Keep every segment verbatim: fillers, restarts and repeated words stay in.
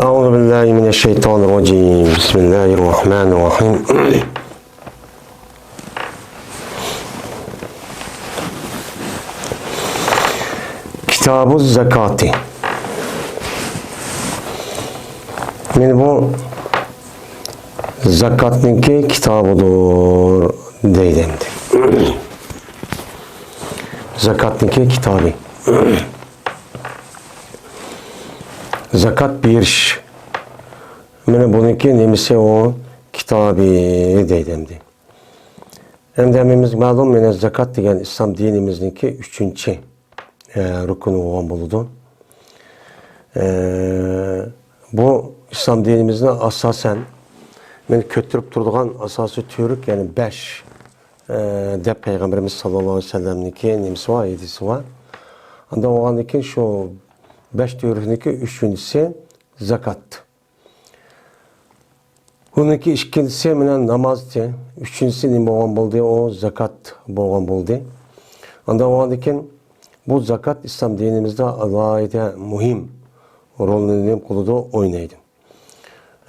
أعوذ بالله من الشيطان الرجيم. بسم الله الرحمن الرحيم. كتاب الزكاة. مانا بۇ زاكاتنىڭكى كىتابىدۇر دەيدۇ ئەمدى. زاكاتنىڭكى كىتابى. زاكات بېرىش. مانا بۇنىڭكى نېمىسى ئۇ؟ كىتابى دەيدۇ ئەمدى. ئەمدى ھەممىمىزگە مەلۇم، مانا زاكات دېگەن ئىسلام دىنىمىزنىڭكى ئۈچىنچى، ئە، رۇكنى بولغان بولىدۇ. ئە، بۇ ئىسلام دىنىمىزنىڭ ئاساسەن، مانا كۆتۈرۈپ تۇرىدىغان ئاساسىي تۈۋرۈك، يەنى بەش، ئە، دەپ پەيغەمبىرىمىز ساللاللاھۇ ئەلەيھى ۋەسەللەمنىڭكى نېمىسى بار، ھەدىسى بار. ئاندا بولغاندىن كېيىن شۇ بەش تۈۋرۈكنىڭكى ئۈچىنچىسى زاكات. ئۇنىڭكى ئىككىنچىسى مانا نامازتى، ئۈچىنچىسى نېمە بولغان بولدى؟ ئۇ زاكات بولغان بولدى. ئاندا بولغاندىن كېيىن بۇ زاكات ئىسلام دىنىمىزدا ئالاھىدە مۇھىم رولنى نېمە قىلىدۇ؟ ئوينايدۇ.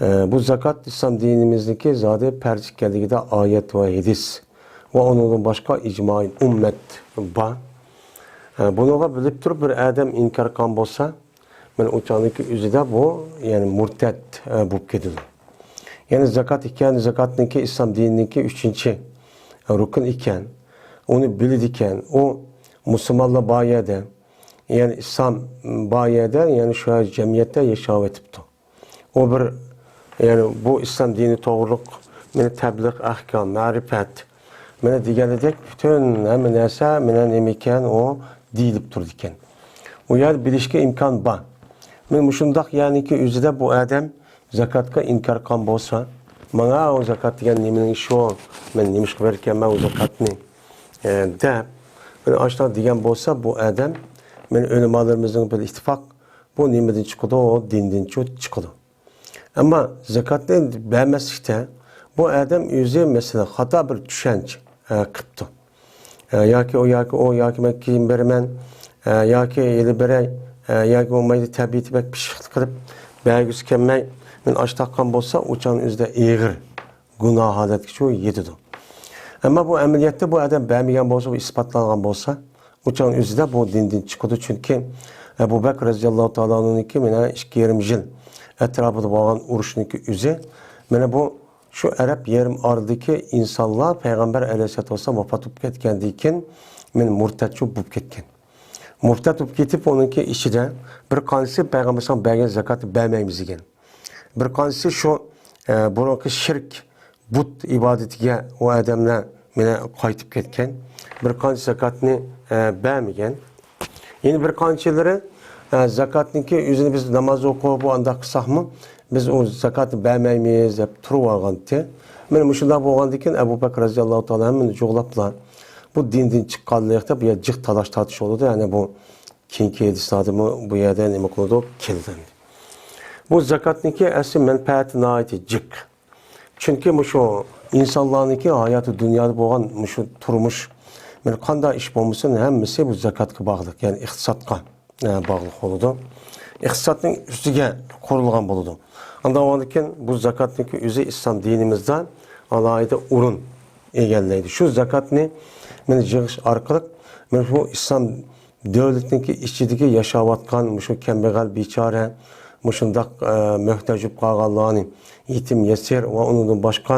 ئە، بۇ زاكات ئىسلام دىنىمىزنىڭكى زادى پەرز ئىكەنلىكىدە ئايەت ۋە ھەدىس ۋە ئۇنىڭدىن باشقا ئىجمائىي ئۈممەت بار. ئە، بۇنىڭغا بىلىپ تۇرۇپ بىر ئادەم ئىنكار قىلغان بولسا، مانا ئۇ چاغنىڭكى ئۆزىدە بۇ، يەنى مۇرتەد، ئە، بولۇپ كېتىدۇ. يەنى زاكات ئىكەن، زاكاتنىڭكى ئىسلام دىنىنىڭكى ئۈچىنچى رۇكۇن ئىكەن، ئۇنى بىلىدىكەن، ئۇ مۇسۇلمانلار بار يەردە، يەنى ئىسلام بار يەردە، يەنى شۇ جەمئىيەتتە ياشاۋېتىپتۇ. ئۇ بىر، يەنى بۇ ئىسلام دىنى توغرۇلۇق مانا تەبلىغ، ئەھكام، مەرىپەت، مانا دېگەنىدەك پۈتۈن ھەممە نەرسە مانا نېمە ئىكەن، ئۇ دېيىلىپ تۇرىدىكەن. ئۇ يەردە بىلىشكە ئىمكان بار. مانا مۇشۇنداق يەرنىڭكى ئۆزىدە بۇ ئادەم زاكاتقا ئىنكار قىلغان بولسا، ماڭا ئۇ زاكات دېگەن نېمىنىڭ ئىشى ئۇ؟ مەن نېمىشقا بېرىكەنمەن ئۇ زاكاتنى؟ ئە، دەپ، مانا ئاشۇنداق دېگەن بولسا، بۇ ئادەم، مانا ئۆلىمالىرىمىزنىڭ بىر ئىتتىپاق، بۇ نېمىدىن چىقىدۇ؟ ئۇ دىندىن چۇ-، چىقىدۇ. ئەمما زاكاتنى بەرمەسلىكتە بۇ ئادەم ئۆزى، مەسىلەن، خاتا بىر چۈشەنچە، ئە، قىپتۇ. ئە، ياكى ئۇ، ياكى ئۇ، ياكى مەن كېيىن بېرىمەن، ئە، ياكى ھېلى بېرەي، ئە، ياكى بولمايدۇ، تەبىئىتى بەك پىششىقلىق قىلىپ بەرگۈسى كەلمەي، مانا ئاشۇنداق قىلغان بولسا، ئۇ چاغنىڭ ئۆزىدە ئېغىر گۇناھ ھالەتكە شۇ يېتىدۇ. ئەمما بۇ ئەمەلىيەتتە بۇ ئادەم بەرمىگەن بولسا، بۇ ئىسپاتلانغان بولسا، ئۇ چاغنىڭ ئۆزىدە بۇ دىندىن چىقىدۇ. چۈنكى ئەبۇ بەكرى رەزىياللاھۇ تائالا ئەنھۇنىڭكى مانا ئىككى يېرىم يىل ئەتراپىدا بولغان ئۇرۇشنىڭكى ئۆزى، مانا بۇ شۇ ئەرەب يېرىم ئارىلىدىكى ئىنسانلار پەيغەمبەر ئەلەيھىسسالاتۇ ۋەسسالام ۋاپات بولۇپ كەتكەندىن كېيىن، مانا مۇرتەت شۇ بولۇپ كەتكەن. مۇرتەت بولۇپ كېتىپ، ئۇنىڭكى ئىچىدە بىر قانچىسى پەيغەمبەر ئەلەيھىسسالام بەرگەن زاكاتنى بەرمەيمىز دېگەن. بىر قانچىسى شۇ، ئە، بۇرۇنقى شىرك، بۇت ئىبادىتىگە ئۇ ئادەملەر مانا قايتىپ كەتكەن. بىر قانچە زاكاتنى، ئە، بەرمىگەن. يەنە بىر قانچىلىرى، ئە، زاكاتنىڭكى ئۆزىنى بىز ناماز ئوقۇپ، ئانداق قىلساقمۇ، بىز ئۇ زاكاتنى بەرمەيمىز دەپ تۇرۇۋالغانتى. مانا مۇشۇنداق بولغاندىن كېيىن ئەبۇ بەكىر رەزىياللاھۇ تائالا ئەنھۇنى جۇغلاپلا، بۇ دىندىن چىققانلىق دەپ، بۇ يەردە جىق تالاش تارتىش بولىدۇ. يەنى بۇ كېيىنكى ھەدىسلاردىمۇ بۇ يەردە نېمە قىلىدۇ؟ كېلىدۇ. بۇ زاكاتنىڭكى ئەسلى مەنپەئەتى ناھايىتى جىق. چۈنكى مۇشۇ ئىنسانلارنىڭكى ھاياتى دۇنيادا بولغان مۇشۇ تۇرمۇش، مانا قانداق ئىش بولمىسۇن، ھەممىسى بۇ زاكاتقا باغلىق، يەنى ئىقتىسادقا، ئە، باغلىق بولىدۇ. ئىقتىسادنىڭ ئۈستىگە قۇرۇلغان بولىدۇ. ئاندىن ئاندىن كېيىن بۇ زاكاتنىڭكى ئۆزى ئىسلام دىنىمىزدا ئالاھىدە ئورۇن ئىگىلەيدۇ. شۇ زاكاتنى مانا يىغىش ئارقىلىق مانا بۇ ئىسلام دۆلىتىنىڭكى ئىچىدىكى ياشاۋاتقان مۇشۇ كەمبەغەل، بىچارە، مۇشۇنداق، ئە، مۆھتاج بولۇپ قالغانلارنى، يېتىم يېسىر ۋە ئۇنىڭدىن باشقا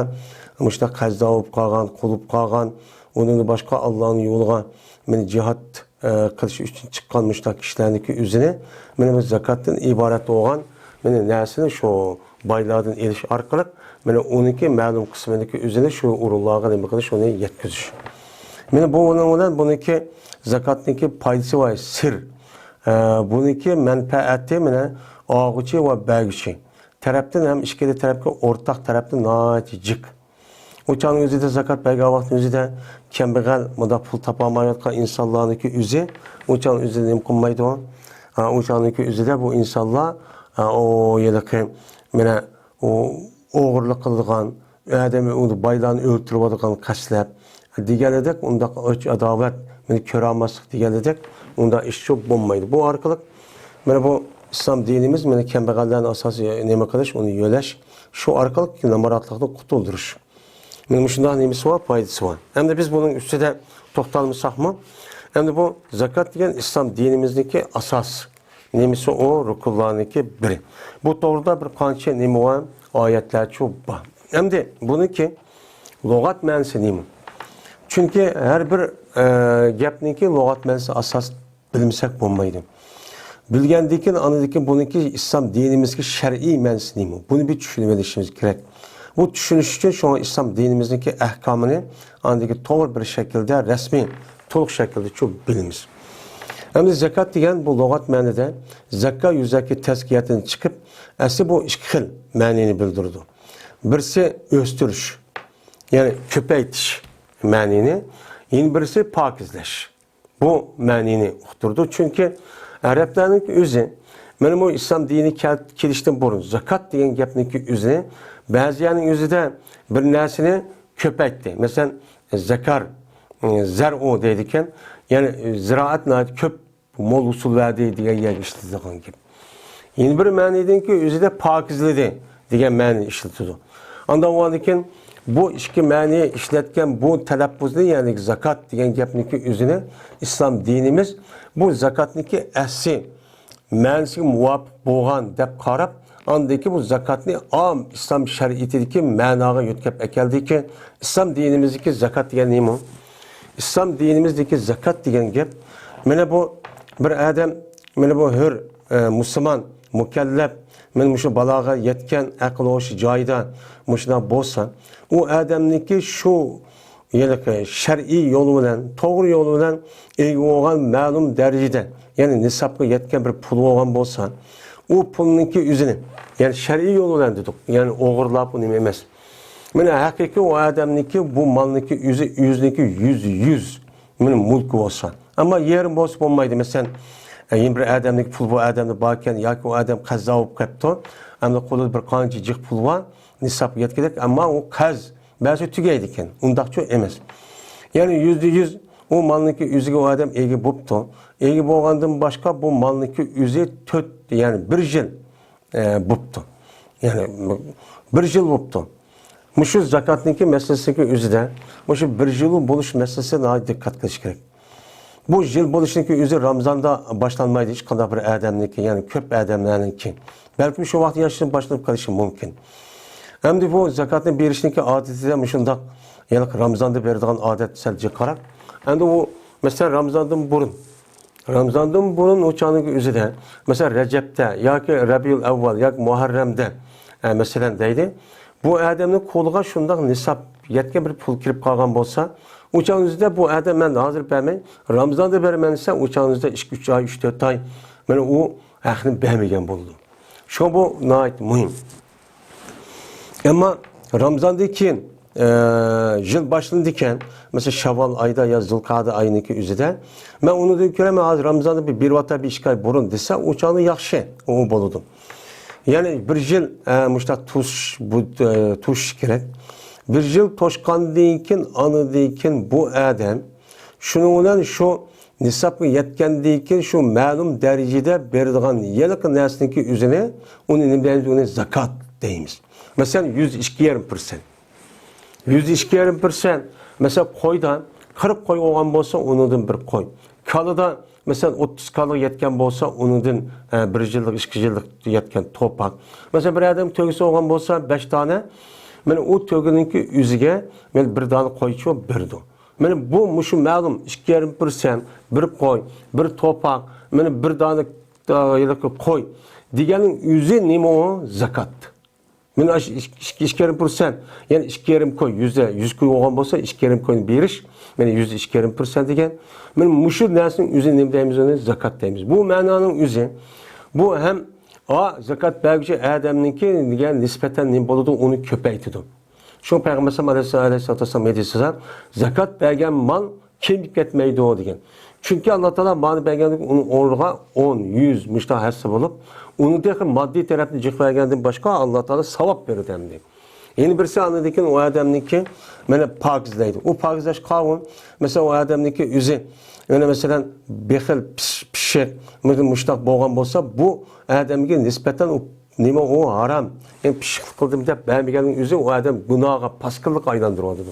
مۇشۇنداق قەرزدار بولۇپ قالغان، قۇل بولۇپ قالغان، ئۇنىڭدىن باشقا ئاللانىڭ يولىغا مانا جىھاد، ئە، قىلىش ئۈچۈن چىققان مۇشۇنداق كىشىلەرنىڭكى ئۆزىنى مانا بۇ زاكاتتىن ئىبارەت بولغان مانا نەرسىنى شۇ بايلاردىن ئېلىش ئارقىلىق، مانا ئۇنىڭكى مەلۇم قىسمىنىڭكى ئۆزىنى شۇ ئورۇنلارغا نېمە قىلىش، ئۇنى يەتكۈزۈش. مانا بۇ، ئۇنىڭ بىلەن بۇنىڭكى زاكاتنىڭكى پايدىسى ۋە سىر، ئە، بۇنىڭكى مەنپەئەتى، مانا ئالغۇچى ۋە بەرگۈچى تەرەپتىن ھەم ئىككىلا تەرەپكە ئورتاق تەرەپتىن ناھايىتى جىق. ئۇ چاغنىڭ ئۆزىدە زاكات بەرگەن ۋاقىتنىڭ ئۆزىدە كەمبەغەل، مۇنداق پۇل تاپالمايۋاتقان ئىنسانلارنىڭكى ئۆزى ئۇ چاغنىڭ ئۆزىدە نېمە قىلمايدۇ؟ ئا، ئۇ چاغنىڭكى ئۆزىدە بۇ ئىنسانلار، ئا، ئۇ ھېلىقى، مانا، ئۇ ئوغرىلىق قىلىدىغان، ئادەم، ئۇ بايلارنى ئۆلتۈرۈۋالىدىغان قەستلەپ دېگەنىدەك، ئۇنداق ئۆچ-ئاداۋەت، مانا، كۆرەلمەسلىك دېگەنىدەك، ئۇنداق ئىش شۇ بولمايدۇ. بۇ ئارقىلىق، مانا، بۇ ئىسلام دىنىمىز مانا كەمبەغەللەرنى ئاساسىي نېمە قىلىش، ئۇنى يۆلەش، شۇ ئارقىلىق نامراتلىقتىن قۇتۇلدۇرۇش. مانا مۇشۇنداق نېمىسى بار، پايدىسى بار. ئەمدى بىز بۇنىڭ ئۈستىدە توختالمىساقمۇ، ئەمدى بۇ زاكات دېگەن ئىسلام دىنىمىزنىڭكى ئاساس نېمىسى، ئۇ رۇكۇنلارنىڭكى بىرى. بۇ توغرىدا بىر قانچە نېمە بار، ئايەتلەرچۇ بار. ئەمدى بۇنىڭكى لۇغەت مەنىسى نېمە؟ چۈنكى ھەر بىر، ئە، گەپنىڭكى لۇغەت مەنىسى ئاساس بىلمىسەك بولمايدۇ. بىلگەندىن كېيىن، ئاندىن كېيىن بۇنىڭكى ئىسلام دىنىمىزدىكى شەرئىي مەنىسى نېمە؟ بۇنى بىر چۈشىنىۋېلىشىمىز كېرەك. بۇ چۈشىنىش ئۈچۈن شۇڭا ئىسلام دىنىمىزنىڭكى ئەھكامىنى ئاندىن كېيىن توغرا بىر شەكىلدە، رەسمىي، تولۇق شەكىلدە چۈ بىلىمىز. ئەمدى زاكات دېگەن بۇ لۇغەت مەنىدە زاكا يۈزەكى تەزكىيەتىدىن چىقىپ، ئەسلى بۇ ئىككى خىل مەنىنى بىلدۈرىدۇ. بىرسى ئۆستۈرۈش، يەنى كۆپەيتىش مەنىنى، يەنە بىرسى پاكىزلەش. بۇ مەنىنى ئۇقتۇرىدۇ. چۈنكى ئەرەبلەرنىڭ ئۆزى، مانا بۇ ئىسلام دىنى كەل-، كېلىشتىن بۇرۇن زاكات دېگەن گەپنىڭكى ئۆزىنى، بەزىلەرنىڭ ئۆزىدە بىر نەرسىنى كۆپەيتتى. مەسىلەن، زەكار، زەرئۇ دەيدىكەن. يەنى زىرائەت ناھايىتى كۆپ، مول ھوسۇل بەردى دېگەن يەرگە ئىشلىتىدىغان گەپ. يەنە بىر مەنىدىنكى ئۆزىدە پاكىزلىدى دېگەن مەنىنى ئىشلىتىدۇ. ئاندىن ئۇنىڭدىن كېيىن بۇ ئىككى مەنى ئىشلەتكەن بۇ تەلەپپۇزنى، يەنى زاكات دېگەن گەپنىڭكى ئۆزىنى ئىسلام دىنىمىز بۇ زاكاتنىڭكى ئەسلى مەنىسىگە مۇۋاپىق بولغان دەپ قاراپ، ئاندىن كېيىن بۇ زاكاتنى ئام ئىسلام شەرىئىتىدىكى مەناغا يۆتكەپ ئەكەلدىكى، ئىسلام دىنىمىزدىكى زاكات دېگەن نېمە؟ ئىسلام دىنىمىزدىكى زاكات دېگەن گەپ، مانا بۇ بىر ئادەم، مانا بۇ ھۆر، ئە، مۇسۇلمان، مۇكەللەپ، مانا مۇشۇ بالاغا يەتكەن، ئەقىل ھوشى جايىدا مۇشۇنداق بولسا، ئۇ ئادەمنىڭكى شۇ ھېلىقى شەرئىي يول بىلەن، توغرا يول بىلەن ئىگە بولغان مەلۇم دەرىجىدە، يەنى نىسابقا يەتكەن بىر پۇل بولغان بولسا، ئۇ پۇلنىڭكى ئۆزىنى، يەنى شەرئىي يول بىلەن دېدۇق، يەنى ئوغرىلاپ ئۇ نېمە ئەمەس. مانا ھەقىقىي ئۇ ئادەمنىڭكى بۇ مالنىڭكى ئۆزى، ئۆزىنىڭكى يۈزدە يۈز مانا مۈلكى بولسا. ئەمما يېرىم بولسا بولمايدۇ. مەسىلەن، ئە، يەنە بىر ئادەمنىڭكى پۇل بۇ ئادەمدە باركەن ياكى ئۇ ئادەم قەززا بولۇپ قېپتۇ، ئەمدى قولىدا بىر قانچە جىق پۇل بار، نىسابقا يەتكۈدەك، ئەمما ئۇ قەرز بەرسە تۈگەيدىكەن. ئۇنداقچۇ ئەمەس. يەنى يۈزدە يۈز ئۇ مالنىڭكى ئۆزىگە ئۇ ئادەم ئىگە بوپتۇ. ئىگە بولغاندىن باشقا بۇ مالنىڭكى ئۆزى تۆت، يەنى بىر يىل، ئە، بوپتۇ. يەنى بىر يىل بوپتۇ. مۇشۇ زاكاتنىڭكى مەسىلىسىنىڭكى ئۆزىدە مۇشۇ بىر يىل بولۇش مەسىلىسى ناھايىتى دىققەت قىلىش كېرەك. بۇ يىل بولۇشنىڭكى ئۆزى رامىزاندا باشلانمايدۇ، ھېچقانداق بىر ئادەمنىڭكى، يەنى كۆپ ئادەملەرنىڭكى. بەلكىم شۇ ۋاقىت ياشىدىن باشلىنىپ قېلىشى مۇمكىن. ئەمدى بۇ زاكاتنى بېرىشنىڭكى ئادىتىدە مۇشۇنداق، يەنى رامىزاندا بېرىدىغان ئادەت سەل جىقراق. ئەمدى ئۇ، مەسىلەن، رامىزاندىن بۇرۇن، رامىزاندىن بۇرۇن ئۇ چاغنىڭكى ئۆزىدە، مەسىلەن، رەجەبتە ياكى رەبىئۇل ئەۋۋەل ياكى مۇھەررەمدە، ئە، مەسىلەن، دەيدۇ، بۇ ئادەمنىڭ قولىغا شۇنداق نىساب يەتكەن بىر پۇل كىرىپ قالغان بولسا، ئۇ چاغنىڭ ئۆزىدە بۇ ئادەم، مەن ھازىر بەرمەي، رامىزاندا بېرىمەن دېسە، ئۇ چاغنىڭ ئۆزىدە ئىككى، ئۈچ ئاي، ئۈچ، تۆت ئاي، مانا ئۇ ھەقنى بەرمىگەن بولىدۇ. شۇڭا بۇ ناھايىتى مۇھىم. ئەمما رامىزاندىن كېيىن، ئە، يىل باشلىنىدىكەن، مەسىلەن، شاۋۋال ئايدا يا زۇلقەئدە ئاينىڭكى ئۆزىدە، مەن ئۇنىڭدىن كۆرە، مەن ھازىر رامىزاندا بىر بېرىۋاتاي، بىر ئىككى ئاي بۇرۇن دېسە، ئۇ چاغدا ياخشى، ئۇ بولىدۇ. يەنى بىر يىل، ئە، مۇشۇنداق توسۇش، بۇ، ئە، توسۇش كېرەك. بىر يىل توشقاندىن كېيىن، ئاندىن كېيىن بۇ ئادەم شۇنىڭ بىلەن شۇ نىسابقا يەتكەندىن كېيىن شۇ مەلۇم دەرىجىدە بېرىدىغان ھېلىقى نەرسىنىڭكى ئۆزىنى، ئۇنى نېمە دەيمىز؟ ئۇنى زاكات دەيمىز. مەسىلەن، يۈزدە ئىككى يېرىم پىرسەنت. يۈزدە ئىككى يېرىم پىرسەنت. مەسىلەن، قويدا قىرىق قوي بولغان بولسا، ئۇنىڭدىن بىر قوي. كالىدا، مەسىلەن، ئوتتۇز كالىغا يەتكەن بولسا، ئۇنىڭدىن، ئە، بىر يىللىق، ئىككى يىللىق يەتكەن توپاق. مەسىلەن، بىر ئادەم تۆگىسى بولغان بولسا، بەش دانە، مانا ئۇ تۆگىنىڭكى ئۆزىگە، مانا بىر دانە قويچۇ بېرىدۇ. مانا بۇ مۇشۇ مەلۇم ئىككى يېرىم پىرسەنت، بىر قوي، بىر توپاق، مانا بىر دانە، ئە، ھېلىقى قوي دېگەننىڭ ئۆزى نېمە ئۇ؟ زاكات. مانا ئاشۇ ئىككى، ئىككى، ئىككى يېرىم پىرسەنت، يەنى ئىككى يېرىم كوي، يۈزدە يۈز كوي بولغان بولسا، ئىككى يېرىم كوينى بېرىش، مانا يۈزدە ئىككى يېرىم پىرسەنت دېگەن. مانا مۇشۇ نەرسىنىڭ ئۆزىنى نېمە دەيمىز؟ ئۇنى زاكات دەيمىز. بۇ مەنانىڭ ئۆزى، بۇ ھەم ئا، زاكات بەرگۈچى ئادەمنىڭكى دېگەن نىسبەتەن نېمە بولىدۇ؟ ئۇنى كۆپەيتىدۇ. شۇ پەيغەمبەر ئەلەيھىسسالام، ئەلەيھىسسالاتۇ ۋەسسالام ھەدىسىدە، زاكات بەرگەن مال كېمىپ كەتمەيدۇ دېگەن. چۈنكى ئاللا تائالا مالنى بەرگەندىن كېيىن ئۇنىڭ ئورنىغا ئون، يۈز مۇشۇنداق ھەسسە بولۇپ، ئۇنىڭ تېخى ماددىي تەرەپنى جىق بەرگەندىن باشقا ئاللا تائالا ساۋاب بېرىدۇ ئەمدى. يەنە بىرسى ئاندىن كېيىن ئۇ ئادەمنىڭكى مانا پاكىزلەيدۇ. ئۇ پاكىزلەش قاۋۇل، مەسىلەن، ئۇ ئادەمنىڭكى ئۆزى، يەنە مەسىلەن، بېخىل، پىش-، پىششىق، مۇشۇنداق بولغان بولسا، بۇ ئادەمگە نىسبەتەن ئۇ نېمە، ئۇ ھارام. يەنى پىششىقلىق قىلدىم دەپ بەرمىگەننىڭ ئۆزى ئۇ ئادەم گۇناھقا، پاسكىللىققا ئايلاندۇرۇۋاتىدۇ.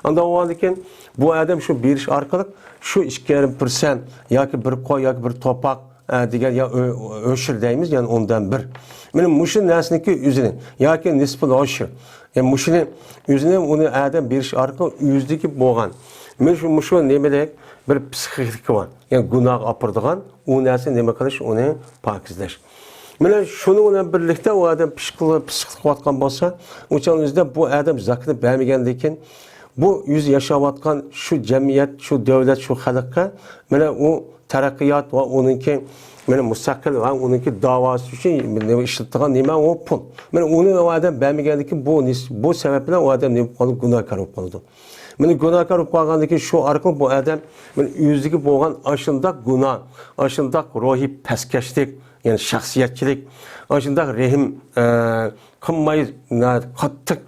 ئانداق بولغاندىن كېيىن بۇ ئادەم شۇ بېرىش ئارقىلىق شۇ ئىككى يېرىم پىرسەنت ياكى بىر قوي ياكى بىر توپاق، ئە، دېگەن يا ئۆ-، ئۆشۈر دەيمىز، يەنى ئوندىن بىر. مانا مۇشۇ نەرسىنىڭكى ئۆزىنى ياكى نىسپىل ئۆشۈر، يەنى مۇشۇنى ئۆزىنى ئۇنى ئادەم بېرىش ئارقىلىق ئۆزىدىكى بولغان، مانا شۇ، مۇشۇ نېمىدەك بىر پسىخىكا بار. يەنى گۇناھقا ئاپىرىدىغان ئۇ نەرسىنى نېمە قىلىش، ئۇنى پاكىزلەش. مانا شۇنىڭ بىلەن بىرلىكتە ئۇ ئادەم پىشقىلىق، پىشقىلىق قىلىۋاتقان بولسا، ئۇ چاغنىڭ ئۆزىدە بۇ ئادەم زاكىتنى بەرمىگەندىن كېيىن، بۇ ئۆزى ياشاۋاتقان شۇ جەمئىيەت، شۇ دۆلەت، شۇ خەلققە مانا ئۇ تەرەققىيات ۋە ئۇنىڭكى مانا مۇستەقىل ۋە ئۇنىڭكى داۋاسى ئۈچۈن نېمە ئىشلىتىدىغان نېمە ئۇ پۇل. مانا ئۇنى ئۇ ئادەم بەرمىگەندىن كېيىن بۇ نىس-، بۇ سەۋەب بىلەن ئۇ ئادەم نېمە بولۇپ قالىدۇ؟ گۇناھكار بولۇپ قالىدۇ. مانا گۇناھكار بولۇپ قالغاندىن كېيىن شۇ ئارقىلىق بۇ ئادەم مانا ئۆزىگە بولغان ئاشۇنداق گۇناھ، ئاشۇنداق روھىي پەسكەشلىك، يەنى شەخسىيەتچىلىك، ئاشۇنداق رەھىم، ئە، قىلماي، ناھايىتى قاتتىق،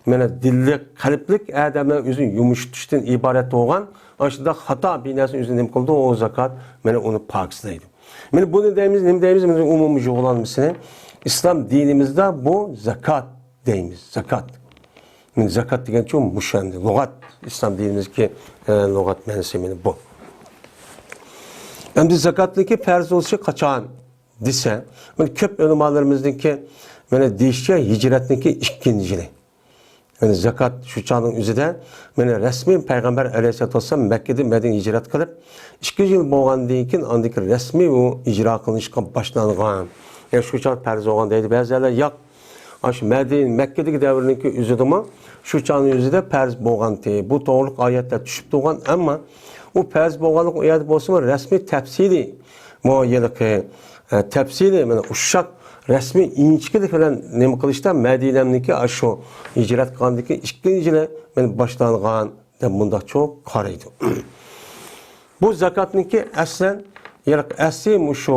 مانا دىللىق، قەلبلىك ئادەملەر ئۆزىنى يۇمشىتىشتىن ئىبارەت بولغان ئاشۇنداق خاتا بىر نەرسىنى ئۆزى نېمە قىلىدۇ؟ ئۇ زاكات، مانا ئۇنى پاكىزلايدۇ. مانا بۇنى دەيمىز، نېمە دەيمىز؟ مانا ئومۇمىي جۇغلانمىسىنى ئىسلام دىنىمىزدا بۇ زاكات دەيمىز، زاكات. مانا زاكات دېگەنچۇ مۇشۇ ئەمدى لۇغەت، ئىسلام دىنىمىزدىكى، ئە، لۇغەت مەنىسى مانا بۇ. ئەمدى زاكاتنىڭكى پەرز بولۇشى قاچان دېسە، مانا كۆپ ئۆلىمالىرىمىزنىڭكى مانا دېيىشىچە ھىجرەتنىڭكى ئىككىنچى يىلى. يەنى زاكات شۇ چاغنىڭ ئۆزىدە مانا رەسمىي پەيغەمبەر ئەلەيھىسسالاتۇ ۋەسسالام مەككىدىن مەدىنىگە ھىجرەت قىلىپ، ئىككى يىل بولغاندىن كېيىن ئاندىن كېيىن رەسمىي ئۇ ئىجرا قىلىنىشقا باشلانغان. يەنى شۇ چاغ پەرز بولغان دەيدۇ بەزىلەر، ياق. ئاشۇ مەدىنە، مەككىدىكى دەۋرنىڭكى ئۆزىدىمۇ شۇ چاغنىڭ ئۆزىدە پەرز بولغانتى. بۇ توغرىلىق ئايەتلەر چۈشۈپ تۇرغان، ئەمما ئۇ پەرز بولغانلىقى ئۇ يەردە بولسىمۇ رەسمىي تەپسىلىي، مۇ-، ھېلىقى، ئە، تەپسىلىي، مانا ئۇششاق رەسمىي ئىنچىكىلىك بىلەن نېمە قىلىشتا مەدىنەمنىكى ئاشۇ ھىجرەت قىلغاندىكى ئىككىنچى يىلى مانا باشلانغان دەپ مۇنداقچۇ قارايدۇ. بۇ زاكاتنىڭكى ئەسلەن، يەنى ئەسلى مۇشۇ،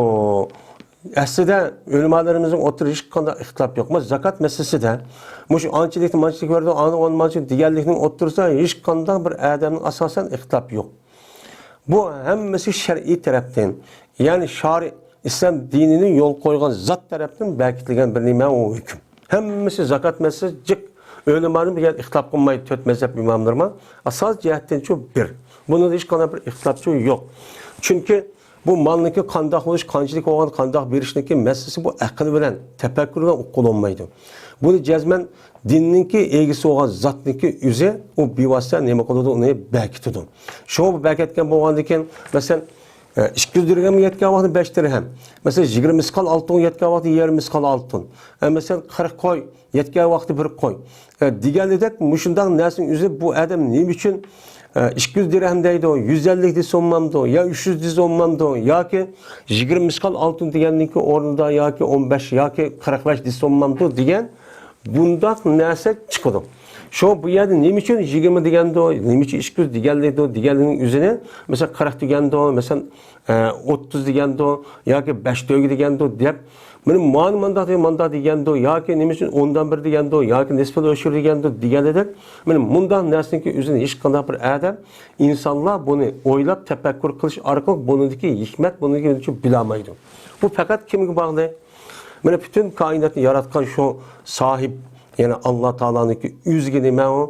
ئەسلىدە ئۆلىمالىرىمىزنىڭ ئوتتۇرىدا ھېچقانداق ئىختىلاپ يوق. مۇشۇ زاكات مەسىلىسىدە مۇشۇ ئانچىلىكنى مانچىلىك بېرىدۇ، ئانى ئون مانچىلىك دېگەنلىكنىڭ ئوتتۇرىسىدا ھېچقانداق بىر ئادەمنىڭ ئاساسەن ئىختىلاپى يوق. بۇ ھەممىسى شەرئىي تەرەپتىن، يەنى شارى ئىسلام دىنىنى يول قويغان زات تەرەپتىن بەكىتىلگەن بىر نېمە ئۇ ھۆكۈم. ھەممىسى زاكات مەسىلىسى جىق. ئۆلىمانىڭ بۇ يەردە ئىختىلاپ قىلمايدۇ، تۆت مەزھەپ ئىماملىرىمۇ ئاساس جەھەتتىنچۇ بىر. بۇنىڭدا ھېچقانداق بىر ئىختىلاپچۇ يوق. چۈنكى بۇ مالنىڭكى قانداق بولۇش، قانچىلىك بولغان، قانداق بېرىشنىڭكى مەسىلىسى بۇ ئەقىل بىلەن، تەپەككۇر بىلەن ئۇققىلى بولمايدۇ. بۇنى جەزمەن دىننىڭكى ئىگىسى بولغان زاتنىڭكى ئۆزى ئۇ بىۋاسىتە نېمە قىلىدۇ، ئۇنى بەكىتىدۇ. شۇڭا بۇ بەكەتكەن بولغاندىن كېيىن، مەسىلەن، ئە، ئىككى يۈز دىرھەمگە يەتكەن ۋاقتى بەش دىرھەم. مەسىلەن، يىگىرمە مىسقال ئالتۇنغا يەتكەن ۋاقتى يەرمە مىسقال ئالتۇن. ئە، مەسىلەن، قىرىق قوي يەتكەن ۋاقتى بىر قوي. ئە، دېگەندەك مۇشۇنداق نەرسىنىڭ ئۆزى بۇ ئادەم نېمە ئۈچۈن، ئە، ئىككى يۈز دىرھەم دەيدۇ، يۈز ئەللىك دېسە بولمامدۇ، يا ئۈچ يۈز دېسە بولمامدۇ، ياكى يىگىرمە مىسقال ئالتۇن دېگەننىڭكى ئورنىدا ياكى ئون بەش ياكى قىرىق بەش دېسە بولمامدۇ دېگەن بۇنداق نەرسە چىقىدۇ. شۇ بۇ يەردە نېمە ئۈچۈن يىگىرمە دېگەندۇ، نېمە ئۈچۈن ئىككى يۈز دېگەنلىكتۇ، دېگەنلىكنىڭ ئۆزىنى، مەسىلەن، قىرىق دېگەندۇ، مەسىلەن، ئە، ئوتتۇز دېگەندۇ ياكى بەش تۆگە دېگەندۇ دەپ، مانا مانداق دېگەن، مانداق دېگەندۇ ياكى نېمە ئۈچۈن ئوندىن بىر دېگەندۇ ياكى نىسپىل ئۆشۈر دېگەندۇ دېگەندەك، مانا مۇنداق نەرسىنىڭكى ئۆزىنى ھېچقانداق بىر ئادەم، ئىنسانلار بۇنى ئويلاپ، تەپەككۇر قىلىش ئارقىلىق بۇنىڭدىكى ھېكمەت، بۇنىڭدىكى بىلەلمەيدۇ. بۇ پەقەت كىمگە باغلىق؟ مانا پۈتۈن كائىناتنى ياراتقان شۇ ساھىب، يەنى ئاللا تائالانىڭكى ئۆزىگە نېمە ئۇ؟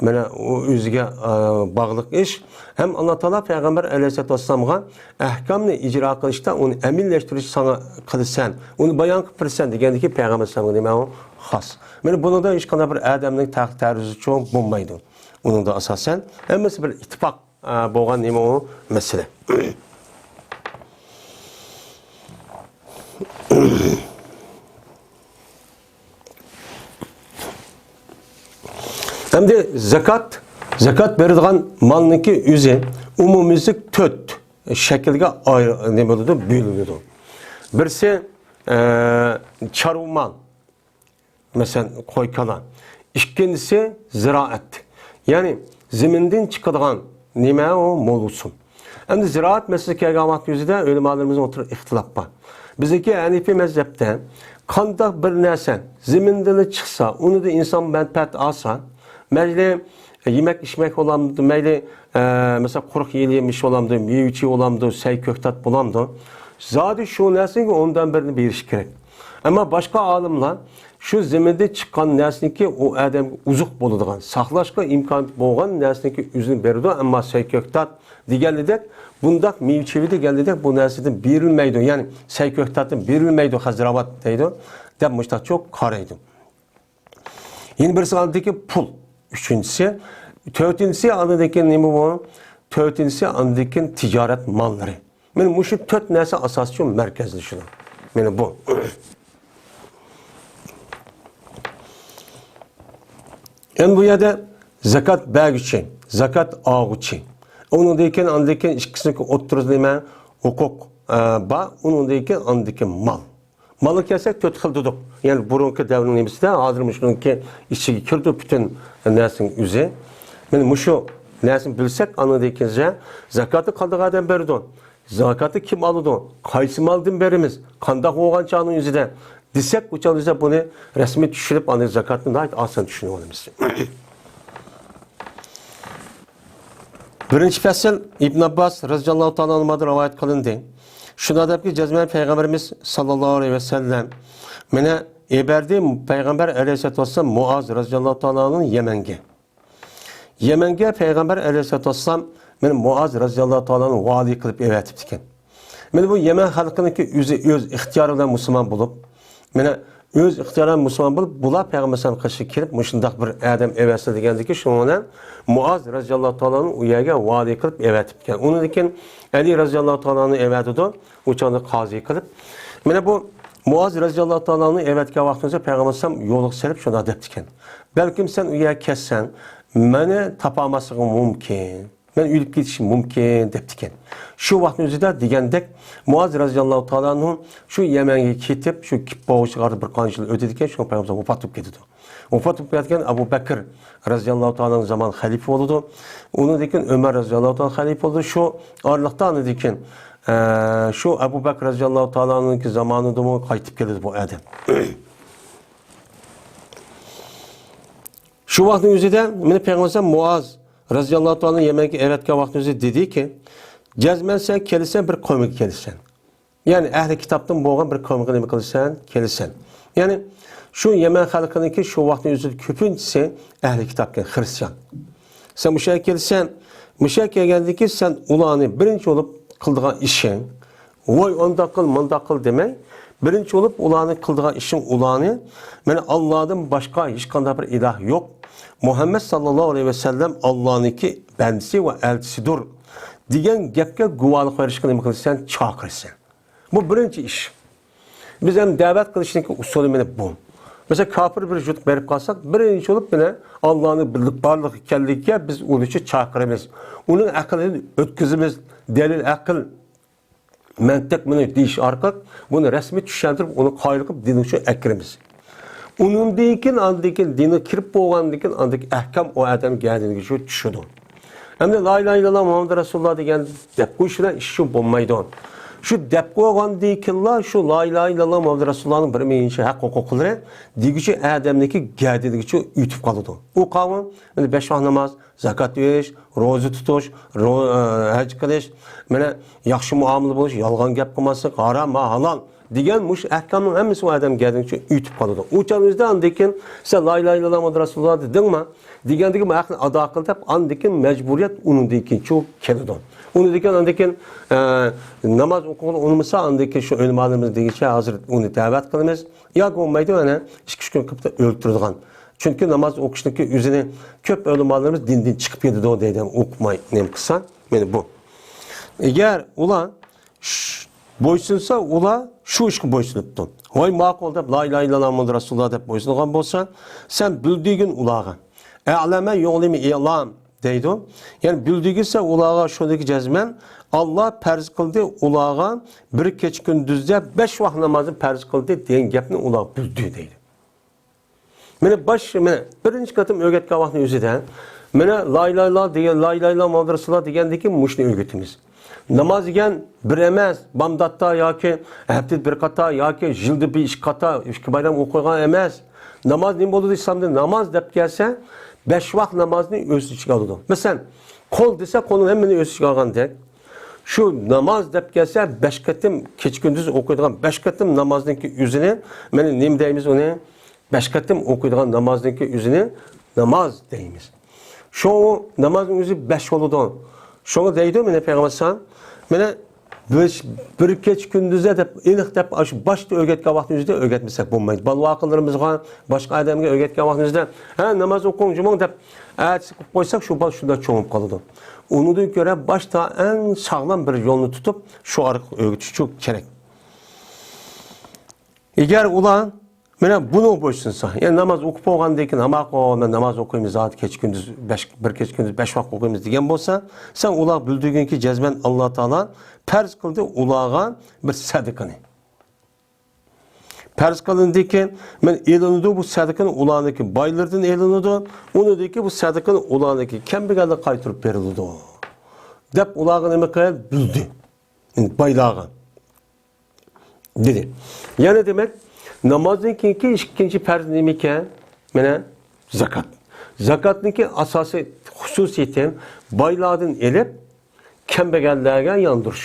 مانا ئۇ ئۆزىگە، ئە، باغلىق ئىش. ھەم ئاللا تائالا پەيغەمبەر ئەلەيھىسسالاتۇ ۋەسسالامغا ئەھكامنى ئىجرا قىلىشتا ئۇنى ئەمەلىيلەشتۈرۈش ساڭا قىلىسەن، ئۇنى بايان قىلىپ بېرىسەن دېگەندىكى پەيغەمبەر ئەلەيھىسسالامغا نېمە ئۇ؟ خاس. مانا بۇنىڭدا ھېچقانداق بىر ئادەمنىڭ تەخت تەرۇزىچۇ بولمايدۇ. ئۇنىڭدا ئاساسەن ھەممىسى بىر ئىتتىپاق، ئە، بولغان نېمە ئۇ؟ مەسىلە. ئەمدى زاكات، زاكات بېرىدىغان مالنىڭكى ئۆزى ئومۇميۈزلۈك تۆت شەكىلگە ئايرى-، نېمە بولىدۇ؟ بۆلۈنىدۇ. بىرسى، ئە، چارۋا مال، مەسىلەن، قوي، كالا. ئىككىنچىسى زىرائەت، يەنى زېمىندىن چىقىدىغان نېمە ئۇ؟ مول ئوسۇل. ئەمدى زىرائەت مەسىلىسىگە كەلگەن ۋاقىت يۈزىدە ئۆلىمالىرىمىزنىڭ ئوتتۇرىدا ئىختىلاپ بار. بىزنىڭكى ھەنىفىي مەزھەپتە قانداق بىر نەرسە زېمىندىلا چىقسا، ئۇنىدا ئىنسان مەنپەئەت ئالسا، مەيلى يېمەك ئىچمەك بولامدۇ، مەيلى، ئە، مەسىلەن، قۇرۇق يېلىم ئىش بولامدۇ، مېۋە چېيى بولامدۇ، سەي كۆكتات بولامدۇ، زادى شۇ نەرسىگە ئوندىن بىرنى بېرىش كېرەك. ئەمما باشقا ئالىملار شۇ زېمىندىن چىققان نەرسىنىڭكى ئۇ ئادەمگە ئوزۇق بولىدىغان، ساقلاشقا ئىمكانىيىتى بولغان نەرسىنىڭكى ئۆزىنى بېرىدۇ، ئەمما سەي كۆكتات دېگەندەك، بۇنداق مېۋە چېۋە دېگەندەك بۇ نەرسىدىن بېرىلمەيدۇ، يەنى سەي كۆكتاتتىن بېرىلمەيدۇ، خەزراۋات دەيدۇ، دەپ مۇشتاق چوق قارايدۇ. يەنە بىرسى ئاندىكى پۇل. ئۈچىنچىسى، تۆتىنچىسى ئاندىكى نېمە بۇ؟ تۆتىنچىسى ئاندىكى تىجارەت ماللىرى. مانا مۇشۇ تۆت نەرسە ئاساسىي شۇ مەركەزلىشىدۇ. مانا بۇ. ئەمدى بۇ يەردە زاكات بەرگۈچى، زاكات ئالغۇچى. ئۇنىڭدىن كېيىن، ئاندىن كېيىن ئىككىسىنىڭ ئوتتۇرىسىدا نېمە؟ ھوقۇق، ئە، بار. ئۇنىڭدىن كېيىن ئاندىكى مال. مالغا كەلسەك، تۆت خىل دېدۇق. يەنى بۇرۇنقى دەۋرنىڭ نېمىسىدە، ھازىر مۇشۇنىڭكى ئىچىگە كىرىدۇ پۈتۈن نەرسىنىڭ ئۆزى. مانا مۇشۇ نەرسىنى بىلسەك، ئاندىن كېيىن زاكاتنى قانداق ئادەم بېرىدۇ؟ زاكاتنى كىم ئالىدۇ؟ قايسى مالدىن بېرىمىز؟ قانداق بولغان چاغنىڭ ئۆزىدە؟ دېسەك، ئۇ چاغدا بۇنى رەسمىي چۈشىنىپ، ئاندىن زاكاتنى ناھايىتى ئاسان چۈشىنىۋالىمىز. بىرىنچى پەسىل، ئىبن ئابباس رەزىياللاھۇ تائالا ئەنھۇدىن رىۋايەت قىلىندى. شۇنداق دەپكى، جەزمەن پەيغەمبىرىمىز ساللاللاھۇ ئەلەيھى ۋەسەللەم مېنى ئەۋەتتى، پەيغەمبەر ئەلەيھىسسالاتۇ ۋەسسالام مۇئاز رەزىياللاھۇ تائالا ئەنھۇنى يەمەنگە. يەمەنگە پەيغەمبەر ئەلەيھىسسالاتۇ ۋەسسالام مېنى مۇئاز رەزىياللاھۇ تائالا ئەنھۇ ۋالىي قىلىپ ئەۋەتىپتىكەن. مانا بۇ يەمەن خەلقىنىڭكى ئۆزى ئۆز ئىختىيارى بىلەن مۇسۇلمان بولۇپ، مانا ئۆز ئىختىيارى بىلەن مۇسۇلمان بولۇپ، بۇلار پەيغەمبەر ئەلەيھىسسالام قېشىغا كېلىپ، مۇشۇنداق بىر ئادەم ئەۋەتسە دېگەندىكى، شۇنىڭ بىلەن مۇئاز رەزىياللاھۇ تائالا ئەنھۇنى ئۇ يەرگە ۋالىي قىلىپ ئەۋەتىپتىكەن. ئۇنىڭدىن كېيىن ئەلى رەزىياللاھۇ تائالا ئەنھۇنى ئەۋەتىدۇ، ئۇ چاغدا قازى قىلىپ. مانا بۇ مۇئاز رەزىياللاھۇ تائالا ئەنھۇنى ئەۋەتكەن ۋاقتىمىزدا پەيغەمبەر ئەلەيھىسسالام يولغا سېلىپ شۇنداق دەپتىكەن، بەلكىم سەن ئۇ يەرگە كەتسەڭ، مېنى تاپالماسلىقىڭ مۇمكىن. مەن ئۆلۈپ كېتىشىم مۇمكىن دەپتىكەن. شۇ ۋاقىتنىڭ ئۆزىدە دېگەندەك، مۇئاز رەزىياللاھۇ تائالا ئەنھۇ شۇ يەمەنگە كېتىپ، شۇ كېلىپ بولغۇچە ئارىدا بىر قانچە يىل ئۆتىدىكەن، شۇ پەيغەمبەر واپات بولۇپ كېتىدۇ. ۋاپات بولۇپ كەتكەن ئەبۇ بەكىر رەزىياللاھۇ تائالا ئەنھۇ زامان خەلىپە بولىدۇ. ئۇنىڭدىن كېيىن ئۆمەر رەزىياللاھۇ تائالا خەلىپە بولىدۇ. شۇ ئارىلىقتا ئاندىن كېيىن، ئە، شۇ ئەبۇ بەكىر رەزىياللاھۇ تائالا ئەنھۇنىڭكى زامانىدىمۇ قايتىپ كېلىدۇ بۇ ئادەم. شۇ ۋاقىتنىڭ ئۆزىدە مېنى پەيغەمبەر مۇئاز رەزىياللاھۇ تائالا يەمەنگە ئەۋەتكەن ۋاقتىمىزدا دېدىكى، جەزمەن سەن كېلىسەن، بىر قومغا كېلىسەن. يەنى ئەھلى كىتابتىن بولغان بىر قومغا نېمە قىلىسەن؟ كېلىسەن. يەنى شۇ يەمەن خەلقىنىڭكى شۇ ۋاقىتنىڭ ئۆزىدە كۆپىنچىسى ئەھلى كىتابكەن، خرىستىيان. سەن مۇشۇ يەرگە كېلىسەن، مۇشۇ يەرگە كەلگەندىن كېيىن سەن ئۇلارنى بىرىنچى بولۇپ قىلىدىغان ئىشىڭ، ۋاي ئانداق قىل، مۇنداق قىل دېمەي، بىرىنچى بولۇپ ئۇلارنى قىلىدىغان ئىشىڭ ئۇلارنى، مانا، ئاللادىن باشقا ھېچقانداق بىر ئىلاھ يوق، مۇھەممەد ساللاللاھۇ ئەلەيھى ۋەسەللەم ئاللانىڭكى بەندىسى ۋە ئەلچىسىدۇر دېگەن گەپكە گۇۋاھلىق بېرىشكە نېمە قىلىسەن؟ چاقىرىسەن. بۇ بىرىنچى ئىش. بىز ھەم دەۋەت قىلىشنىڭكى ئۇسۇلى مانا بۇ. مەسىلەن، كاپىر بىر يۇرتقا بېرىپ قالساق، بىرىنچى بولۇپ مانا ئاللانىڭ بىرلىك بارلىقى ئىكەنلىكىگە بىز ئۇنى چاقىرىمىز. ئۇنىڭ ئەقلىدىن ئۆتكۈزىمىز، دەلىل ئەقىل، مەنتىق بۇنى دېيىش ئارقىلىق بۇنى رەسمىي چۈشەندۈرۈپ، ئۇنى قايىل قىلىپ دىنى ئۈچۈن ئەكىرىمىز. ئۇنىڭدىن كېيىن، ئاندىن كېيىن دىنغا كىرىپ بولغاندىن كېيىن، ئاندىن كېيىن ئەھكام ئۇ ئادەمنىڭ گەدىنىگە شۇ چۈشىدۇ. ئەمدى لا ئىلاھە ئىللاللا مۇھەممەد رەسۇلۇللا دېگەن دەپ قويۇش بىلەن ئىش شۇ بولمايدۇ. شۇ دەپ قويغاندىن كېيىنلا شۇ لا ئىلاھە ئىللاللا مۇھەممەد رەسۇلۇللانىڭ بىر مىنچە ھەق ھوقۇقلىرى دېگۈچى ئادەمنىڭكى گەدىنىگىچە ئۆتۈپ قالىدۇ. ئۇ قانۇن، ئەمدى بەش ۋاق ناماز، زاكات بېرىش، روزا تۇتۇش، رو-، ئە، ھەج قىلىش، مانا ياخشى مۇئامىلە بولۇش، يالغان گەپ قىلماسلىق، ھارام ۋە ھالال دېگەن مۇشۇ ئەھكامنىڭ ھەممىسى ئۇ ئادەم گەدىنىگىچە ئۆتۈپ قالىدۇ. ئۇ چاغ ئۆزىدە ئاندىن كېيىن سەن لا ئىلاھە ئىللاللا مۇھەممەد رەسۇلۇللا دېدىڭما؟ دېگەندىكى بۇ ھەقنى ئادا قىل دەپ، ئاندىن كېيىن مەجبۇرىيەت ئۇنىڭدىن كېيىن چۇ كېلىدۇ. ئۇنىڭدىن كېيىن، ئاندىن كېيىن، ئە، ناماز ئوقۇغىلى ئۇنىمىسا، ئاندىن كېيىن شۇ ئۆلىمالىرىمىز دېگىچە ھازىر ئۇنى دەۋەت قىلىمىز. ياكى بولمايدۇ، ئەنە ئىككى ئۈچ كۈن قىلىپ ئۆلتۈرىدىغان. چۈنكى ناماز ئوقۇشنىڭكى ئۆزىنى كۆپ ئۆلىمالىرىمىز دىندىن چىقىپ كېتىدۇ دەيدۇ، ئوقۇماي نېمە قىلسا. مانا بۇ. ئەگەر ئۇلار ش-، بويسۇنسا، ئۇلار شۇ ئىشقا بويسۇنۇپتۇ. ۋاي ماقۇل دەپ، لا ئىلاھە ئىللاللا مۇھەممەد رەسۇلۇللا دەپ بويسۇنغان بولسا، سەن بىلدۈرگىن ئۇلارغا. ئەلەمە يۇغلىمى ئىلام دەيدۇ. يەنى بىلدۈرگۈزسە ئۇلارغا شۇندىكى جەزمەن، ئاللا پەرز قىلدى ئۇلارغا بىر كېچە كۈندۈزدە بەش ۋاق نامازنى پەرز قىلدى دېگەن گەپنى ئۇلارغا بىلدۈر دەيدۇ. مانا باش، مانا بىرىنچى قېتىم ئۆگەتكەن ۋاقتىنىڭ ئۆزىدە، مانا لا ئىلاھە ئىللا دېگەن، لا ئىلاھە ئىللا مۇھەممەد رەسۇلۇللا دېگەندىكى مۇشۇنى ئۆگىتىمىز. ناماز دېگەن بىر ئەمەس، بامداتتا ياكى ھەپتىدە بىر قاتا ياكى يىلدا بىر ئىككى قاتا، ئىككى بايرام ئوقۇيدىغان ئەمەس. ناماز نېمە بولىدۇ ئىسلامدا؟ ناماز دەپ كەلسە، بەش ۋاق نامازنى ئۆز ئىچىگە ئالىدۇ. مەسىلەن، قول دېسە، قولنىڭ ھەممىنى ئۆز ئىچىگە ئالغاندەك، شۇ ناماز دەپ كەلسە، بەش قېتىم، كېچە-كۈندۈز ئوقۇيدىغان بەش قېتىم نامازنىڭكى ئۆزىنى، مانا نېمە دەيمىز ئۇنى؟ بەش قېتىم ئوقۇيدىغان نامازنىڭكى ئۆزىنى ناماز دەيمىز. شۇ نامازنىڭ ئۆزى بەش بولىدۇ. شۇڭا دەيدۇ، مانا پەيغەمبەر ئەلەيھىسسالام، مانا بىر، بىر كېچە كۈندۈزدە دەپ، ئېنىق دەپ، ئاشۇ باشتا ئۆگەتكەن ۋاقتىمىزدا ئۆگەتمىسەك بولمايدۇ. بالا-ۋاقىلىرىمىزغا، باشقا ئادەمگە ئۆگەتكەن ۋاقتىمىزدا، «ھە، ناماز ئوقۇڭ، جۇمۇڭ» دەپ، ئەتىسى قىلىپ قويساق، شۇ بالا شۇنداق چوڭىيىپ قالىدۇ. ئۇنىڭدىن كۆرە باشتا ئەڭ ساغلام بىر يولنى تۇتۇپ، شۇ ئارقىلىق ئۆگىتىش كېرەك. ئەگەر ئۇلار مانا بۇنىڭغا بويسۇنسا، يەنى ناماز ئوقۇپ بولغاندىن كېيىن، «ھە، ماقۇل، مەن ناماز ئوقۇيمىز، زادى كېچە-كۈندۈز بەش، بىر كېچە-كۈندۈز بەش ۋاق ئوقۇيمىز» دېگەن بولسا، سەن ئۇلارغا بىلدۈرگىنكى جەزمەن ئاللا تائالا پەرز قىلدى ئۇلارغا بىر سەدىقىنى. پەرز قىلىندىكى، مەن ئېلىنىدۇ بۇ سەدىقىنى ئۇلارنىڭكى بايلىرىدىن ئېلىنىدۇ، ئۇنىڭدىكى بۇ سەدىقىنى ئۇلارنىڭكى كەمبەگەللەرگە قايتۇرۇپ بېرىلىدۇ، دەپ ئۇلارغا نېمە قىلدى؟ بىلدى. بايلارغا دېدى. يەنە دېمەك، نامازدىن كېيىنكى ئىككىنچى پەرز نېمىكەن؟ مانا زاكات. زاكاتنىڭكى ئاساسىي خۇسۇسىيىتى بايلاردىن ئېلىپ، كەمبەگەللەرگە ياندۇرۇش.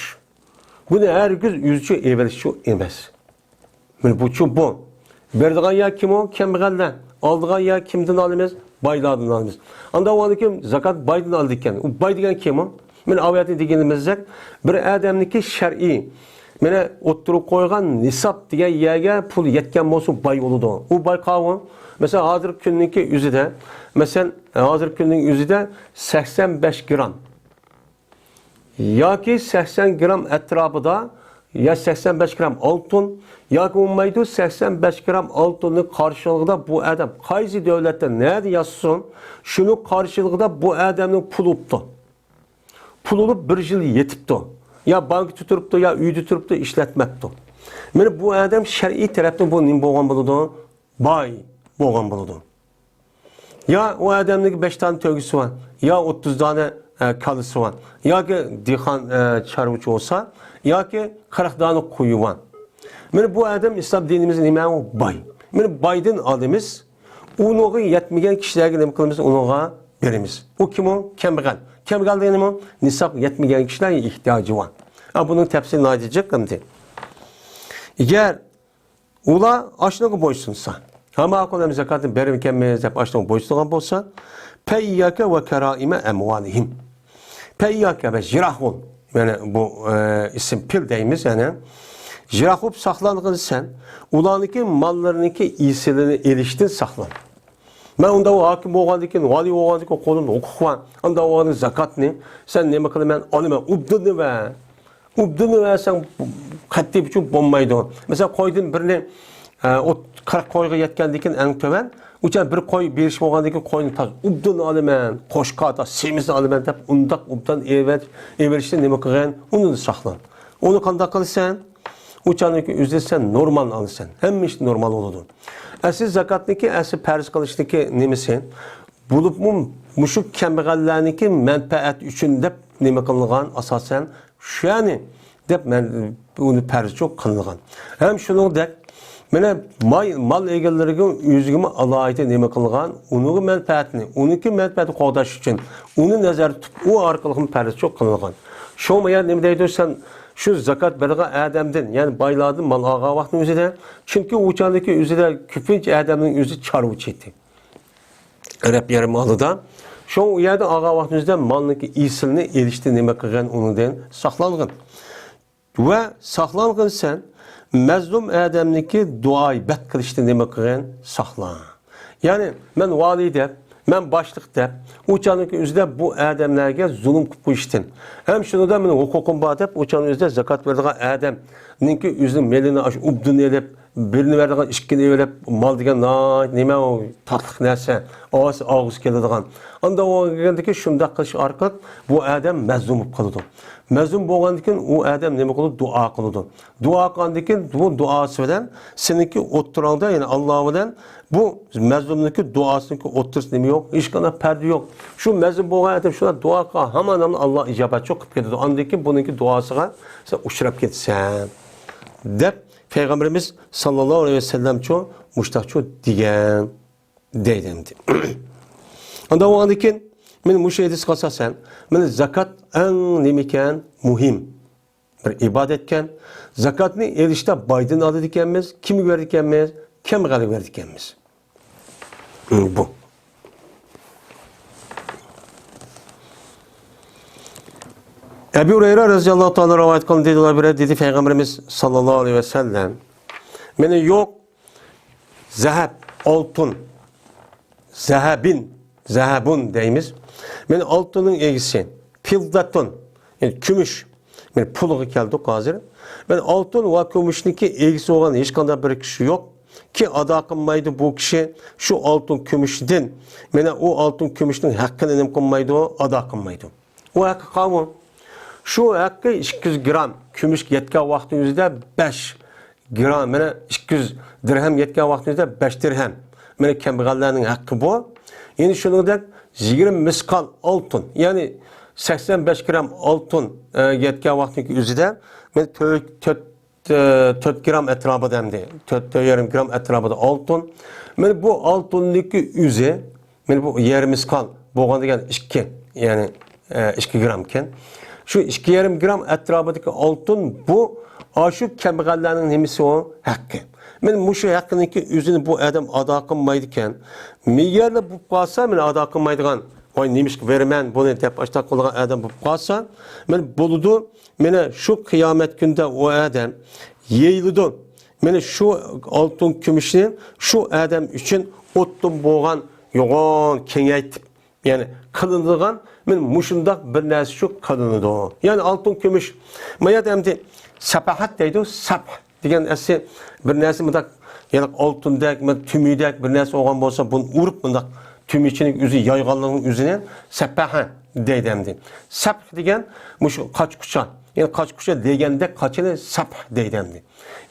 بۇنى ھەرگىز ئۆزىچە ئېلىۋېلىشچۇ ئەمەس. مانا بۇچۇ بۇ. بېرىدىغان يەر كىم ئۇ؟ كەمبەگەللەر. ئالىدىغان يەر كىمدىن ئالىمىز؟ بايلاردىن ئالىمىز. ئانداق بولغاندىكىن زاكات بايدىن ئالىدىكەن. ئۇ باي دېگەن كىم ئۇ؟ مانا ئاۋۇ يەردە دېگىنىمىزدەك، بىر ئادەمنىڭكى شەرئىي، مانا ئوتتۇرىغا قويغان نىساب دېگەن يەرگە پۇل يەتكەن بولسا باي بولىدۇ. ئۇ باي قاۋۇ. مەسىلەن، ھازىرقى كۈننىڭكى ئۆزىدە، مەسىلەن، ھازىرقى كۈننىڭ ئۆزىدە سەكسەن بەش گرام ياكى سەكسەن گرام ئەتراپىدا يا سەكسەن بەش گرام ئالتۇن ياكى بولمايدۇ، سەكسەن بەش گرام ئالتۇننى قارشىلىقىدا بۇ ئادەم قايسى دۆلەتتە نەدە ياسىسۇن، شۇنىڭ قارشىلىقىدا بۇ ئادەمنىڭ پۇلى بوپتۇ. پۇل بولۇپ بىر يىل يېتىپتۇ. يا بانكىدا تۇرۇپتۇ، يا ئۆيدە تۇرۇپتۇ، ئىشلەتمەپتۇ. مانا بۇ ئادەم شەرئىي تەرەپتىن بۇ نېمە بولغان بولىدۇ؟ باي بولغان بولىدۇ. يا ئۇ ئادەمنىڭكى بەش دانە تۆگىسى بار، يا ئوتتۇز دانە، ئە، كالىسى بار، ياكى دېھقان، ئە، چارۋىچى بولسا، ياكى قىرىق دانە قويى بار. مانا بۇ ئادەم ئىسلام دىنىمىزدا نېمە ئۇ؟ باي. مانا بايدىن ئالىمىز، ئۇنىڭغا يەتمىگەن كىشىلەرگە نېمە قىلىمىز؟ ئۇنىڭغا بېرىمىز. ئۇ كىم ئۇ؟ كەمبەغەل. كەمبەغەل دېگەن نېمە؟ نىسابقا يەتمىگەن كىشىلەرگە ئېھتىياجى بار. ھە، بۇنىڭ تەپسىلى ناھايىتى جىق ئەمدى. ئەگەر ئۇلار ئاشۇنىڭغا بويسۇنسا، ھە، ماقۇل، ئەمدى زاكاتنى بېرىمىكەنمىز دەپ ئاشۇنىڭغا بويسۇنغان بولسا، فَإِيَّاكَ وَكَرَائِمَ أَمْوَالِهِمْ. فَإِيَّاكَ، بەس، يىراق بول. يەنى بۇ، ئە، ئىسىم پېئىل دەيمىز، يەنى. يىراق بولۇپ ساقلانغىن سەن. ئۇلارنىڭكى ماللىرىنىڭكى ئېسىلىنى ئېلىشتىن ساقلان. مەن ئۇنداق ھاكىم بولغاندىن كېيىن، ۋالىي بولغاندىن كېيىن قولۇمدا ھوقۇق بار. ئانداق بولغاندا زاكاتنى سەن نېمە قىلىمەن؟ ئالىمەن. ئوبداننى بەر. ئوبداننى بەرسەڭ قەتئىي ئۈچۈن بولمايدۇ. مەسىلەن، قويدىن بىرنى، ئە، ئوت-، قىرىق قويغا يەتكەندىن كېيىن ئەڭ تۆۋەن، ئۇچان بىر قوي بېرىش بولغاندىن كېيىن قوينى تاز ئوبداننى ئالىمەن، قوشقا تا سېمىزنى ئالىمەن دەپ ئۇنداق ئوبدان ئېۋەت-، ئېۋېرىشنى نېمە قىلغىن؟ ئۇنى ساقلان. ئۇنى قانداق قىلىسەن؟ ئۇ چاغدىكى ئۆزى سەن نورمال ئالىسەن. ھەممە ئىش نورمال بولىدۇ. ئەسلى زاكاتنىكى، ئەسلى پەرز قىلىشنىكى نېمىسى؟ بولۇپمۇ مۇشۇ كەمبەغەللەرنىڭكى مەنپەئەت ئۈچۈن دەپ نېمە قىلىنغان ئاساسەن شۇنى دەپ مەن ئۇنى پەرزچۇ قىلىنغان. ھەم شۇنىڭدەك مانا ماي-، مال ئىگىلىرىگە ئۆزىگىمۇ ئالاھىدە نېمە قىلغان، ئۇنىڭغا مەنپەئەتنى، ئۇنىڭكى مەنپەئەتىنى قوغداش ئۈچۈن ئۇنى نەزەردە تۇتۇپ ئۇ ئارقىلىقمۇ پەرزچۇ قىلىنغان. شۇڭا يەنە نېمە دەيدۇ، سەن شۇ زاكات بېرىدىغان ئادەمدىن، يەنى بايلاردىن مال ئالغان ۋاقتىنىڭ ئۆزىدە، چۈنكى ئۇ چاغدىكى ئۆزىدە كۆپىنچە ئادەمنىڭ ئۆزى چارۋىچى ئىدى. ئەرەب يېرىم ئالدىدا. شۇڭا ئۇ يەردە ئالغان ۋاقتىمىزدا مالنىڭكى ئېسىلىنى ئېلىشتىن نېمە قىلغان، ئۇنىڭدىن ساقلانغىن. ۋە ساقلانغىن سەن مەزلۇم ئادەمنىڭكى دۇئايى بەت قىلىشتىن نېمە قىلغىن، ساقلان. يەنى مەن ۋالىي دەپ، مەن باشلىق دەپ، ئۇ چاغنىڭكى ئۆزىدە بۇ ئادەملەرگە زۇلۇم قىلىپ قويۇشتىن. ھەم شۇنىڭدا مېنىڭ ھوقۇقۇم بار دەپ، ئۇ چاغنىڭ ئۆزىدە زاكات بېرىدىغان ئادەمنىڭكى ئۆزىنىڭ مېلىنى ئاشۇ ئوبدان ئېلىپ، بىرنى بەرىدىغان ئىككىنى ئېلىپ، مال دېگەن ناھايىتى نېمە ئۇ تاتلىق نەرسە، ئاۋۇ ئاغزى كېلىدىغان. ئانداق بولغاندىكىن شۇنداق قىلىش ئارقىلىق بۇ ئادەم مەزلۇم بولۇپ قالىدۇ. مەزلۇم بولغاندىكىن ئۇ ئادەم نېمە قىلىدۇ؟ دۇئا قىلىدۇ. دۇئا قىلغاندىكىن بۇ دۇئاسى بىلەن سېنىڭكى ئوتتۇراڭدا، يەنى ئاللا بىلەن بۇ مەزلۇمنىڭكى دۇئاسىنىڭكى ئوتتۇرىسىدا نېمە يوق؟ ھېچقانداق پەردە يوق. شۇ مەزلۇم بولغان ئادەم شۇنداق دۇئا قىلغان ھامان ئاللا ئىجابەتچۇ قىلىپ كېتىدۇ. ئاندىن كېيىن بۇنىڭكى دۇئاسىغا سەن ئۇچراپ كېتىسەن، دەپ پەيغەمبىرىمىز ساللاللاھۇ ئەلەيھى ۋەسەللەمچۇ مۇشتاقچۇ دېگەن. دەيدۇ ئەمدى. ئاندىن بولغاندىن كېيىن، مانا مۇشۇ ھەدىسكە ئاساسەن، مانا زاكات ئەڭ نېمىكەن؟ مۇھىم بىر ئىبادەتكەن. زاكاتنى ئېلىشتا بايدىن ئالىدىكەنمىز، كىمگە بېرىدىكەنمىز؟ كەمبەغەلگە بېرىدىكەنمىز. بۇ. ئەبۇ ھۇرەيرە رەزىياللاھۇ تائالا رىۋايەت قىلدى، دېدىلەر، بىرەر دېدى پەيغەمبىرىمىز ساللاللاھۇ ئەلەيھى ۋەسەللەم، مانا يوق، زەھەب، ئالتۇن، زەھەبىن، زەھەبۇن دەيمىز. مانا ئالتۇننىڭ ئىگىسى، فىززەتۇن، يەنى كۈمۈش. مانا پۇلغا كەلدۇق ھازىر. مانا ئالتۇن ۋە كۈمۈشنىڭكى ئىگىسى بولغان ھېچقانداق بىر كىشى يوق كى، ئادا قىلمايدۇ بۇ كىشى شۇ ئالتۇن كۈمۈشتىن. مانا ئۇ ئالتۇن كۈمۈشنىڭ ھەققىنى نېمە قىلمايدۇ؟ ئادا قىلمايدۇ. ئۇ ھەققى قانۇن. شۇ ھەققى ئىككى يۈز گرام كۈمۈشكە يەتكەن ۋاقتىنىڭ ئۆزىدە بەش گرام، مانا ئىككى يۈز دىرھەم يەتكەن ۋاقتىنىڭ ئۆزىدە بەش دىرھەم. مانا كەمبەغەللەرنىڭ ھەققى بۇ. يەنە شۇنىڭدەك يىگىرمە مىسقال ئالتۇن، يەنى سەكسەن بەش گرام ئالتۇن، ئە، يەتكەن ۋاقتىنىڭ ئۆزىدە مانا تۆت، تۆت، ئە، تۆت گرام ئەتراپىدا ئەمدى. تۆت، تۆت يېرىم گرام ئەتراپىدا ئالتۇن. مانا بۇ ئالتۇننىڭكى ئۆزى مانا بۇ يېرىم مىسقال بولغان دېگەن ئىككى، يەنى، ئە، ئىككى گرامكەن. شۇ ئىككى يېرىم گرام ئەتراپىدىكى ئالتۇن بۇ، ئاشۇ كەمبەغەللەرنىڭ نېمىسى ئۇ؟ ھەققى. مانا مۇشۇ ھەققىنىڭكى ئۆزىنى بۇ ئادەم ئادا قىلمايدىكەن. مېگەر بولۇپ قالسا، مانا ئادا قىلمايدىغان، ۋاي، نېمىشقا بېرىمەن بۇنى دەپ ئاشۇنداق قىلىدىغان ئادەم بولۇپ قالسا، مانا بولىدۇ. مانا شۇ قىيامەت كۈنىدە ئۇ ئادەم يېيىلىدۇ. مانا شۇ ئالتۇن كۈمۈشنى شۇ ئادەم ئۈچۈن ئوتتىن بولغان يوغان كېڭەيتىپ، يەنى قىلىنىدىغان، مانا مۇشۇنداق بىر نەرسە شۇ قىلىنىدۇ. يەنى ئالتۇن كۈمۈش. ما يەردە ئەمدى سەپەھەت دەيدۇ، سەپھ دېگەن ئەسلى بىر نەرسە مۇنداق، يەنى ئالتۇندەك، مانا تۈمۈدەك بىر نەرسە بولغان بولسا، بۇنى ئۇرۇپ مۇنداق تۈمىچىنىڭ ئۆزى يايغانلىقىنىڭ ئۆزىنى سەپەھە دەيدۇ ئەمدى. سەپھ دېگەن مۇشۇ قاچا-قۇچا. يەنى قاچا-قۇچا دېگەندەك قاچىنى سەپھ دەيدۇ ئەمدى.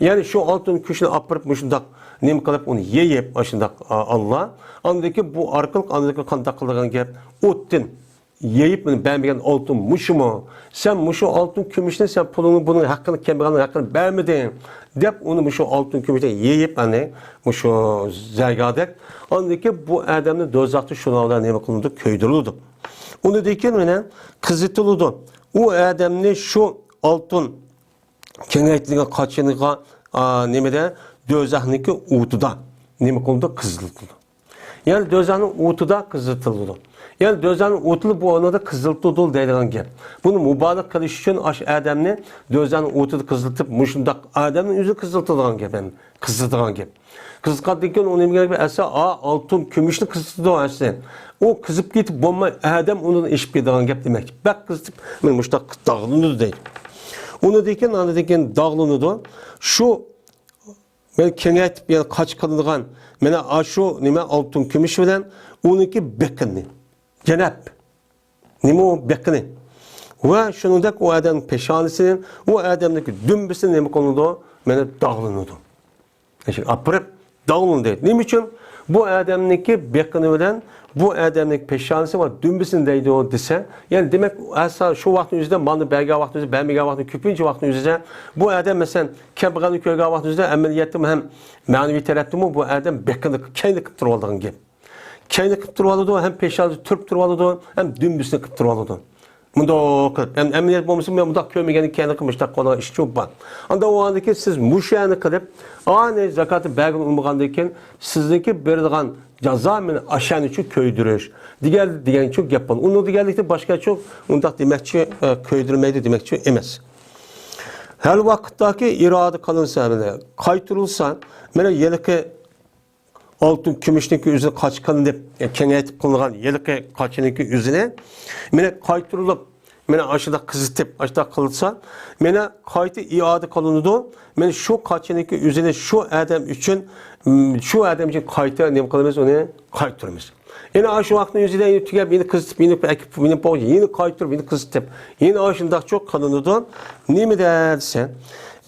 يەنى شۇ ئالتۇن كۈمۈشنى ئاپىرىپ مۇشۇنداق نېمە قىلىپ ئۇنى يېيىپ، ئاشۇنداق، ئا، ئاللا. ئاندىن كېيىن بۇ ئارقىلىق ئاندىن كېيىن قانداق قىلىدىغان گەپ؟ ئوتتىن يېيىپ مېنى بەرمىگەن ئالتۇن مۇشۇمۇ؟ سەن مۇشۇ ئالتۇن كۈمۈشنى، سەن پۇلۇڭنى، بۇنىڭ ھەققىنى، كەمبەغەلنىڭ ھەققىنى بەرمىدىڭ، دەپ ئۇنى مۇشۇ ئالتۇن كۈمۈشنى يېيىپ، ئەنە مۇشۇ زەرگەردەك. ئاندىن كېيىن بۇ ئادەمنى دوزاختا شۇنىڭ بىلەن نېمە قىلىنىدۇ؟ كۆيدۈرۈلىدۇ. ئۇنىڭدىن كېيىن مانا قىزىتىلىدۇ. ئۇ ئادەمنى شۇ ئالتۇن كېڭەيتىلگەن قاچىنىغا، ئا، نېمىدە، دوزاخنىڭكى ئوتىدا نېمە قىلىدۇ؟ قىزىتىلىدۇ. يەنى دوزاخنىڭ ئوتىدا قىزىتىلىدۇ. يەنى دوزاخنىڭ ئوتىدا بۇ ئورنىدا قىزىتىلىدۇ دەيدىغان گەپ. بۇنى مۇبالىغە قىلىش ئۈچۈن ئاشۇ ئادەمنى دوزاخنىڭ ئوتىدا قىزىتىپ، مۇشۇنداق ئادەمنىڭ ئۆزىنى قىزىتىدىغان گەپ، يەنى قىزىتىدىغان گەپ. قىزىتقاندىن كېيىن ئۇ نېمە گەپ؟ ئەسلى، ئا، ئالتۇن كۈمۈشنى قىزىتىدۇ ئەسلى. ئۇ قىزىپ كېتىپ بولماي، ئادەم ئۇنىڭدىن ئېشىپ كېتىدىغان گەپ دېمەكچى. بەك قىزىتىپ، مانا مۇشۇنداق داغلىنىدۇ دەيدۇ. ئۇنىڭدىن كېيىن، ئاندىن كېيىن داغلىنىدۇ. شۇ مانا كېڭەيتىپ، يەنى قاچا قىلىنغان، مانا ئاشۇ نېمە، ئالتۇن كۈمۈش بىلەن ئۇنىڭكى بېقىنى، جەنەپ، نېمە ئۇ بېقىنى ۋە شۇنىڭدەك ئۇ ئادەمنىڭ پېشانىسى، ئۇ ئادەمنىڭكى دۈمبىسى نېمە قىلىنىدۇ؟ مانا داغلىنىدۇ. ئېشەك ئاپىرىپ داغلىنىدۇ. نېمە ئۈچۈن؟ بۇ ئادەمنىڭكى بېقىنى بىلەن بۇ ئادەمنىڭ پېشانىسى ۋە دۈمبىسىنى دەيدۇ دېسە، يەنى دېمەك، ئەسلا شۇ ۋاقىتنىڭ ئۆزىدە مالنى بەرگەن ۋاقتىنىڭ ئۆزىدە، بەرمىگەن ۋاقتىنىڭ كۆپىنچە ۋاقتىنىڭ ئۆزىدە بۇ ئادەم، مەسىلەن، كەمبەغەلنى كۆرگەن ۋاقتىنىڭ ئۆزىدە ئەمەلىيەتتىمۇ ھەم مەنىۋى تەرەپتىمۇ بۇ ئادەم بېقىنى، كەينى قىلىپ تۇرۇۋالىدىغان گەپ. كەينى قىلىپ تۇرۇۋالىدۇ، ھەم پېشانىسى تۈرۈپ تۇرۇۋالىدۇ، ھەم دۈمبىسىنى قىلىپ تۇرۇۋالىدۇ. مۇنداق قىلىپ، ئەم-، ئەمەلىيەت بولمىسا، مەن مۇنداق كۆرمىگەندىن كېيىن مۇشۇنداق قىلىدىغان ئىش يوق بار. ئاندىن ئۇنىڭدىن كېيىن سىز مۇشۇنى قىلىپ، ئانى زاكاتنى بەرگىلى ئۇنىمىغاندىن كېيىن سىزنىڭكى بېرىدىغان جازا مېنى ئاشۇنى شۇ كۆيدۈرۈش دېگەن، دېگەن شۇ گەپ بولىدۇ. ئۇنىڭ دېگەنلىكتىن باشقا شۇ ئۇنداق دېمەكچى، ئە، كۆيدۈرمەيدۇ دېمەكچى ئەمەس. ھەر ۋاقىتتاكى ئىرادە قىلىنسا، مانا قايتۇرۇلسا، مانا ھېلىقى ئالتۇن كۈمۈشنىڭكى ئۆزىنى قاچا قىلىنىپ، كېڭەيتىپ قىلىنغان ھېلىقى قاچىنىڭكى ئۆزىنى، مانا قايتۇرۇلۇپ، مانا ئاشۇنداق قىزىتىپ، ئاشۇنداق قىلسا، مانا قايتا ئىئادە قىلىنىدۇ. مانا شۇ قاچىنىڭكى ئۆزىنى شۇ ئادەم ئۈچۈن، م، شۇ ئادەم ئۈچۈن قايتا نېمە قىلىمىز؟ ئۇنى قايتۇرىمىز. يەنە ئاشۇ ۋاقىتنىڭ ئۆزىدە يەنە تۈگەپ، يەنە قىزىتىپ، يەنە ئەكىپ، يەنە بوغۇپ، يەنە قايتۇرۇپ، يەنە قىزىتىپ، يەنە ئاشۇنداقچۇ قىلىنىدۇ. نېمىدە دېسە،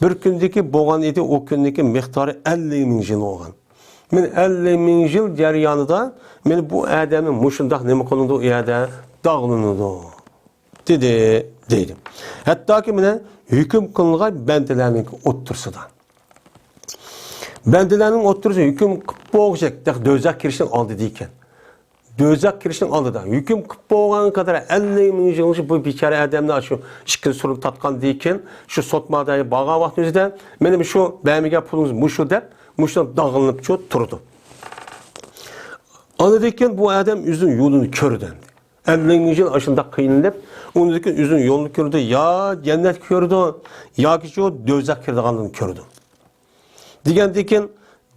بىر كۈندىكى بولغان ئىدى، ئۇ كۈننىڭكى مىقدارى ئەللىك مىڭ يىل بولغان. مانا ئەللىك مىڭ يىل جەريانىدا مانا بۇ ئادەمنى مۇشۇنداق نېمە قىلىنىدۇ، ئۇ يەردە داغلىنىدۇ، دېدى، دەيدۇ. ھەتتاكى مانا ھۆكۈم قىلىنغان بەندىلەرنىڭ ئوتتۇرىسىدا. بەندىلەرنىڭ ئوتتۇرىسىدا ھۆكۈم قىلىپ بولغۇچە، دوزاخ كىرىشنىڭ ئالدىدا ئىكەن. دوزاخ كىرىشنىڭ ئالدىدا ھۆكۈم قىلىپ بولغان قەدەر ئەللىك مىڭ يىلغىچە بۇ بىچارە ئادەمنى شۇ ئىككىنچى سورۇندا تارتقاندىن كېيىن، شۇ سوت مادايى بارغان ۋاقتىنىڭ ئۆزىدە، مېنىڭ شۇ بەرمىگەن پۇلىڭىز مۇشۇ دەپ، مۇشۇ داغلىنىپچۇ تۇرىدۇ. ئاندىن كېيىن بۇ ئادەم ئۆزىنىڭ يولىنى كۆردى. ئەللىك مىڭ يىل ئاشۇنداق قىينىلىپ، ئۇنىڭدىن كېيىن ئۆزىنىڭ يولىنى كۆردى، يا جەننەتكە كۆردى، ياكى شۇ دوزاخقا كىرىدىغانلىقىنى كۆردى. دېگەندىن كېيىن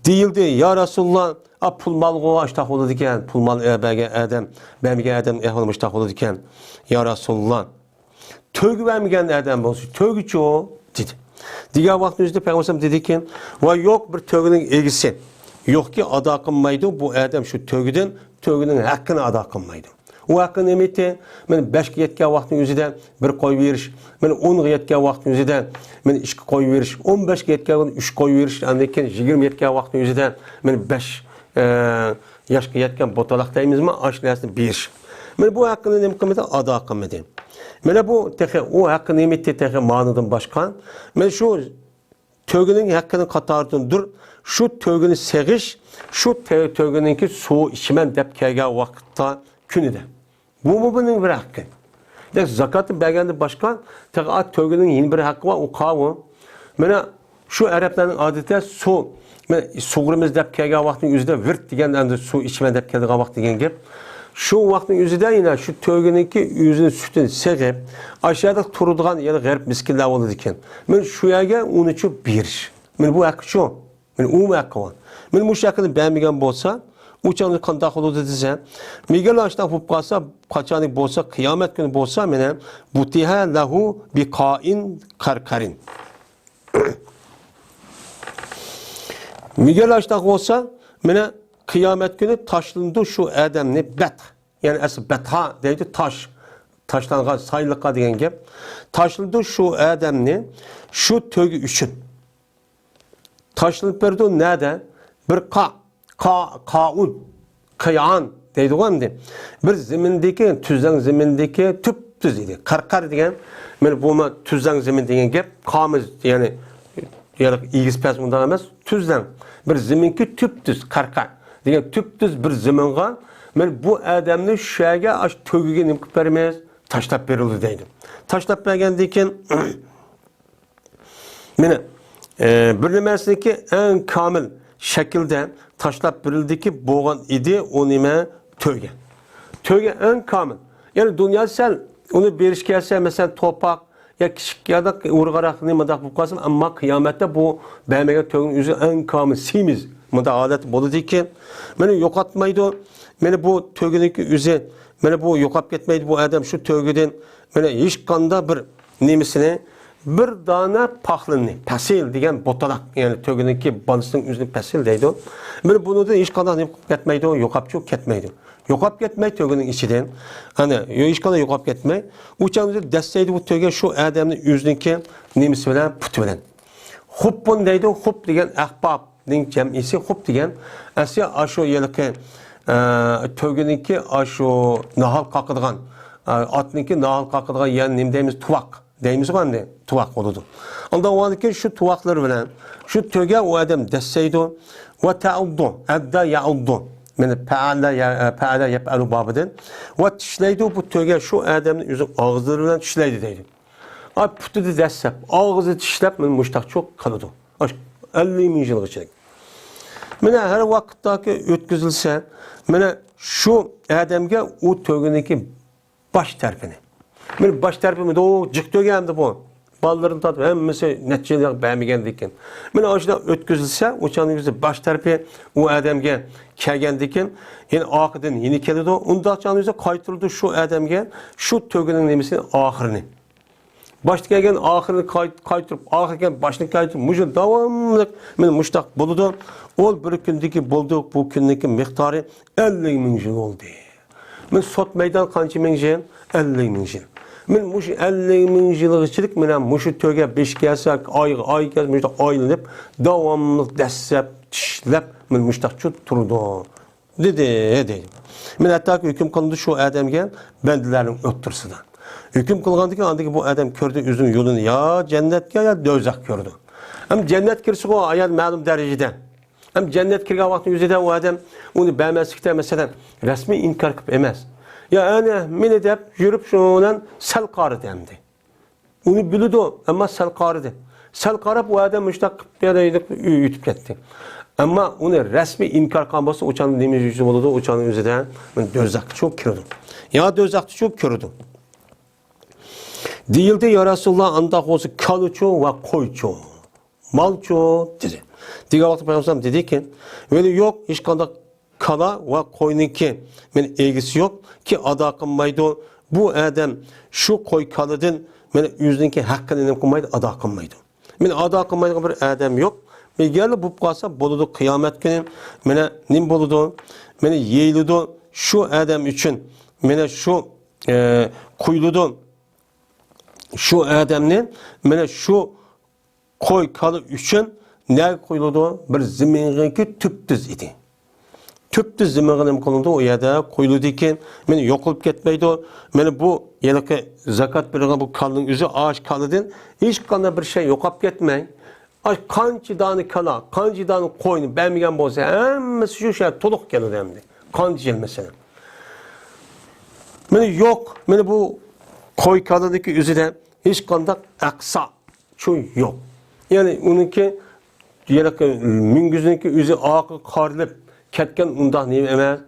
دېيىلدى، يا رەسۇلاللا، ئا، پۇل مالغۇ ئاشتاق بولىدىكەن، پۇل مال، ئە، بەرگەن ئادەم، بەرمىگەن ئادەم ئەھۋالى مۇشتاق بولىدىكەن، يا رەسۇلاللا. تۆگە بەرمىگەن ئادەم بولسا، تۆگىچۇ؟ دېدى. دېگەن ۋاقىتنىڭ ئۆزىدە پەيغەمبەر ئەلەيھىسسالام دېدىكەن، ۋاي يوق، بىر تۆگىنىڭ ئىگىسى يوقكى، ئادا قىلمايدۇ بۇ ئادەم شۇ تۆگىدىن، تۆگىنىڭ ھەققىنى ئادا قىلمايدۇ. ئۇ ھەققى نېمە ئىدى؟ مانا بەشكە يەتكەن ۋاقىتنىڭ ئۆزىدە بىر قوي بېرىش، مانا ئونغا يەتكەن ۋاقىتنىڭ ئۆزىدە مانا ئىككى قوي بېرىش، ئون بەشكە يەتكەن ۋاقىتتا ئۈچ قوي بېرىش، ئاندىن كېيىن يىگىرمە يەتكەن ۋاقىتنىڭ ئۆزىدە مانا بەش، ئە، ياشقا يەتكەن بوتىلاق دەيمىزمۇ، ئاشۇ نەرسىنى بېرىش. مانا بۇ ھەققىنى نېمە قىلمىدى؟ ئادا قىلمىدى. مانا بۇ تېخى ئۇ ھەققى نېمە ئىدى؟ تېخى مانىدىن باشقا. مانا شۇ تۆگىنىڭ ھەققىنى قاتارىدىندۇر، شۇ تۆگىنى سېغىش، شۇ تۆ-، تۆگىنىڭكى سۇ ئىچىمەن دەپ كەلگەن ۋاقىتتا كۈنىدە. بۇمۇ بۇنىڭ بىر ھەققى. دەك زاكاتنى بەرگەندىن باشقا، تېخى ئا تۆگىنىڭ يەنە بىر ھەققى بار، ئۇ قاۋۇ. مانا شۇ ئەرەبلەرنىڭ ئادىتى سۇ، مانا سۇغۇرىمىز دەپ كەلگەن ۋاقىتنىڭ ئۆزىدە ۋىرت دېگەن ئەمدى سۇ ئىچىمەن دەپ كەلگەن ۋاقىت دېگەن گەپ. شۇ ۋاقىتنىڭ ئۆزىدە يەنە شۇ تۆگىنىڭكى ئۆزىنىڭ سۈتىنى سېغىپ، ئاشۇ يەردە تۇرىدىغان يەنە غەرىب مىسكىنلار بولىدىكەن. مانا شۇ يەرگە ئۇنى چۇ بېرىش. مانا بۇ ھەققى شۇ. مانا ئۇمۇ ھەققى بار. مانا مۇشۇ ھەققىنى بەرمىگەن بولسا، ئۇ چاغدا قانداق بولىدۇ دېسە، مېگەر ئاشۇنداق بولۇپ قالسا، قاچانكى بولسا، قىيامەت كۈنى بولسا، مانا بۇتىھە لەھۇ بىقائىن قەرقەرىن. مېگەر ئاشۇنداق بولسا، مانا قىيامەت كۈنى تاشلىنىدۇ شۇ ئادەمنى بەت، يەنى ئەسلى بەتھا دەيدۇ، تاش، تاشلانغان سايلىققا دېگەن گەپ. تاشلىنىدۇ شۇ ئادەمنى شۇ تۆگە ئۈچۈن. تاشلىنىپ بېرىدۇ نەدە؟ بىر قا، قا، قائۇن، قىئان دەيدىغۇ ئەمدى. بىر زېمىندىكى، تۈزلەڭ زېمىندىكى تۈپتۈز ئىدى. قەرقەر دېگەن، مانا بۇمۇ تۈزلەڭ زېمىن دېگەن گەپ. قامىز، يەنى، يەنى ئېگىز پەس ئۇنداق ئەمەس. تۈزلەڭ. بىر زېمىنكى تۈپتۈز، قەرقەر دېگەن تۈپتۈز بىر زېمىنغا، مانا بۇ ئادەمنى شۇ يەرگە، ئاشۇ تۆگىگە نېمە قىلىپ بېرىمىز؟ تاشلاپ بېرىلدى دەيدۇ. تاشلاپ بەرگەندىن كېيىن، مانا، ئە، بىر نېمەسىنىڭكى ئەڭ كامىل شەكىلدە تاشلاپ بېرىلدىكى بولغان ئىدى ئۇ نېمە؟ تۆگە. تۆگە ئەڭ كامىل. يەنى دۇنيا سەل ئۇنى بېرىش كەلسە، مەسىلەن، توپاق يا كىچىك يادا ئۇرغاراق نېمە مۇنداق بولۇپ قالسۇن، ئەمما قىيامەتتە بۇ بەرمىگەن تۆگىنىڭ ئۆزى ئەڭ كامىل سېمىز مۇنداق ھالەتتە بولىدىكەن. مانا يوقاتمايدۇ. مانا بۇ تۆگىنىڭكى ئۆزى، مانا بۇ يوقاپ كەتمەيدۇ بۇ ئادەم شۇ تۆگىدىن. مانا ھېچقانداق بىر نېمىسىنى، بىر دانە پاخلىنى، پەسىل دېگەن بوتىلاق، يەنى تۆگىنىڭكى بالىسىنىڭ ئۆزىنى پەسىل دەيدۇ. مانا بۇنىڭدىن ھېچقانداق نېمە قىلىپ كەتمەيدۇ، يوقاپچۇ كەتمەيدۇ. يوقاپ كەتمەي تۆگىنىڭ ئىچىدىن. ئەنە، ھېچقانداق يوقاپ كەتمەي. ئۇ چاغدا دەسسەيدۇ بۇ تۆگە شۇ ئادەمنى ئۆزىنىڭكى نېمىسى بىلەن، پۇتى بىلەن. خۇپپۇن دەيدۇ، خۇپ دېگەن ئەخباب. نىڭ جەمئىسى خۇپ دېگەن، ئەسلى ئاشۇ ھېلىقى، ئە، تۆگىنىڭكى ئاشۇ ناھال قاقىدىغان، ئە، ئاتنىڭكى ناھال قاقىدىغان يەنى نېمە دەيمىز، تۇۋاق دەيمىزغۇ ئەمدى، تۇۋاق بولىدۇ. ئاندىن ئۇنىڭدىن كېيىن شۇ تۇۋاقلىرى بىلەن شۇ تۆگە ئۇ ئادەم دەسسەيدۇ. ۋە تەئۇددۇ، ئەددە يەئۇددۇ. مانا پەئەلە يە-، پەئەلە يەپئەلۇ بابىدىن. ۋە چىشلەيدۇ بۇ تۆگە شۇ ئادەمنى ئۆزىنىڭ ئاغزىلىرى بىلەن چىشلەيدۇ دەيدۇ. ئاي پۇتىدا دەسسەپ، ئاغزى چىشلەپ، مانا مۇشتاق چوق قالىدۇ. ئاشۇ ئەللىك مىڭ يىلغىچە. مانا ھەر ۋاقىتتاكى ئۆتكۈزۈلسە، مانا شۇ ئادەمگە ئۇ تۆگىنىڭكى باش تەرىپىنى. مانا باش تەرىپى مۇنداق جىق تۆگە ئەمدى بۇ. بالىلىرىنى تارتىپ ھەممىسى نەچچە يىل بەرمىگەندىكىن. مانا ئاشۇنداق ئۆتكۈزۈلسە، ئۇ چاغنىڭ ئۆزى باش تەرىپى ئۇ ئادەمگە كەلگەندىكىن، يەنە ئارقىدىن يەنە كېلىدۇ. ئۇنداق چاغنىڭ ئۆزى قايتۇرىدۇ شۇ ئادەمگە شۇ تۆگىنىڭ نېمىسىنى، ئاخىرىنى. باشتا كەلگەن ئاخىرىنى قاي-، قايتۇرۇپ، ئاخىرى كەلگەن باشنى قايتۇرۇپ، مۇشۇ داۋاملىق مانا مۇشتاق بولىدۇ. ئۇ بىر كۈندىكى بولدى، بۇ كۈندىكى مىقدارى ئەللىك مىڭ يىل بولدى. مانا سوت مەيدان قانچە مىڭ يىل؟ ئەللىك مىڭ يىل. مانا مۇشۇ ئەللىك مىڭ يىلغىچىلىك مانا مۇشۇ تۆگە بېشى كەلسە، ئايغا ئاي كەلسە، مۇشۇ ئايلىنىپ، داۋاملىق دەسسەپ، چىشلەپ، مانا مۇشتاق چۇ تۇرىدۇ. دېدى، دەيدۇ. مەن ھەتتاكى ھۆكۈم قىلىندى شۇ ئادەمگە بەندىلەرنىڭ ئوتتۇرىسىدا. ھۆكۈم قىلغاندىكىن ئاندىن كېيىن بۇ ئادەم كۆردى ئۆزىنىڭ يولىنى يا جەننەتكە، يا دوزاخقا كۆردى. ئەمما جەننەتكە كىرسىغۇ ئايال مەلۇم دەرىجىدە. ئەمدى جەننەتكە كىرگەن ۋاقىتنىڭ ئۆزىدە ئۇ ئادەم ئۇنى بەرمەسلىكتە، مەسىلەن، رەسمىي ئىنكار قىلىپ ئەمەس. يا ئەنە مېنى دەپ يۈرۈپ شۇنىڭ بىلەن سەل قارىدى ئەمدى. ئۇنى بىلىدۇ، ئەمما سەل قارىدى. سەل قاراپ، ئۇ ئادەم مۇشۇنداق قىلىپ يەنە ئۆتۈپ كەتتى. ئەمما ئۇنى رەسمىي ئىنكار قىلغان بولسا، ئۇ چاغدا نېمە يۈز بولىدۇ؟ ئۇ چاغنىڭ ئۆزىدە دۆزەخكە چۈشۈپ كىرىدۇ. يا دۆزەخكە چۈشۈپ كىرىدۇ. دېيىلدى، يا رەسۇلاللا، ئانداق بولسا كالىچۇ ۋە قويچۇ؟ مالچۇ؟ دېدى. دېگەن ۋاقىتتا پەيغەمبەر دېدىكى، ۋەلى يوق، ھېچقانداق كالا ۋە قوينىڭكى مېنى ئىگىسى يوق كى، ئادا قىلمايدۇ. بۇ ئادەم شۇ قوي كالىدىن مېنى ئۆزىنىڭكى ھەققىنى نېمە قىلمايدۇ؟ ئادا قىلمايدۇ. مېنى ئادا قىلمايدىغان بىر ئادەم يوق. ئەگەر بولۇپ قالسا بولىدۇ، قىيامەت كۈنى مېنى نېمە بولىدۇ؟ مېنى يېيىلىدۇ. شۇ ئادەم ئۈچۈن مېنى شۇ، ئە، قويۇلىدۇ. شۇ ئادەمنى مېنى شۇ قوي، كالا ئۈچۈن نەگە قويۇلىدۇ؟ بىر زېمىنغىكى تۈپتۈز ئىدى. تۈپتۈز زېمىنغا نېمە قىلىنىدۇ؟ ئۇ يەردە قويۇلىدىكەن، مېنى يوقىلىپ كەتمەيدۇ. مېنى بۇ ھېلىقى زاكات بېرىدىغان بۇ كالىنىڭ ئۆزى ئاش كالىدىن ھېچقانداق بىر شەي يوقاپ كەتمەي، ئاش قانچە دانە كالا، قانچە دانە قوينى بەرمىگەن بولسا، ھەممىسى شۇ شەي تولۇق كېلىدۇ ئەمدى. قانچە يىل مەسىلەن. مېنى يوق، مېنى بۇ قوي كالىدىكى ئۆزىدە ھېچقانداق ئەقسا چۇ يوق. يەنى ئۇنىڭكى، يەنى مۈڭگۈزنىڭكى ئۆزى ئارقىغا قايرىلىپ كەتكەن ئۇنداق نېمە ئەمەس،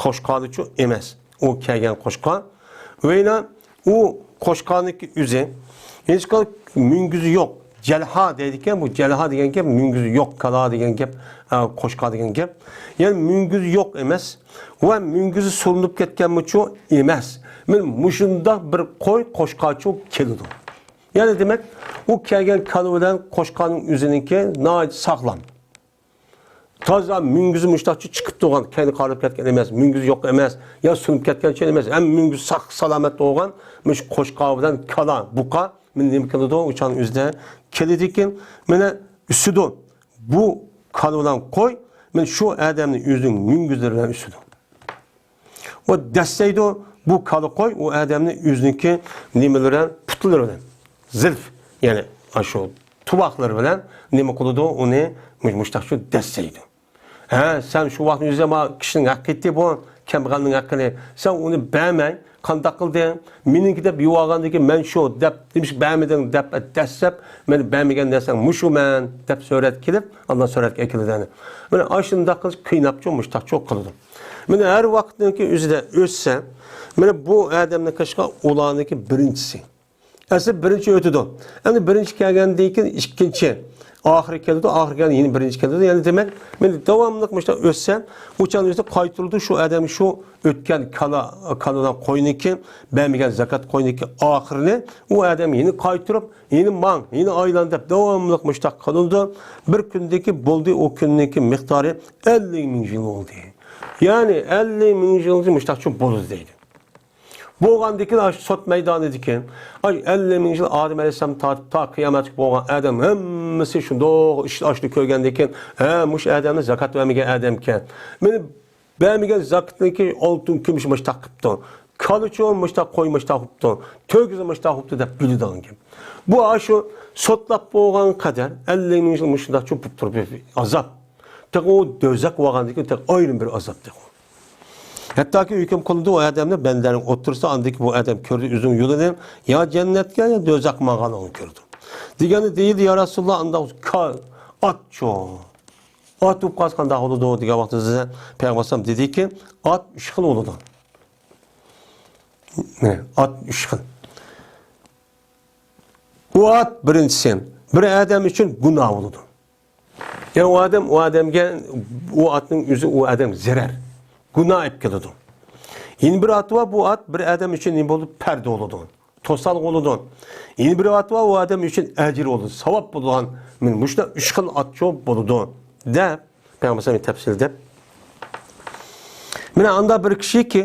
قوچقارچۇ ئەمەس. ئۇ كەلگەن قوچقار. ۋەينا ئۇ قوچقارنىڭكى ئۆزى ھېچقانداق مۈڭگۈزى يوق. جەلھا دەيدىكەن، بۇ جەلھا دېگەن گەپ مۈڭگۈزى يوق، كالا دېگەن گەپ، ئە، قوچقار دېگەن گەپ. يەنى مۈڭگۈزى يوق ئەمەس ۋە مۈڭگۈزى سۇرۇلۇپ كەتكەنمۇچۇ ئەمەس. مانا مۇشۇنداق بىر قوي قوچقارچۇ كېلىدۇ. يەنى دېمەك، ئۇ كەلگەن كالا بىلەن قوچقارنىڭ ئۆزىنىڭكى ناھايىتى ساغلام. تازا مۈڭگۈزى مۇشتاقچە چىقىپ تۇرغان، كەينى قارىلىپ كەتكەن ئەمەس، مۈڭگۈزى يوق ئەمەس، يا سۇنۇپ كەتكەن چىن ئەمەس، ھەم مۈڭگۈزى ساق سالامەت بولغان، مۇشۇ قوچقار بىلەن كالا، بۇقا، مانا نېمە قىلىدۇ، ئۇ چاغنىڭ ئۆزىدە كېلىدىكەن، مانا ئۆسىدۇ. بۇ كالا بىلەن قوي، مانا شۇ ئادەمنى ئۆزىنىڭ مۈڭگۈزلىرى بىلەن ئۆسىدۇ. ئۇ دەسسەيدۇ، بۇ كالا قوي ئۇ ئادەمنى ئۆزىنىڭكى نېمىلىرى بىلەن، پۇتلىرى بىلەن، زىلف، يەنى ئاشۇ تۇۋاقلىرى بىلەن نېمە قىلىدۇ، ئۇنى مۇ-، مۇشتاقچۇ دەسسەيدۇ. ھە، سەن شۇ ۋاقىتنىڭ ئۆزىدە ما كىشىنىڭ ھەققى ئىدى بۇ، كەمبەغەلنىڭ ھەققىنى. سەن ئۇنى بەرمەي، قانداق قىلدىڭ؟ مېنىڭكى دەپ يېۋالغاندىن كېيىن مەن شۇ دەپ، نېمىشقا بەرمىدىڭ دەپ دەسسەپ، مېنى بەرمىگەن نەرسەڭ مۇشۇ مەن دەپ سۈرەتكە كېلىپ، ئاللا سۈرەتكە ئەكېلىدۇ. مانا ئاشۇنداق قىلىش قىيناپچۇ، مۇشتاقچۇ قىلىدۇ. مانا ھەر ۋاقىتنىڭكى ئۆزىدە ئۆتسە، مانا بۇ ئادەمنىڭ قېشىغا ئۇلارنىڭكى بىرىنچىسى. ئەسلى بىرىنچى ئۆتىدۇ. ئەمدى بىرىنچى كەلگەندىن كېيىن ئىككىنچى، ئاخىرى كېلىدۇ، ئاخىرى كەلگەندە يەنە بىرىنچى كېلىدۇ. يەنى دېمەك، مانا داۋاملىق مۇشۇنداق ئۆتسە، ئۇ چاغنىڭ ئۆزىدە قايتۇرۇلىدۇ شۇ ئادەم شۇ ئۆتكەن كالا، كالىدىن قوينىڭكى، بەرمىگەن زاكات قوينىڭكى ئاخىرىنى ئۇ ئادەم يەنە قايتۇرۇپ، يەنە ماڭ، يەنە ئايلان دەپ داۋاملىق مۇشۇنداق قىلىنىدۇ. بىر كۈندىكى بولدى، ئۇ كۈننىڭكى مىقدارى ئەللىك مىڭ يىل بولدى. يەنى ئەللىك مىڭ يىل مۇشۇنداقچۇ بولدى دەيدۇ. بولغاندىكىن ئاشۇ سوت مەيدانىدىكى، ئاي، ئەللىك مىڭ يىل ئادەم ئەلەيھىسسالام تارتىپ تا قىيامەتكە بولغان ئادەم ھەممىسى شۇنداق ئىش، ئاشۇنى كۆرگەندىكىن، ھە، مۇشۇ ئادەمنى زاكات بەرمىگەن ئادەمكەن. مېنى بەرمىگەن زاكىتىنىڭكى ئالتۇن، كۈمۈش مۇشتاق قىپتۇ. كالىچۇ مۇشتاق، قوي مۇشتاق قىپتۇ. تۆگىزى مۇشتاق قىپتۇ دەپ بىلىدىغان گەپ. بۇ ئاشۇ سوتلاپ بولغان قەدەر ئەللىك مىڭ يىل مۇشۇنداقچۇ بوپ تۇرۇپ ئازاب. تېخى ئۇ دۆزەخ بولغاندىكىن تېخى ئايرىم بىر ئازاب تېخى. ھەتتاكى ھۆكۈم قىلىدۇ ئۇ ئادەمنى بەندىلەرنىڭ ئوتتۇرىسىدا، ئاندىن كېيىن بۇ ئادەم كۆردى ئۆزىنىڭ يولىنى، يا جەننەتكە، يا دۆزەخقە ماڭغانلىقىنى كۆردى. دېگەندە دېيىلدى، يا رەسۇلاللا، ئانداق بولسا كا-، ئاتچۇ. ئات بولۇپ قالسا قانداق بولىدۇ دېگەن ۋاقتىدا پەيغەمبەر ئەلەيھىسسالام دېدىكى، ئات ئۈچ خىل بولىدۇ. ئات ئۈچ خىل. ئۇ ئات بىرىنچىسى، بىر ئادەم ئۈچۈن گۇناھ بولىدۇ. يەنى ئۇ ئادەم، ئۇ ئادەمگە، ئۇ ئاتنىڭ ئۆزى ئۇ ئادەمگە زەرەر، گۇناھ ئېلىپ كېلىدۇ. يەنە بىر ئات بار، بۇ ئات بىر ئادەم ئۈچۈن نېمە بولىدۇ؟ پەردە بولىدۇ، توسالغۇ بولىدۇ. يەنە بىر ئات بار، ئۇ ئادەم ئۈچۈن ئەجىر بولىدۇ، ساۋاب بولىدىغان. مانا مۇشۇنداق ئۈچ خىل ئاتچۇ بولىدۇ دەپ پەيغەمبەر ئەلەيھىسسالام تەپسىلدەپ. مانا ئاندا بىر كىشىكى،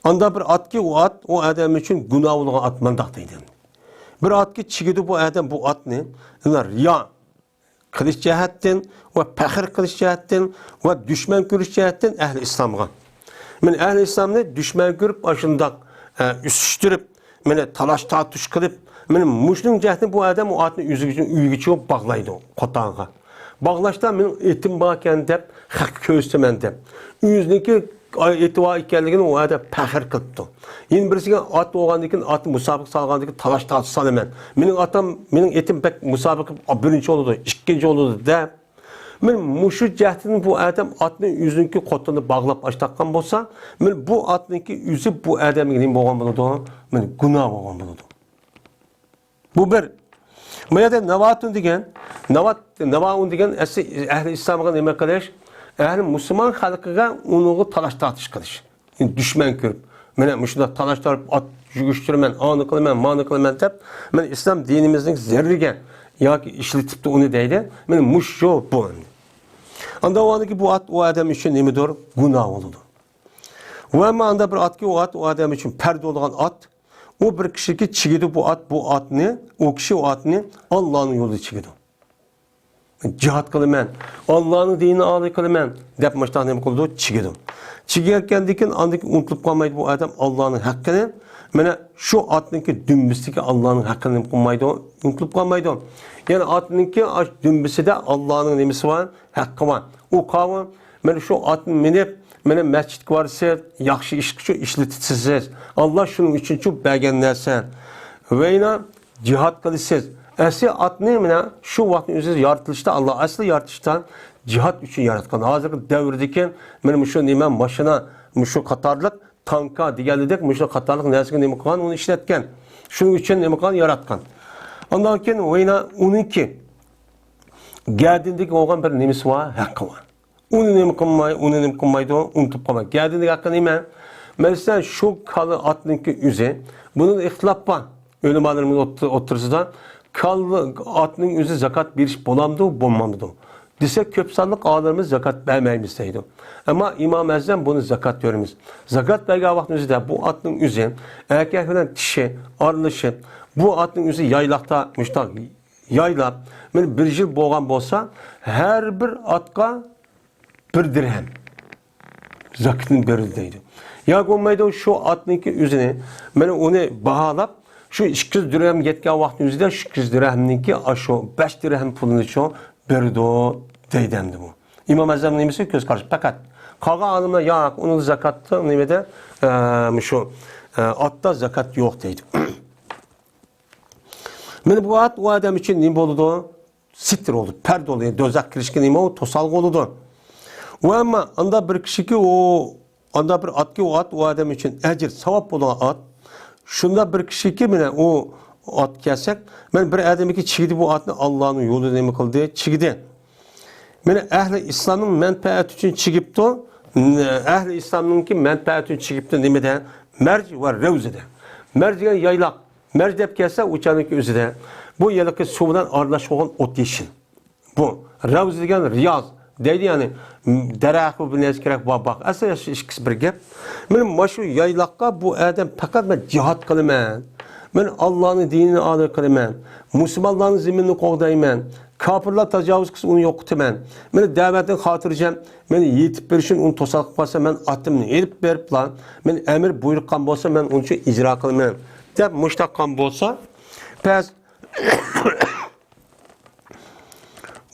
ئاندا بىر ئاتكى، ئۇ ئات ئۇ ئادەم ئۈچۈن گۇناھ بولغان ئات مانداق دەيدۇ. بىر ئاتكى چىگىدۇ بۇ ئادەم بۇ ئاتنى، رىيا قىلىش جەھەتتىن ۋە پەخىر قىلىش جەھەتتىن ۋە دۈشمەن كۆرۈش جەھەتتىن ئەھلى ئىسلامغا. مانا ئەھلى ئىسلامنى دۈشمەن كۆرۈپ، ئاشۇنداق، ئە، ئۈسۈشتۈرۈپ، مانا تالاش تارتىش قىلىپ، مانا مۇشۇنىڭ جەھەتتىن بۇ ئادەم ئۇ ئاتنى ئۆزى ئۈچۈن ئۆيگە چىقىپ باغلايدۇ، قوتانغا. باغلاشتا مېنىڭ ئېتىم باركەن دەپ خەققە كۆرسىتىمەن دەپ. ئۆزىنىڭكى ئېتى بار ئىكەنلىكىنى ئۇ يەردە پەخىر قىلىپتۇ. يەنە بىرسىگە ئات بولغاندىن كېيىن، ئاتنى مۇسابىقە سالغاندىن كېيىن تالاش تارتىش سالىمەن. مېنىڭ ئاتام، مېنىڭ ئېتىم بەك مۇسابىقە بىرىنچى بولىدۇ، ئىككىنچى بولىدۇ دەپ. مېنى مۇشۇ جەھەتتىن بۇ ئادەم ئاتنى ئۆزىنىڭكى قولتۇقىنى باغلاپ ئاشتاققان بولسا، مېنى بۇ ئاتنىڭكى ئۆزى بۇ ئادەمگە نېمە بولغان بولىدۇ؟ مېنى گۇناھ بولغان بولىدۇ. بۇ بىر. بۇ يەردە ناۋاتۇن دېگەن، ناۋات، ناۋاۇن دېگەن ئەسلى ئەھلى ئىسلامغا نېمە قىلىش؟ ئەھلى مۇسۇلمان خەلقىگە ئۇنىڭغا تالاش تارتىش قىلىش. دۈشمەن كۆرۈپ، مانا مۇشۇنداق تالاش تارتىپ، ئات يۈگۈشتۈرىمەن، ئانى قىلىمەن، مانى قىلىمەن دەپ، مانا ئىسلام دىنىمىزنىڭ زەررىگە ياكى ئىشلىتىپتۇ ئۇنى دەيدۇ. مانا مۇشۇ بۇ. ئاندا ئۇ بۇ ئات ئۇ ئادەم ئۈچۈن نېمىدۇر؟ گۇناھ بولىدۇ. ۋە ئەمما ئاندا بىر ئاتكى ئۇ ئات ئۇ ئادەم ئۈچۈن پەرز بولىدىغان ئات، ئۇ بىر كىشىگە چىگىدۇ بۇ ئات، بۇ ئاتنى، ئۇ كىشى ئۇ ئاتنى ئاللانىڭ يولىدا چىگىدۇ. جىھاد قىلىمەن، ئاللانىڭ دىنىنى ئالىي قىلىمەن دەپ مۇشۇنداق نېمە قىلىدۇ؟ چىگىدۇ. چىگىۋەتكەندىن كېيىن ئاندىن كېيىن ئۇنتۇلۇپ قالمايدۇ بۇ ئادەم ئاللانىڭ ھەققىنى. مانا شۇ ئاتنىڭكى دۈمبىسىدىكى ئاللانىڭ ھەققىنى نېمە قىلمايدۇ؟ ئۇنتۇلۇپ قالمايدۇ. يەنى ئاتنىڭكى ئاش دۈمبىسىدە ئاللانىڭ نېمىسى بار؟ ھەققى بار. ئۇ قاۋۇ، مانا شۇ ئاتنى مىنىپ، مانا مەسچىتكە بارىسىز، ياخشى ئىشقىچۇ ئىشلىتىسىز. ئاللا شۇنىڭ ئۈچۈنچۇ بەرگەن نەرسە. ۋەينا جىھاد قىلىسىز. ئەسلى ئاتنى مانا شۇ ۋاقىتنىڭ ئۆزى يارىتىلىشتا، ئاللا ئەسلى يارىتىشتا جىھاد ئۈچۈن ياراتقان. ھازىرقى دەۋردىكى مانا مۇشۇ نېمە، ماشىنا، مۇشۇ قاتارلىق تانكا دېگەنلىدەك، مۇشۇ قاتارلىق نەرسىگە نېمە قىلغان، ئۇنى ئىشلەتكەن. شۇنىڭ ئۈچۈن نېمە قىلغان، ياراتقان. ئاندىن كېيىن ۋەينا ئۇنىڭكى گەدىنىدىكى بولغان بىر نېمىسى بار، ھەققى بار. ئۇنى نېمە قىلماي، ئۇنى نېمە قىلمايدۇ، ئۇنتۇپ قالمايدۇ. گەدىنىدىكى ھەققى نېمە؟ مەسىلەن، شۇ كالا ئاتنىڭكى ئۆزى، بۇنىڭدا ئىختىلاپ بار. ئۆلىمالىرىمىز ئوتتۇ-، ئوتتۇرىسىدا كالا ئاتنىڭ ئۆزى زاكات بېرىش بولامدۇ، بولمامدۇ دېسە، كۆپ سانلىق ئالىملىرىمىز زاكات بەرمەيمىز دەيدۇ. ئەمما ئىمام ئەزەم بۇنى زاكات بېرىمىز. زاكات بەرگەن ۋاقتىمىزدا بۇ ئاتنىڭ ئۆزى ئەركەك بىلەن چىشى ئارىلىشىپ، بۇ ئاتنىڭ ئۆزى يايلاقتا مۇشۇنداق يايلاپ، مانا بىر يىل بولغان بولسا، ھەر بىر ئاتقا بىر دىرھەم زاكىتىنى بېرىدۇ دەيدۇ. ياكى بولمايدۇ، شۇ ئاتنىڭكى ئۆزىنى، مانا ئۇنى باھالاپ، شۇ ئىككى يۈز دىرھەم يەتكەن ۋاقىتنىڭ ئۆزىدە شۇ ئىككى يۈز دىرھەمنىڭكى ئاشۇ بەش دىرھەم پۇلىنىچۇ بېرىدۇ دەيدۇ ئەمدى بۇ. ئىمام ئەزەمنىڭ نېمىسى؟ كۆز قارىشى پەقەت. قالغان ئالىملار ياق، ئۇنىڭدا زاكاتتا نېمىدە، ئە، مۇشۇ، ئە، ئاتتا زاكات يوق دەيدۇ. مانا بۇ ئات ئۇ ئادەم ئۈچۈن نېمە بولىدۇ؟ سىتىر بولىدۇ، پەردە بولىدۇ. يەنى دوزاخقا كىرىشكە نېمە ئۇ؟ توسالغۇ بولىدۇ. ۋە ئەمما ئاندا بىر كىشىكى ئۇ، ئاندا بىر ئاتكى ئۇ ئات ئۇ ئادەم ئۈچۈن ئەجىر، ساۋاب بولىدىغان ئات. شۇندا بىر كىشىكى مانا ئۇ ئات كەلسەك، مانا بىر ئادەمكى چىگدى بۇ ئاتنى، ئاللانىڭ يولىدا نېمە قىلدى؟ چىگدى. مانا ئەھلى ئىسلامنىڭ مەنپەئەتى ئۈچۈن چىگىپتۇ. ئەھلى ئىسلامنىڭكى مەنپەئەتى ئۈچۈن چىگىپتۇ نېمىدە؟ مەرج ۋە رەۋزىدە. مەرج دېگەن يايلاق. مەرج دەپ كەلسە، ئۇ چاغنىڭكى ئۆزىدە بۇ ھېلىقى سۇ بىلەن ئارىلاشقان ئوت يېشىل. بۇ رەۋز دېگەن رىياز دەيدۇ، يەنى دەرەخ بۇ بىر نەرسە كېرەك بار، باق. ئەسلى ئىككىسى بىر گەپ. مانا ماشۇ يايلاققا بۇ ئادەم پەقەت مەن جىھاد قىلىمەن، مەن ئاللانىڭ دىنىنى ئالىي قىلىمەن، مۇسۇلمانلارنىڭ زېمىنىنى قوغدايمەن، كاپىرلار تاجاۋۇز قىلسا ئۇنى يوقىتىمەن، مانا دەۋەتنىڭ خاتىرجەم، مانا يېتىپ بېرىشىنى ئۇنى توسالغۇ قىلىپ قالسا مەن ئاتىمنى ئېلىپ بېرىپلا، مانا ئەمىر بۇيرۇق قىلغان بولسا مەن ئۇنى ئىجرا قىلىمەن دەپ مۇشۇنداق قىلغان بولسا، پەس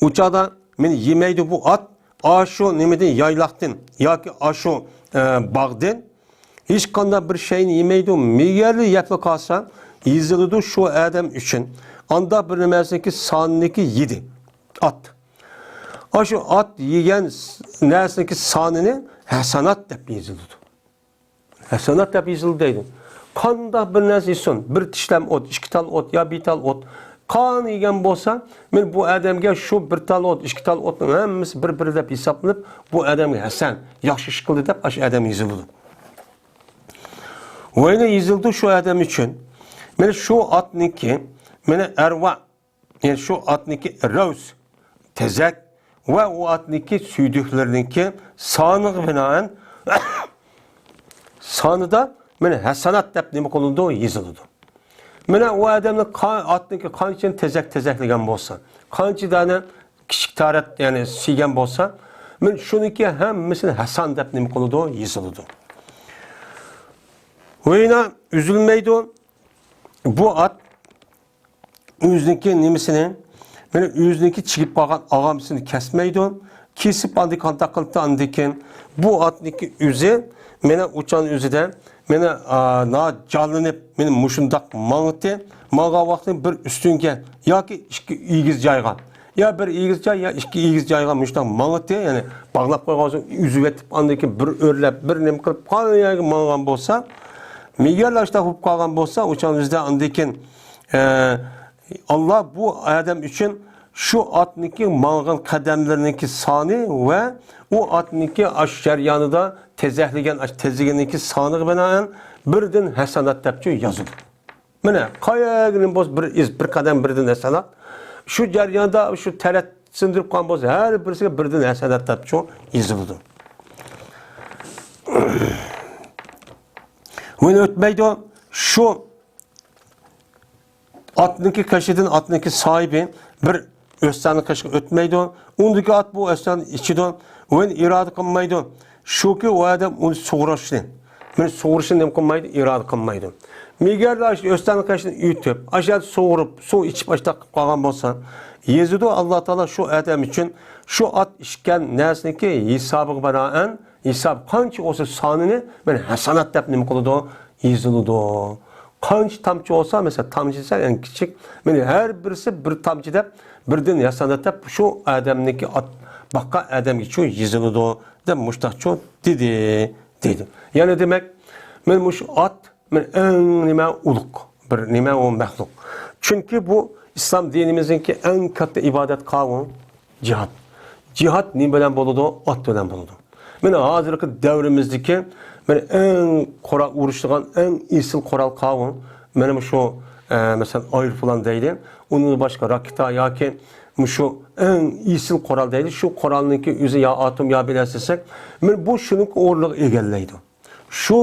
ئۇ چاغدا مېنى يېمەيدۇ بۇ ئات، ئاشۇ نېمىدىن، يايلاقتىن ياكى ئاشۇ، ئە، باغدىن ھېچقانداق بىر شەينى يېمەيدۇ. مېگەرلا يەپلا قالسا، يېزىلىدۇ شۇ ئادەم ئۈچۈن. ئاندا بىر نەرسىنىڭكى سانىنىڭكى يېدى ئات. ئاشۇ ئات يېگەن نەرسىنىڭكى سانىنى ھەسەنات دەپ يېزىلىدۇ. ھەسەنات دەپ يېزىلدى دەيدۇ. قانداق بىر نەرسە يېسۇن، بىر تىشلەم ئوت، ئىككى تال ئوت يا بىر تال ئوت، قان يېگەن بولسا، مەن بۇ ئادەمگە شۇ بىر تال ئوت، ئىككى تال ئوتنىڭ ھەممىسى بىر-بىرى دەپ ھېسابلىنىپ، بۇ ئادەمگە ھەسەن، ياخشى ئىش قىلدى دەپ ئاشۇ ئادەم يېزىلىدۇ. ۋەينى يېزىلىدۇ شۇ ئادەم ئۈچۈن. مانا شۇ ئاتنىڭكى، مانا ئەرۋا يەنى شۇ ئاتنىڭكى رەۋس، تېزەك ۋە ئۇ ئاتنىڭكى سۈيدۈكلىرىنىڭكى سانىغا بىنائەن، سانىدا مانا ھەسەنات دەپ نېمە قىلىنىدۇ؟ يېزىلىدۇ. مانا ئۇ ئادەمنىڭ قا-، ئاتنىڭكى قانچە تېزەك تېزەكلىگەن بولسا، قانچە دانە كىچىك تارەت، يەنى سىيگەن بولسا، مانا شۇنىڭكى ھەممىسىنى ھەسەن دەپ نېمە قىلىدۇ؟ يېزىلىدۇ. ۋەينا ئۈزۈلمەيدۇ. بۇ ئات ئۆزىنىڭكى نېمىسىنى، مانا ئۆزىنىڭكى چىگىپ قالغان ئاغامسىنى كەسمەيدۇ. كېسىپ ئاندىن قانداق قىلىپتۇ ئاندىن كېيىن؟ بۇ ئاتنىڭكى ئۆزى مانا ئۇچان ئۆزىدە مانا، ئا، نا جانلىنىپ، مانا مۇشۇنداق ماڭىتى، ماڭغان ۋاقتىدا بىر ئۈستۈنگە ياكى ئىككى ئېگىز جايغا، يا بىر ئېگىز جاي، يا ئىككى ئېگىز جايغا مۇشۇنداق ماڭىتى، يەنى باغلاپ قويغان سوڭ ئۈزۈۋېتىپ، ئاندىن كېيىن بىر ئۆرلەپ، بىر نېمە قىلىپ، قالغان يەرگە ماڭغان بولسا، مىگەر ئاشتا بولۇپ قالغان بولسا، ئۇچان ئۆزىدە ئاندىن كېيىن، ئە، ئاللا بۇ ئادەم ئۈچۈن شۇ ئاتنىڭكى ماڭغان قەدەملىرىنىڭكى سانى ۋە ئۇ ئاتنىڭكى ئاش جەريانىدا تېزەكلىگەن ئاش تېزلىكىنىڭكى سانىغا بىنائەن بىردىن ھەسەنات دەپچۇ يازىدۇ. مانا، قايەرگىدىن بولسا بىر ئىز، بىر قەدەم بىردىن ھەسەنات. شۇ جەرياندا شۇ تەرەت سىندۇرۇپ قالغان بولسا، ھەر بىرسىگە بىردىن ھەسەنات دەپچۇ يېزىلىدۇ. ۋىن ئۆتمەيدۇ. شۇ ئاتنىڭكى قېشىدىن ئاتنىڭكى ساھىبى بىر ئۆستەڭنىڭ قېشىغا ئۆتمەيدۇ. ئۇندىكى ئات بۇ ئۆستەڭنى ئىچىدۇ. ۋىن ئىرادە قىلمايدۇ. شۇكى ئۇ ئادەم ئۇنى سۇغۇرۇشنى، مېنى سۇغۇرۇشنى نېمە قىلمايدۇ؟ ئىرادە قىلمايدۇ. مىگەر ئاشۇ ئۆستەڭنىڭ قېشىدىن ئۆتۈپ، ئاشۇ يەردە سۇغۇرۇپ، سۇ ئىچىپ، ئاشۇنداق قىلىپ قالغان بولسا، يېزىدۇ ئاللا تائالا شۇ ئادەم ئۈچۈن شۇ ئات ئىچكەن نەرسىنىڭكى ھېسابىغا بىنائەن، ھېساب قانچە بولسا سانىنى، مانا ھەسەنات دەپ نېمە قىلىدۇ؟ يېزىلىدۇ. قانچە تامچە بولسا، مەسىلەن، تامچە دېسە ئەڭ كىچىك، مانا ھەر بىرسى بىر تامچە دەپ، بىردىن ھەسەنات دەپ شۇ ئادەمنىڭكى ئات باققان ئادەمگە شۇ يېزىلىدۇ، دەپ مۇشتاقچۇ دېدى، دەيدۇ. يەنى دېمەك، مانا مۇشۇ ئات مانا ئەڭ نېمە ئۇلۇغ بىر نېمە ئۇ مەخلۇق. چۈنكى بۇ ئىسلام دىنىمىزنىڭكى ئەڭ كاتتا ئىبادەت قاۋۇ جىھاد. جىھاد نېمە بىلەن بولىدۇ؟ ئات بىلەن بولىدۇ. مانا ھازىرقى دەۋرىمىزدىكى مانا ئەڭ قورال ئۇرۇشىدىغان ئەڭ ئېسىل قورال قاۋۇ. مانا مۇشۇ، ئە، مەسىلەن، ئايروپىلان دەيلى. ئۇندىن باشقا راكېتا ياكى مۇشۇ ئەڭ ئېسىل قورال دەيلى. شۇ قورالنىڭكى ئۆزى يا ئاتوم يا بىلەرسىز دېسەك، مانا بۇ شۇنىڭكى ئورنىنى ئىگىلەيدۇ. شۇ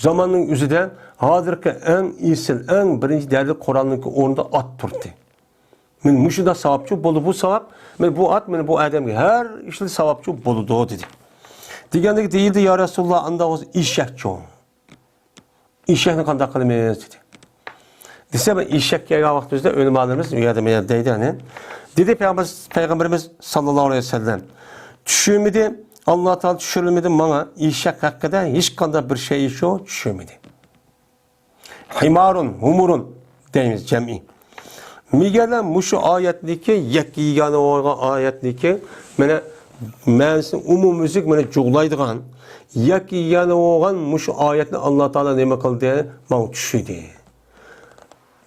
زاماننىڭ ئۆزىدە ھازىرقى ئەڭ ئېسىل، ئەڭ بىرىنچى دەرىجىلىك قورالنىڭكى ئورنىدا ئات تۇردى. مانا مۇشۇنداق ساۋابچۇ بولدى بۇ ساۋاب، مانا بۇ ئات، مانا بۇ ئادەمگە ھەر ئىشتا ساۋابچۇ بولىدۇ، دېدى. دېگەندىكى دېيىلدى، يا رەسۇلاللا، ئانداق بولسا ئېشەكچۇ؟ ئېشەكنى قانداق قىلىمىز؟ دېدى. دېسە، مەن ئېشەك كەلگەن ۋاقتىمىزدا ئۆلىمالىرىمىز ئۇ يەردە، مەن دەيدۇ، يەنى. دېدى پەيغەمبەر، پەيغەمبىرىمىز ساللاللاھۇ ئەلەيھى ۋەسەللەم، چۈشۈرمىدى، ئاللا تائالا چۈشۈرمىدى ماڭا ئېشەك ھەققىدە ھېچقانداق بىر شەيئى شۇ چۈشۈرمىدى. ھىمارۇن، ھۇمۇرۇن دەيمىز جەمئىي. مىگەرلەر مۇشۇ ئايەتنىكى، يەككە يېگانە بولغان ئايەتنىكى، مانا، مەنىسىنى ئومۇميۈزلۈك، مانا، جۇغلايدىغان، يەككە يېگانە بولغان مۇشۇ ئايەتنى ئاللا تائالا نېمە قىلدى؟ ماڭا چۈشۈردى.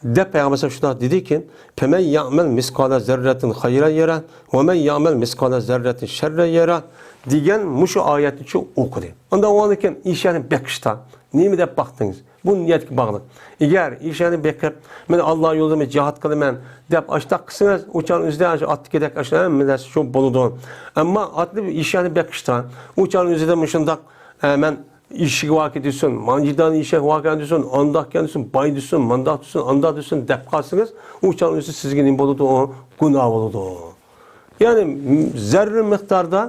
دەپ پەيغەمبەر شۇنداق دېدىكى، فَمَنْ يَعْمَلْ مِثْقَالَ ذَرَّةٍ خَيْرًا يَرَهُ، وَمَنْ يَعْمَلْ مِثْقَالَ ذَرَّةٍ شَرًّا يَرَهُ دېگەن مۇشۇ ئايەتنى شۇ ئوقۇدى. ئاندىن ئۇنىڭدىن كېيىن ئېشەكنى بېقىشتا نېمە دەپ باقتىڭىز؟ بۇ نىيەتكە باغلىق. ئەگەر ئېشەكنى بېقىپ، مەن ئاللا يولىدا جىھاد قىلىمەن دەپ ئاشتاق قىلسىڭىز، ئۇ چاغ ئۆزىدە ئاشۇ ئاتتىكىدەك ئاشۇ ھەممە نەرسە شۇ بولىدۇ. ئەمما ئاتنى ئېشەكنى بېقىشتا، ئۇ چاغ ئۆزىدە مۇشۇنداق، ئە، مەن ئېشىكى باركەن دېسۇن، مانجىدان ئېشەك باركەن دېسۇن، ئانداقكەن دېسۇن، باي دېسۇن، مانداق دېسۇن، ئانداق دېسۇن دەپ قالسىڭىز، ئۇ چاغ ئۆزى سىزگە نېمە بولىدۇ؟ ئۇ گۇناھ بولىدۇ. يەنى زەررە مىقداردا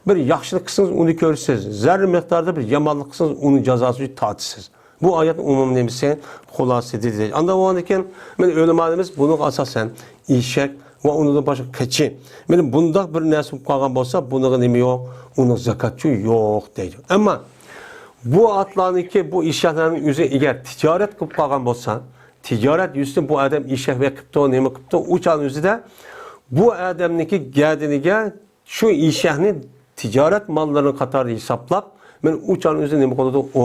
بىر ياخشىلىق قىلسىڭىز، ئۇنى كۆرىسىز. زەررە مىقداردا بىر يامانلىق قىلسىڭىز، ئۇنى جازاسىنى تارتىسىز. بۇ ئايەتنىڭ ئومۇمىي نېمىسى، خۇلاسىسى دېدى. ئاندىن ئۇنىڭدىن كېيىن مانا ئۆلىمالىرىمىز بۇنىڭغا ئاساسەن ئېشەك ۋە ئۇنىڭدىن باشقا قېچى، مانا بۇنداق بىر نەرسە بولۇپ قالغان بولسا، بۇنىڭغا نېمە يوق؟ ئۇنىڭ زاكاتچۇ يوق دەيدۇ. ئەمما بۇ ئاتلارنىڭكى، بۇ ئېشەكلەرنىڭ ئۆزى ئەگەر تىجارەت قىلىپ قالغان بولسا، تىجارەت يۈزىسىدىن بۇ ئادەم ئېشەك بېقىپتۇ، نېمە قىپتۇ، ئۇ چاغنىڭ ئۆزىدە بۇ ئادەمنىڭكى گەدىنىگە شۇ ئېشەكنى تىجارەت ماللىرىنىڭ قاتارىدا ھېسابلاپ، مانا ئۇ چاغنىڭ ئۆزىدە نېمە قىلىدۇ؟ ئۇ،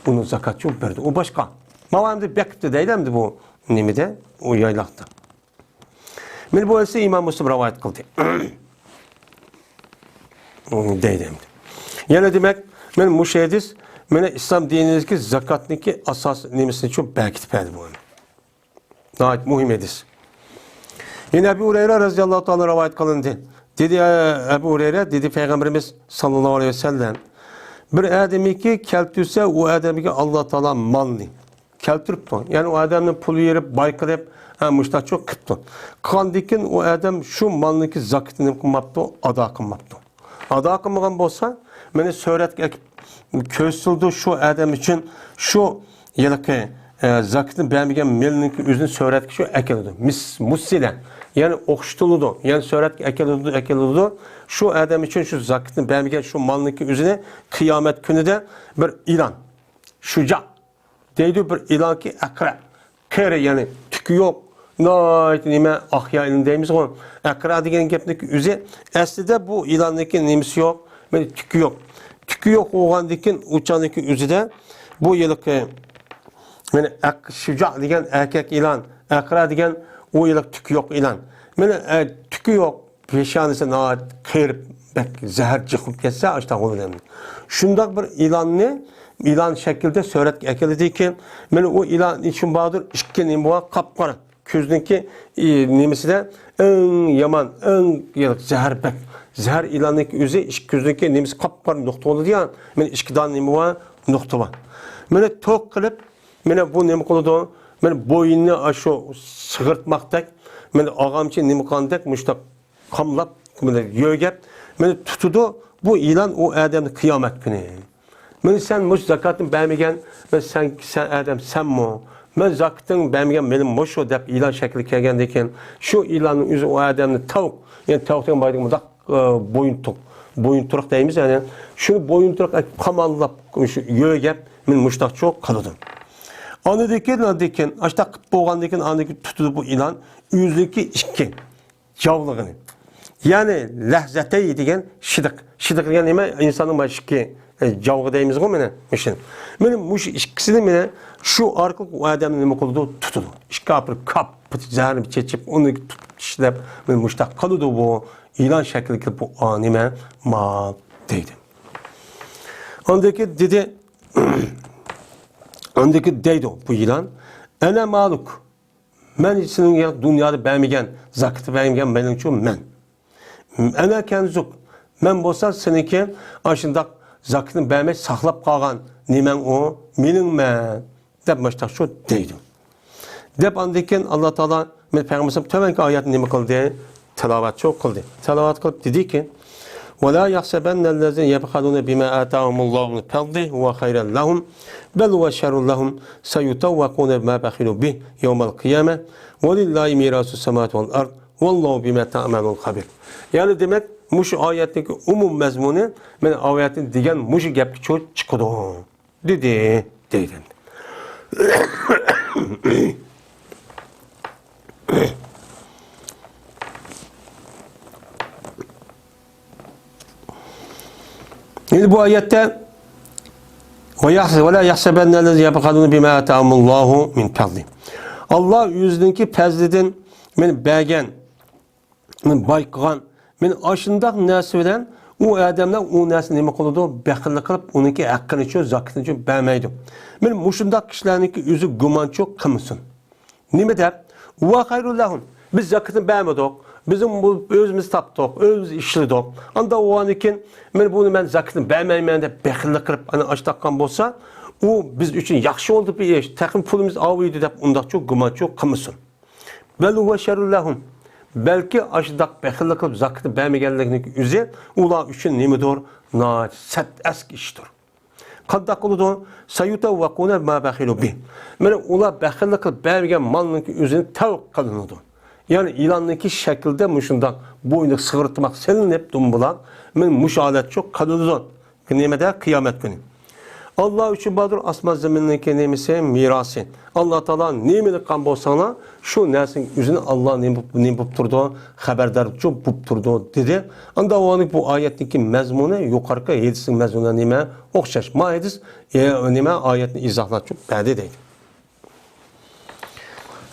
ئۇنى زاكاتچۇ بېرىدۇ. ئۇ باشقا. ماۋۇ ئەمدى بېقىپتۇ دەيدۇ ئەمدى بۇ نېمىدە؟ ئۇ يايلاقتا. مانا بۇ ھەدىسنى ئىمام مۇسلىم رىۋايەت قىلدى. دەيدۇ ئەمدى. يەنە دېمەك، مانا مۇشۇ ھەدىس، مانا ئىسلام دىنىدىكى زاكاتنىڭكى ئاساس نېمىسىنى شۇ بەكىتىپ بەردى بۇ. ناھايىتى مۇھىم ھەدىس. يەنە ئەبۇ ھۇرەيرە رەزىياللاھۇ تائالا رىۋايەت قىلىندى. دېدى، ئەبۇ ھۇرەيرە، دېدى پەيغەمبىرىمىز ساللاللاھۇ ئەلەيھى ۋەسەللەم، بىر ئادەمكى كەلتۈرسە، ئۇ ئادەمگە ئاللا تائالا مالنى كەلتۈرۈپتۇ. يەنى ئۇ ئادەمنى پۇل بېرىپ، باي قىلىپ، ھە، مۇشتاقچۇ قىپتۇ. قىلغاندىن كېيىن ئۇ ئادەم شۇ مالنىڭكى زاكىتىنى نېمە قىلماپتۇ؟ ئادا قىلماپتۇ. ئادا قىلمىغان بولسا، مېنى سۈرەتكە ئەكىپ كۆرسىتىلىدۇ، شۇ ئادەم ئۈچۈن شۇ ھېلىقى، ئە، زاكىتنى بەرمىگەن مېلىنىڭكى ئۆزىنى سۆرەتكە شۇ ئەكېلىدۇ. مىس-، مۇسىلە. يەنى ئوخشىتىلىدۇ. يەنى سۆرەتكە ئەكېلىدۇ، ئەكېلىدۇ. شۇ ئادەم ئۈچۈن شۇ زاكىتنى بەرمىگەن شۇ مالنىڭكى ئۆزىنى قىيامەت كۈنىدە بىر ئىلان، شۇجا دەيدۇ، بىر ئىلانكى ئەقرە. قېرى، يەنى تۈكى يوق. ناھايىتى نېمە، ئاقيا ئىلان دەيمىزغۇ. ئەقرە دېگەن گەپنىڭكى ئۆزى، ئەسلىدە بۇ ئىلاننىڭكى نېمىسى يوق، مانا تۈكى يوق. تۈكى يوق بولغاندىن كېيىن ئۇ چاغنىڭكى ئۆزىدە بۇ ھېلىقى، مانا ئەق-، شۇجا دېگەن ئەركەك ئىلان، ئەقرە دېگەن ئۇ ھېلىقى تۈكى يوق ئىلان. مانا، ئە، تۈكى يوق، پېشانىسى ناھايىتى قېرىپ، بەك زەھەر جىقىپ كەتسە، ئاشتاق بولىدۇ. شۇنداق بىر ئىلاننى، ئىلان شەكلىدە سۈرەتكە ئەكېلىدىكەن. مانا ئۇ ئىلان ئىچىم باردۇر، ئىككى نېمە بار، قاپقارا. كۆزنىڭكى، ئى، نېمىسىدە ئەڭ يامان، ئەڭ يېرىق زەھەر بەك. زەھەر ئىلاننىڭكى ئۆزى ئىككى كۆزنىڭكى نېمىسى قاپقارا نۇقتا بولىدۇ يا. مانا ئىككى دانە نېمە بار؟ نۇقتا بار. مانا توك قىلىپ، مانا بۇ نېمە قىلىدۇ؟ مانا بوينىنى ئاشۇ سىغىرتماقتەك، مانا ئاغامچى نېمە قىلغاندەك مۇشۇنداق قاملاپ، مانا يۆگەپ، مانا تۇتىدۇ. بۇ ئىلان ئۇ ئادەمنى قىيامەت كۈنى. مانا سەن مۇشۇ زاكاتنى بەرمىگەن، مانا سەن، سەن ئادەم سەنمۇ؟ مەن زاكىتىڭ بەرمىگەن مېلىم مۇشۇ دەپ ئىلان شەكلى كەلگەندىن كېيىن، شۇ ئىلاننىڭ ئۆزى ئۇ ئادەمنى تاۋۇق، يەنى تاۋۇق دېگەن بايدىكى مۇنداق، ئى، بويۇنتۇق، بويۇنتۇرۇق دەيمىز، يەنى شۇنى بويۇنتۇرۇق قاماللاپ، شۇ يۆگەپ، مانا مۇشۇنداقچۇ قىلىدۇ. ئاندىن كېيىن، ئاندىن كېيىن، ئاشتاق قىلىپ بولغاندىن كېيىن، ئاندىن كېيىن تۇتىدۇ بۇ ئىلان، ئۆزىنىڭكى ئىككى جاۋلىقىنى. يەنى لەھزەتەي دېگەن شىدىق. شىدىق دېگەن نېمە؟ ئىنساننىڭ باشقى، ئە، جاۋغا دەيمىزغۇ مانا، مۇشۇ. مانا مۇشۇ ئىككىسىنى مانا شۇ ئارقىلىق ئۇ ئادەمنى نېمە قىلىدۇ؟ تۇتىدۇ. ئىككى ئاپىرىپ كاپپىتى زەھەرنى چېچىپ، ئۇنى تۇتۇپ ئىشلەپ، مانا مۇشۇنداق قىلىدۇ بۇ. ئىلان شەكلىدىكى بۇ، ئا، نېمە؟ مال دەيدۇ. ئاندىن كېيىن دېدى، ئاندىن كېيىن دەيدۇ بۇ ئىلان، «ئەنە مالۇك. مەن سېنىڭ دۇنيادا بەرمىگەن، زاكىتى بەرمىگەن مېلىڭچۇ مەن. ئەنە كەنزۇك. مەن بولسا سېنىڭكى ئاشۇنداق زاكىتىنى بەرمەي ساقلاپ قالغان نېمەڭ ئۇ، مېلىڭ مەن» دەپ مۇشۇنداق شۇ دەيدۇ. دەپ ئاندىن كېيىن ئاللا تائالا مەن پەيغەمبەر تۆۋەنكى ئايەتنى نېمە قىلدى؟ تىلاۋەتچۇ قىلدى. تىلاۋەت قىلىپ دېدىكى، «ولا يحسبن الذين يبخلون بما آتاهم الله من فضله هو خيرا لهم بل هو شر لهم سيطوقون بما بخلوا به يوم القيامة ولله ميراث السماوات والأرض والله بما تعملون خبير.» يەنى دېمەك، مۇشۇ ئايەتنىڭ ئومۇم مەزمۇنى مەن ئايەتنى دېگەن مۇشۇ گەپكە چىقىدۇ. دېدى، دەيدۇ. ئەمدى بۇ ئايەتتە، «ولا يحسبن الذين يبخلون بما آتاهم الله من فضله». ئاللا ئۆزىنىڭكى پەزلىدىن مانا بەرگەن، مانا بايقىغان، مانا ئاشۇنداق نەرسە بىلەن ئۇ ئادەملەر ئۇ نەرسىنى نېمە قىلىدۇ؟ بەخىللىك قىلىپ، ئۇنىڭكى ھەققىنىچۇ، زاكىتىنىچۇ بەرمەيدۇ. مانا مۇشۇنداق كىشىلەرنىڭكى ئۆزى گۇمانچۇ قىلمىسۇن. نېمە دەپ؟ «ھۇۋە خەيرۇن لەھۇم. بىز زاكىتنى بەرمىدۇق. بىزنىڭ بۇ ئۆزىمىز تاپتۇق، ئۆزىمىز ئىشلىدۇق. ئانداق بولغاندىن كېيىن، مانا بۇنى مەن زاكىتنى بەرمەيمەن» دەپ بەخىللىك قىلىپ، ئانا ئاشتاققان بولسا، ئۇ بىز ئۈچۈن ياخشى بولدى بۇ ئىش. تېخىمۇ پۇلىمىز ئاۋۇيدۇ دەپ ئۇنداقچۇ گۇمانچۇ قىلمىسۇن. بەل ھۇۋە شەررۇن لەھۇم. بەلكى ئاشۇنداق بەخىللىك قىلىپ زاكىتنى بەرمىگەنلىكنىڭ ئۆزى ئۇلار ئۈچۈن نېمىدۇر؟ ناھايىتى سەت ئەسكى ئىشتۇر. قانداق قىلىدۇ؟ سەيۇتەۋۋەقۇنە بىما بەخىلۇ بىھ. مانا ئۇلار بەخىللىك قىلىپ بەرمىگەن مالنىڭكى ئۆزىنى تەۋق قىلىنىدۇ. يەنى ئىلاننىڭكى شەكلىدە مۇشۇنداق بوينىغا سىغىرتماق سېلىنىپ، دۇمبىلاق، مانا مۇشۇ ھالەتچۇ قىلىنىدۇ. نېمىدە؟ قىيامەت كۈنى. ئاللا ئۈچۈن باردۇر ئاسمان زېمىننىڭكى نېمىسى؟ مىراسى. ئاللا تائالا نېمىنى قىلغان بولساڭلار، شۇ نەرسىنىڭ ئۆزىنى ئاللا نېمە، نېمە بوپ تۇرىدۇ؟ خەۋەردارچۇ بوپ تۇرىدۇ، دېدى. ئاندا ئۇنىڭ بۇ ئايەتنىڭكى مەزمۇنى يۇقىرىقى ھەدىسنىڭ مەزمۇنى نېمە؟ ئوخشاش. ما ھەدىس، ئە، نېمە، ئايەتنى ئىزاھلاپ بەردى دەيدۇ.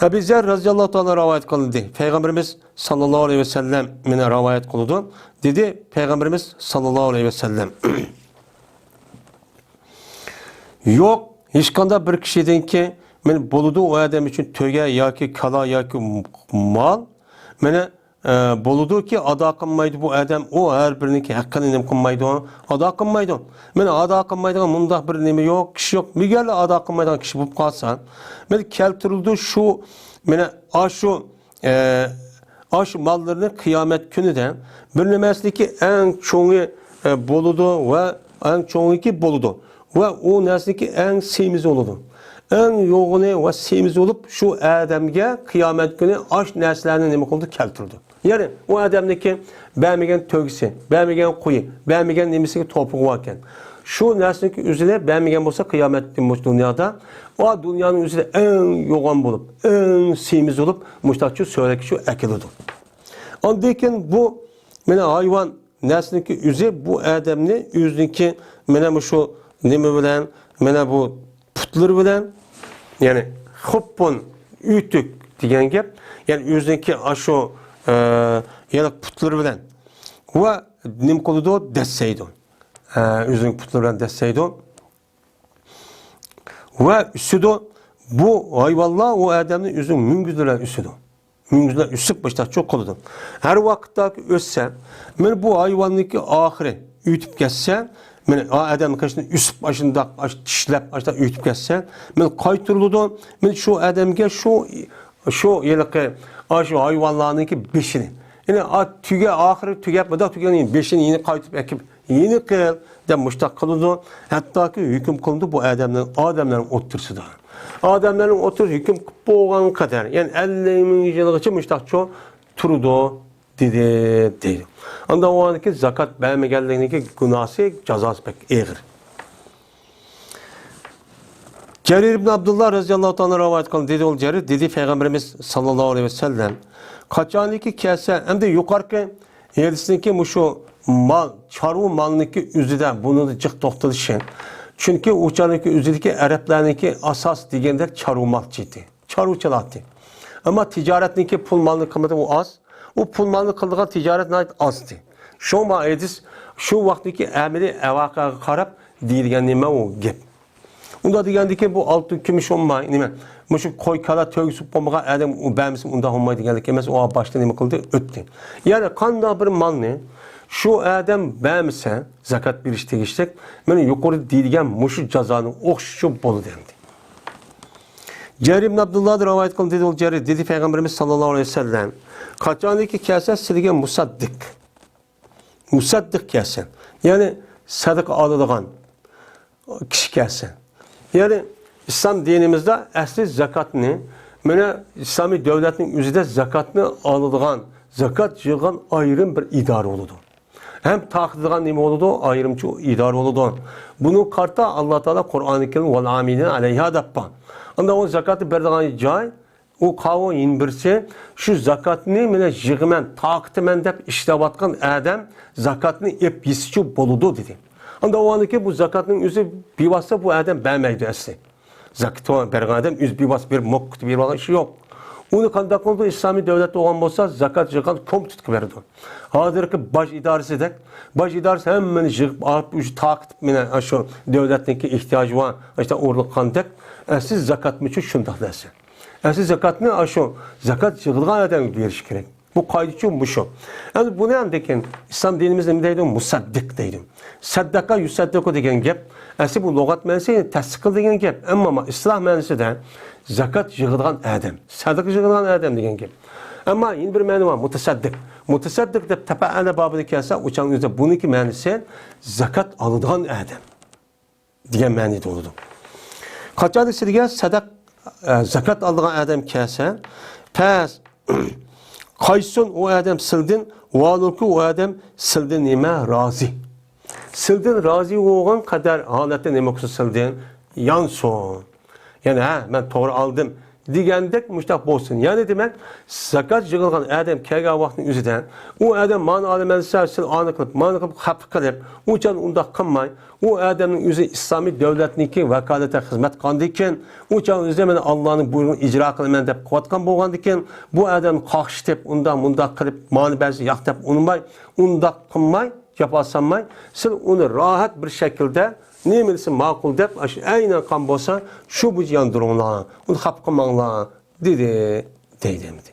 ئەبۇ زەر رەزىياللاھۇ تائالا رىۋايەت قىلدى. پەيغەمبىرىمىز ساللاللاھۇ ئەلەيھى ۋەسەللەم مانا رىۋايەت قىلىدۇ. دېدى پەيغەمبىرىمىز ساللاللاھۇ ئەلەيھى ۋەسەللەم، يوق، ھېچقانداق بىر كىشىدىنكى مانا بولىدۇ ئۇ ئادەم ئۈچۈن تۆگە ياكى كالا ياكى مال، مانا، ئە، بولىدۇكى ئادا قىلمايدۇ بۇ ئادەم، ئۇ ھەر بىرىنىڭكى ھەققىنى نېمە قىلمايدۇ؟ ئادا قىلمايدۇ. مانا ئادا قىلمايدىغان مۇنداق بىر نېمە يوق، كىشى يوق. مەگەرلا ئادا قىلمايدىغان كىشى بولۇپ قالسا، مانا كەلتۈرۈلىدۇ شۇ، مانا ئاشۇ ئە، ئاشۇ ماللىرىنى قىيامەت كۈنىدە بىر نېمەسىنىڭكى ئەڭ چوڭى، ئە، بولىدۇ ۋە ئەڭ چوڭىكى بولىدۇ ۋە ئۇ نەرسىنىڭكى ئەڭ سېمىزى بولىدۇ. ئەڭ يوغىنى ۋە سېمىز بولۇپ، شۇ ئادەمگە قىيامەت كۈنى ئاش نەرسىلەرنى نېمە قىلىدۇ؟ كەلتۈرىدۇ. يەنى ئۇ ئادەمنىڭكى بەرمىگەن تۆگىسى، بەرمىگەن قويى، بەرمىگەن نېمىسىگە توپىقى باركەن. شۇ نەرسىنىڭكى ئۆزىنى بەرمىگەن بولسا، قىيامەتتە مۇشۇ دۇنيادا، ئۇ دۇنيانىڭ ئۆزىدە ئەڭ يوغان بولۇپ، ئەڭ سېمىز بولۇپ، مۇشتاقچۇ سۆرەككە شۇ ئەكېلىدۇ. ئاندىن كېيىن بۇ، مانا، ھايۋان نەرسىنىڭكى ئۆزى بۇ ئادەمنى ئۆزىنىڭكى، مانا، مۇشۇ نېمە بىلەن، مانا، بۇ پۇتلىرى بىلەن، يەنى خۇپپۇن، ئۆتۈك دېگەن گەپ، يەنى ئۆزىنىڭكى ئاشۇ، ئە، يەنى پۇتلىرى بىلەن ۋە نېمە قىلىدۇ؟ دەسسەيدۇ. ئە، ئۆزىنىڭ پۇتلىرى بىلەن دەسسەيدۇ ۋە ئۈسىدۇ. بۇ ھايۋانلار ئۇ ئادەمنى ئۆزىنىڭ مۈڭگۈزلىرى بىلەن ئۈسىدۇ. مۈڭگۈزلەر ئۈسۈپ باشلاپ چوقۇلىدۇ. ھەر ۋاقىتتا ئۆسسە، مانا بۇ ھايۋاننىڭكى ئاخىرى ئۆتۈپ كەتسە، مانا ئا-، ئادەمنىڭ قېشىنى ئۈسۈپ، ئاشۇنداق، ئاش-، چىشلەپ، ئاشۇنداق ئۆتۈپ كەتسە، مانا قايتۇرۇلىدۇ. مانا شۇ ئادەمگە شۇ، شۇ ھېلىقى، ئاشۇ ھايۋانلارنىڭكى بېشىنى، يەنى ئا-، تۈگە، ئاخىرى تۈگەپ، مۇنداق تۈگەننىڭ بېشىنى يەنە قايتۇرۇپ ئەكىپ يېنىك قىل دەپ مۇشتاق قىلىدۇ. ھەتتاكى ھۆكۈم قىلىنىدۇ بۇ ئادەملەر، ئادەملەرنىڭ ئوتتۇرىسىدا. ئادەملەرنىڭ ئوتتۇرىسىدا ھۆكۈم قىلىپ بولغان قەدەر، يەنى ئەللىك مىڭ يىلغىچە مۇشتاقچۇ تۇرىدۇ، دېدى، دەيدۇ. ئاندىن ئۇنىڭكى زاكات بەرمىگەنلىكنىڭكى گۇناھى، جازاسى بەك ئېغىر. جەرىر ئىبن ئابدۇللا رەزىياللاھۇ تائالا رىۋايەت قىلغان، دېدى ئۇ جەرىر، دېدى پەيغەمبىرىمىز ساللاللاھۇ ئەلەيھى ۋەسەللەم، قاچانكى كەلسە، ئەمدى يۇقىرىقى ھەدىستىكى مۇشۇ مال، چارۋا مالنىڭكى ئۆزىدە بۇنىڭدا جىق توختىلىشى. چۈنكى ئۇ چاغنىڭكى ئۆزىدىكى ئەرەبلەرنىڭكى ئاساس دېگەندەك چارۋا مالچى ئىدى. چارۋىچىلاتى. ئەمما تىجارەتنىڭكى پۇل مالنى قىممىتى ئۇ ئاز. ئۇ پۇل مالنى قىلىدىغان تىجارەت ناھايىتى ئاز ئىدى. شۇڭا ھەدىس شۇ ۋاقىتتىكى ئەمەلىي ۋەقەگە قاراپ دېيىلگەن نېمە ئۇ گەپ. ئۇنداق دېگەندىكىن بۇ ئالتۇن كۈمۈش بولماي، نېمە، مۇشۇ قوي كالا تۆگىسى بولمىغان ئادەم ئۇ بەرمىسە ئۇنداق بولماي دېگەنلىك ئەمەس، ئۇ باشتا نېمە قىلدى؟ ئۆتتى. يەنى قانداق بىر مالنى شۇ ئادەم بەرمىسە، زاكات بېرىش تېگىشلىك، مانا يۇقىرىدا دېيىلگەن مۇشۇ جازانىڭ ئوخشىشى بولىدۇ ئەمدى. جەرىر ئىبن ئابدۇللادىن رىۋايەت قىلىندى، دېدى ئۇ جەرىر، دېدى پەيغەمبىرىمىز ساللاللاھۇ ئەلەيھى ۋەسەللەم، قاچانكى كەلسە سىلىگە مۇسەددىق، مۇسەددىق كەلسە، يەنى سەدىقە ئالىدىغان كىشى كەلسە، يەنى ئىسلام دىنىمىزدا ئەسلى زاكاتنى، مانا ئىسلامىي دۆلەتنىڭ ئۆزىدە زاكاتنى ئالىدىغان، زاكات يىغىدىغان ئايرىم بىر ئىدارە بولىدۇ. ھەم تارقىتىدىغان نېمە بولىدۇ؟ ئايرىمچە ئىدارە بولىدۇ. بۇنىڭغا قارىتا ئاللا تائالا قۇرئانى كەرىم ۋەل ئامىلىنە ئەلەيھا دەپ بار. ئاندىن ئۇ زاكاتنى بېرىدىغان جاي، ئۇ قاۋۇ يەنە بىرسى، شۇ زاكاتنى مانا يىغىمەن، تارقىتىمەن دەپ ئىشلەۋاتقان ئادەم زاكاتنى ئېلىپ يېسىچۇ بولىدۇ دېدى. ئاندىن ئۇنىڭكى بۇ زاكاتنىڭ ئۆزى بىۋاسىتە بۇ ئادەم بەرمەيدۇ ئەسلى. زاكىتى بەرگەن ئادەم ئۆزى بىۋاسىتە بېرىپ موققۇتى بېرىپ ئالغان ئىشى يوق. ئۇنى قانداق قىلىدۇ؟ ئىسلامىي دۆلەتتە بولغان بولسا زاكات يىغقان كومىتېتقا بېرىدۇ. ھازىرقى باج ئىدارىسىدەك، باج ئىدارىسى ھەممىنى يىغىپ ئاپ، ئۆزى تارقىتىپ، مانا شۇ دۆلەتنىڭكى ئېھتىياجى بار، ئاشۇنداق ئورۇنلىغاندەك، ئەسلى زاكاتمۇچۇ شۇنداق نەرسە. ئەسلى زاكاتنى ئاشۇ زاكات يىغىدىغان ئادەمگە بېرىش كېرەك. بۇ قائىدىچۇ مۇشۇ. ئەمدى بۇنى ئاندىن كېيىن ئىسلام دىنىمىز نېمە دەيدۇ؟ مۇسەددىق دەيدۇ. سەددەقە يۇسەددىقۇ دېگەن گەپ. ئەسلى بۇ لۇغەت مەنىسى تەستىق قىل دېگەن گەپ. ئەمما ئىسلاھ مەنىسىدە زاكات يىغىدىغان ئادەم، سەدىقە يىغىدىغان ئادەم دېگەن گەپ. ئەمما يەنە بىر مەنە بار، مۇتەسەددىق. مۇتەسەددىق دەپ تەپەئەلە بابىدا كەلسە، ئۇ چاغنىڭ ئۆزىدە بۇنىڭكى مەنىسى زاكات ئالىدىغان ئادەم دېگەن مەنىدە بولىدۇ. قاچانكى سىلىگە سەدەق، ئە، زاكات ئالىدىغان ئادەم كەلسە، پەس، قايسۇن ئۇ ئادەم سىلدىن، ۋالۇكى ئۇ ئادەم سىلدىن نېمە رازى. سىلدىن رازى بولغان قەدەر ھالەتتە نېمە قىلسۇن سىلدىن؟ يانسۇن. يەنى، ھە، مەن توغرا ئالدىم دېگەندەك مۇشتاق بولسۇن. يەنى دېمەك، زاكات يىغىلغان ئادەم كەلگەن ۋاقىتنىڭ ئۆزىدە، ئۇ ئادەم مانا ئالىمەن دېسە، سىز ئانى قىلىپ، مانا قىلىپ، خەپ قىلىپ، ئۇ چاغ ئۇنداق قىلماي، ئۇ ئادەمنىڭ ئۆزى ئىسلامىي دۆلەتنىڭكى ۋاكالىتىگە خىزمەت قىلغاندىكىن، ئۇ چاغ ئۆزى مەن ئاللانىڭ بۇيرۇقىنى ئىجرا قىلىمەن دەپ قىلىۋاتقان بولغاندىكىن، بۇ ئادەمنى قاقشىتىپ، ئۇنداق مۇنداق قىلىپ، مانا بەرسە ياق دەپ ئۇنىماي، ئۇنداق قىلماي، جاپا سالماي، سىز ئۇنى راھەت بىر شەكىلدە نېمە دېسە ماقۇل دەپ، ئاشۇ ئەينەن قان بولسا، شۇ بويىچە ياندۇرۇڭلار، ئۇنى خاپا قىلماڭلار، دېدى، دەيدۇ ئەمدى.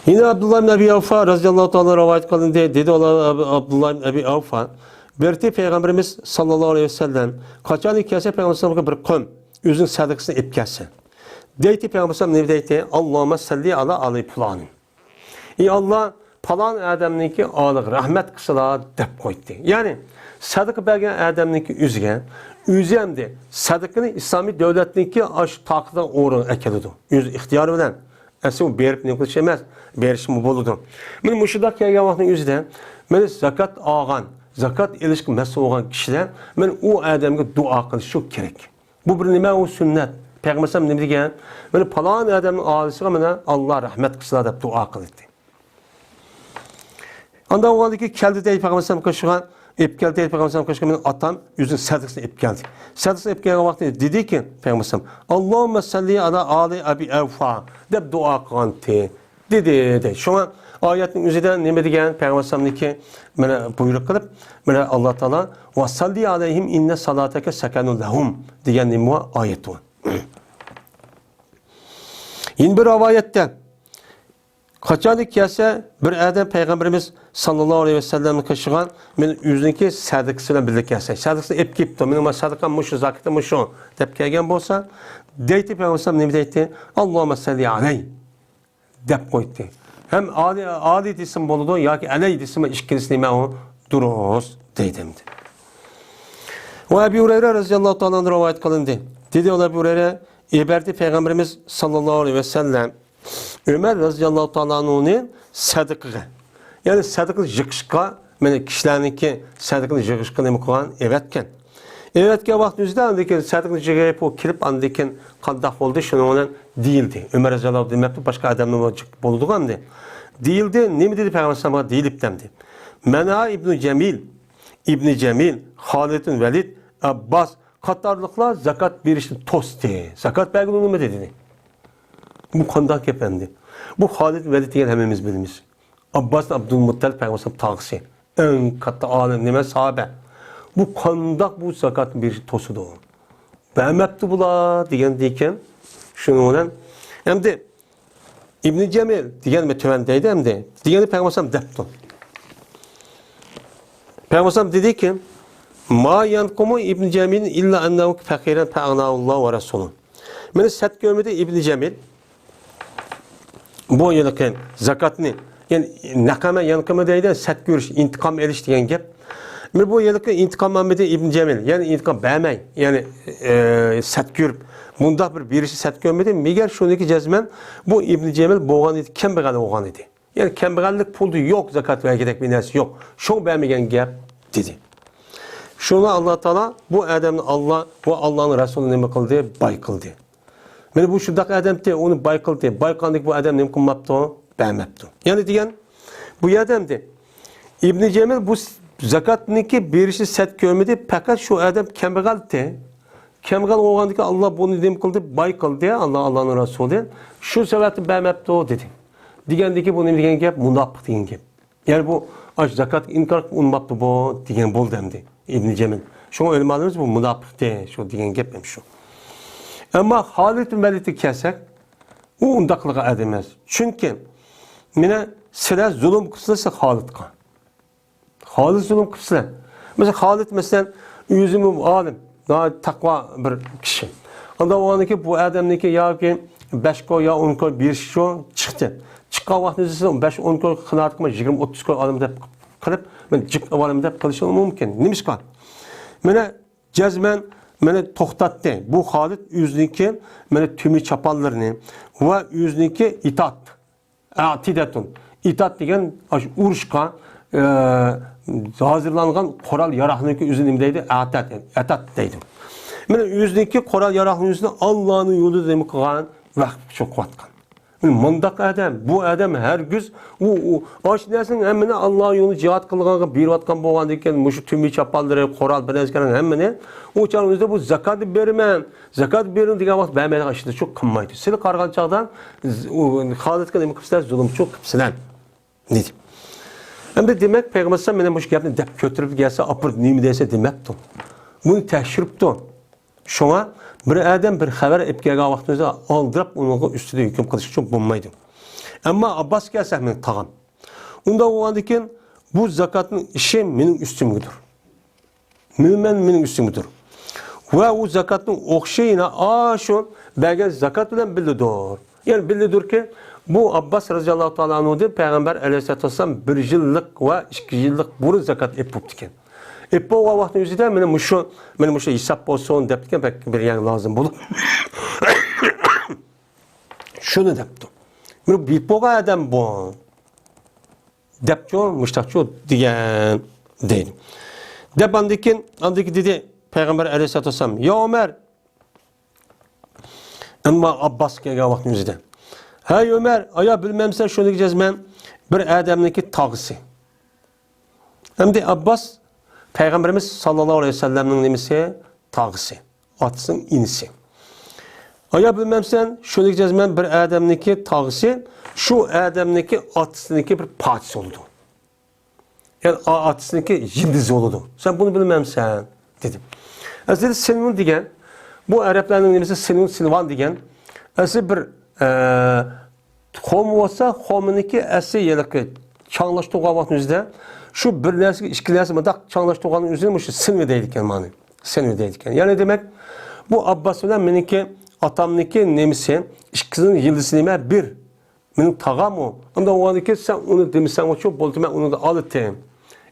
يەنە ئابدۇللا ئىبن ئەبى ئەۋفا رەزىياللاھۇ تائالا رىۋايەت قىلىندى، دېدى ئابدۇللا ئىبن ئەبى ئەۋفا، بىر قېتى پەيغەمبىرىمىز ساللاللاھۇ ئەلەيھى ۋەسەللەم، قاچانكى كەلسە پەيغەمبەر ئەلەيھىسسالامغا بىر قوم ئۆزىنىڭ سەدىقىسىنى ئېلىپ كەلسە، دەيتتى، پەيغەمبەر ئەلەيھىسسالام نېمە دەيتتى؟ ئاللاھۇممە سەللى ئالا ئالى پۇلانى. ئى ئاللا، پالان ئادەمنىڭكى ئالىغا رەھمەت قىلسىلا دەپ قويدى. يەنى سەدىقە بەرگەن ئادەمنىڭكى ئۆزىگە، ئۆزى ئەمدى سەدىقىنى ئىسلامىي دۆلەتنىڭكى ئاشۇ تاقىتىدىغان ئورۇنغا ئەكېلىدۇ. ئۆز ئىختىيارى بىلەن. ئەسلى ئۇ بېرىپ نېمە قىلىش ئەمەس، بېرىشمۇ بولىدۇ. مانا مۇشۇنداق كەلگەن ۋاقىتنىڭ ئۆزىدە، مانا زاكات ئالغان، زاكات ئېلىشقا مەسئۇل بولغان كىشىلەر مانا ئۇ ئادەمگە دۇئا قىلىشى كېرەك. بۇ بىر نېمە؟ ئۇ سۈننەت. پەيغەمبەر ئەلەيھىسسالام نېمە دېگەن؟ مانا پالان ئادەمنىڭ ئائىلىسىگە مانا ئاللا رەھمەت قىلسىلا دەپ دۇئا قىلدى. ئاندىن ئۇ ھالدىكى كەلدى دەيدۇ پەيغەمبەر ئەلەيھىسسالام قېشىغا، ئېلىپ كەلدى دەيدۇ پەيغەمبەر ئەلەيھىسسالام قېشىغا، مېنىڭ ئاتام ئۆزىنىڭ سەدىقىسىنى ئېلىپ كەلدى. سەدىقىسىنى ئېلىپ كەلگەن ۋاقتىدا دېدىكى پەيغەمبەر ئەلەيھىسسالام، «ئاللاھۇممە سەللى ئالا ئالى ئەبى ئەۋفا» دەپ دۇئا قىلغانتى. دېدى، دەيدۇ. شۇڭا ئايەتنىڭ ئۆزىدە نېمە دېگەن؟ پەيغەمبەر ئەلەيھىسسالامنىڭكى مانا بۇيرۇق قىلىپ، مانا ئاللا تائالا، «ۋە سەللى ئەلەيھىم ئىننە سالاتەكە سەكەنۇن لەھۇم» دېگەن نېمە بار؟ ئايەت بار. يەنە بىر رىۋايەتتە، قاچانكى كەلسە بىر ئادەم پەيغەمبىرىمىز ساللاللاھۇ ئەلەيھى ۋەسەللەمنىڭ قېشىغا، مېنىڭ ئۆزىنىڭكى سەدىقىسى بىلەن بىللە كەلسە، سەدىقىسىنى ئېلىپ كېلىپتۇ، مېنىڭ سەدىقەم مۇشۇ، زاكىتىم مۇشۇ دەپ كەلگەن بولسا، دەيتتى پەيغەمبەر نېمە دەيتتى؟ «ئاللاھۇممە سەللى ئەلەي» دەپ قويدى. ھەم ئالى، ئالى دېسىمۇ بولىدۇ ياكى ئەلەي دېسىمۇ، ئىككىلىسى نېمە ئۇ؟ دۇرۇس دەيدۇ ئەمدى. ۋە ئەبى ھۇرەيرە رەزىياللاھۇ تائالا ئەنھۇ رىۋايەت قىلىندى. دېدى ئەبى ھۇرەيرە، ئەۋەتتى پەيغەمبىرىمىز ساللاللاھۇ ئەلەيھى ۋەسەللەم ئۆمەر رەزىياللاھۇ تائالا ئەنھۇنى سەدىقىگە، يەنى سەدىقە يىغىشقا، مانا كىشىلەرنىڭكى سەدىقىنى يىغىشقا نېمە قىلغان؟ ئەۋەتكەن. ئەۋەتكەن ۋاقتىنىڭ ئۆزىدە ئاندىن كېيىن سەدىقىنى يىغىپ، ئۇ كېلىپ، ئاندىن كېيىن قانداق بولدى؟ شۇنىڭ بىلەن دېيىلدى. ئۆمەر رەزىياللاھۇ دېمەپتۇ، باشقا ئادەمنىڭ بولىدىغان دېدى. دېيىلدى. نېمە دېدى پەيغەمبەر ئەلەيھىسسالامغا دېيىلىپتۇ ئەمدى؟ مەنئا ئىبنى جەمىل، ئىبنى جەمىل، خالىد بىن ۋەلىد، ئابباس قاتارلىقلار زاكات بېرىشنى توستى. زاكات بەرگىلى ئۇنىمىدى دېدى. بۇ قانداق گەپ ئەمدى؟ بۇ خالىد بىن ۋەلىد دېگەن ھەممىمىز بىلىمىز. ئابباس ئابدۇلمۇتتەلىپ پەيغەمبەر تاغىسى. ئەڭ كاتتا ئالىم نېمە؟ ساھابە. بۇ قانداق بۇ زاكاتنى بېرىشنى توسىدۇ؟ بەرمەپتۇ بۇلار دېگەندىكىن، شۇنىڭ بىلەن ئەمدى ئىبنى جەمىل دېگەن بىر تۆۋەن دەيدۇ ئەمدى. دېگەننى پەيغەمبەر ئەلەيھىسسالام دەپتۇ. پەيغەمبەر ئەلەيھىسسالام دېدىكى، ما ينقم ابن جميل إلا أنه فقير فأغناه الله ورسوله. مېنى سەت كۆرمىدى ئىبنى جەمىل. بۇ يىلقى زاكاتنى، يەنى نەقەمە يەنقىمە دەيدۇ، سەت كۆرۈش، ئىنتىقام ئېلىش دېگەن گەپ. مېنى بۇ يىلقى ئىنتىقام ئالمىدى ئىبنى جەمىل، يەنى ئىنتىقام بەرمەي، يەنى، ئە، سەت كۆرۈپ، مۇنداق بىر بېرىشى سەت كۆرمىدى. مەگەر شۇنىڭكى جەزمەن بۇ ئىبنى جەمىل بولغان ئىدى، كەمبەغەل بولغان ئىدى. يەنى كەمبەغەللىك پۇلدا يوق، زاكات بەرگۈدەك بىر نەرسە يوق. شۇڭا بەرمىگەن گەپ، دېدى. شۇڭا ئاللا تائالا بۇ ئادەمنى ئاللا ۋە ئاللانىڭ رەسۇلى نېمە قىلدى؟ باي قىلدى. مانا بۇ شۇنداق ئادەمتى، ئۇنى باي قىلدى. باي قىلغاندىكىن بۇ ئادەم نېمە قىلماپتۇ؟ بەرمەپتۇ. يەنى دېگەن، بۇ ئادەمدى. ئىبنى جەمىل بۇ زاكاتنىڭكى بېرىشنى سەت كۆرمىدى، پەقەت شۇ ئادەم كەمبەغەلتى. كەمبەغەل بولغاندىكىن ئاللا بۇنى نېمە قىلدى؟ باي قىلدى، ئاللا، ئاللانىڭ رەسۇلى. شۇ سەۋەبتىن بەرمەپتۇ، دېدى. دېگەندىكىن بۇ نېمە دېگەن گەپ؟ مۇناپىق دېگەن گەپ. يەنى بۇ ئاشۇ زاكاتقا ئىنكار قىلىپ ئۇنىماپتۇ بۇ دېگەن بولدى ئەمدى ئىبنى جەمىل. شۇڭا ئۆلىمالىرىمىز بۇ مۇناپىقتى شۇ دېگەن گەپ ھەم شۇ. ئەمما خالىد بىن ۋەلىدكە كەلسەك، ئۇ ئۇنداق قىلغان ئادەم ئەمەس. چۈنكى مانا سىلەر زۇلۇم قىپسىلەر خالىدقا. خالىد زۇلۇم قىپسىلەر. مەسىلەن، خالىد، مەسىلەن، ئۆزىمۇ ئالىم، ناھايىتى تەقۋا بىر كىشى. ئانداق بولغاندىكىن بۇ ئادەمنىڭكى ياكى بەش كوي يا ئون كوي بېرىشى شۇ چىقتى. چىققان ۋاقتىدا سىز بەش ئون كوي قىنائەت قىلماي، يىگىرمە ئوتتۇز كوي ئالىمەن دەپ قىلىپ، مەن جىق ئالىمەن دەپ قىلىشى مۇمكىن. نېمىشقا؟ مانا جەزمەن مانا توختاتتى. بۇ خالىد ئۆزىنىڭكى مانا تۈمە چاپانلىرىنى ۋە ئۆزىنىڭكى ئىتات، ئەتىدەتۇن. ئىتات دېگەن ئاشۇ ئۇرۇشقا، ئە، ھازىرلانغان قورال ياراغنىڭكى ئۆزى نېمە دەيدۇ؟ ئەتات، ئەتات دەيدۇ. مانا ئۆزىنىڭكى قورال ياراغنىڭ ئۆزىنى ئاللانىڭ يولىدا نېمە قىلغان؟ ۋەقىپ قىلىۋاتقان. مۇنداق ئادەم، بۇ ئادەم ھەرگىز ئۇ، ئۇ، ئاشۇ نەرسىنىڭ ھەممىنى ئاللا يولىدا جىھاد قىلغانغا بېرىۋاتقان بولغاندىكىن، مۇشۇ تۈمە چاپانلىرى، قورال بىر نەرسىلەرنىڭ ھەممىنى، ئۇ چاغنىڭ ئۆزىدە بۇ زاكاتنى بېرىمەن، زاكات بېرىڭ دېگەن ۋاقىت بەرمەيدىغان ئىشلار شۇ قىلمايدۇ. سىلى قارىغان چاغدا ز-، ئۇ خالىدقا نېمە قىپسىلەر؟ زۇلۇمچۇ قىپسىلەر دېدى. ئەمدى دېمەك، پەيغەمبەر ئەلەيھىسسالام مانا مۇشۇ گەپنى دەپ كۆتۈرۈپ كەلسە، ئاپىرىپ نېمە دەيسە دېمەپتۇ. بۇنى تەكشۈرۈپتۇ. شۇڭا بىر ئادەم بىر خەۋەر ئېلىپ كەلگەن ۋاقتىمىزدا ئالدىراپ ئۇنىڭغا ئۈستىدە ھۆكۈم قىلىش ئۈچۈن بولمايدۇ. ئەمما ئابباسقا كەلسەك، مېنىڭ تاغام. ئۇنداق بولغاندىكىن بۇ زاكاتنىڭ ئىشى مېنىڭ ئۈستۈمگىدۇر. مېنىڭ، مەن، مېنىڭ ئۈستۈمگىدۇر. ۋە ئۇ زاكاتنىڭ ئوخشىشى يەنە ئاشۇ بەرگەن زاكات بىلەن بىللىدۇر. يەنى بىللىدۇركى، بۇ ئابباس رەزىياللاھۇ تائالا ئەنھۇدىن پەيغەمبەر ئەلەيھىسسالاتۇ ۋەسسالام بىر يىللىق ۋە ئىككى يىللىق بۇرۇن زاكات ئېلىپ بوپتىكەن. ئېلىپ بولغان ۋاقتىنىڭ ئۆزىدە مانا مۇشۇ، مانا مۇشۇ ھېساب بولسۇن دەپتىكەن، بەك بىر يەرگە لازىم بولۇپ. شۇنى دەپتۇ. بىر بىپ بولغان ئادەم بۇ. دەپچۇ، مۇشتاقچۇ دېگەن دەيدۇ. دەپ ئاندىن كېيىن، ئاندىن كېيىن دېدى پەيغەمبەر ئەلەيھىسسالاتۇ ۋەسسالام، يا ئۆمەر، ئەمما ئابباس كەلگەن ۋاقتىنىڭ ئۆزىدە، ھەي ئۆمەر، ئايا بىلمەمسەن شۇنى جەزمەن بىر ئادەمنىڭكى تاغىسى. ئەمدى ئابباس پەيغەمبىرىمىز ساللاللاھۇ ئەلەيھى ۋەسەللەمنىڭ نېمىسى؟ تاغىسى. ئاتىسىنىڭ ئىنىسى. ئايا بىلمەمسەن، شۇنى جەزمەن بىر ئادەمنىڭكى تاغىسى، شۇ ئادەمنىڭكى ئاتىسىنىڭكى بىر پارچىسى بولىدۇ. يەنى ئا-، ئاتىسىنىڭكى يىلدىزى بولىدۇ. سەن بۇنى بىلمەمسەن؟ دېدى. ئەسلىدە سىنۋۇن دېگەن، بۇ ئەرەبلەرنىڭ نېمىسى سىنۋۇن، سىنۋان دېگەن. ئەسلى بىر، ئە، قوم بولسا، قومنىڭكى ئەسلى ھېلىقى چاڭلاشتۇرغان ۋاقتىنىڭ ئۆزىدە شۇ بىر نەرسىگە ئىككى نەرسە مۇنداق چاڭلاشتۇرغاننىڭ ئۆزىنى مۇشۇ سىنۋى دەيدىكەن مانا. سىنۋى دەيدىكەن. يەنى دېمەك، بۇ ئابباس بىلەن مېنىڭكى ئاتامنىڭكى نېمىسى، ئىككىسىنىڭ يىلدىزى نېمە؟ بىر. مېنىڭ تاغام ئۇ. ئۇنداق بولغاندىكىن سەن ئۇنى دېمىسەڭچۇ بولدى، مەن ئۇنى ئالىتتىم.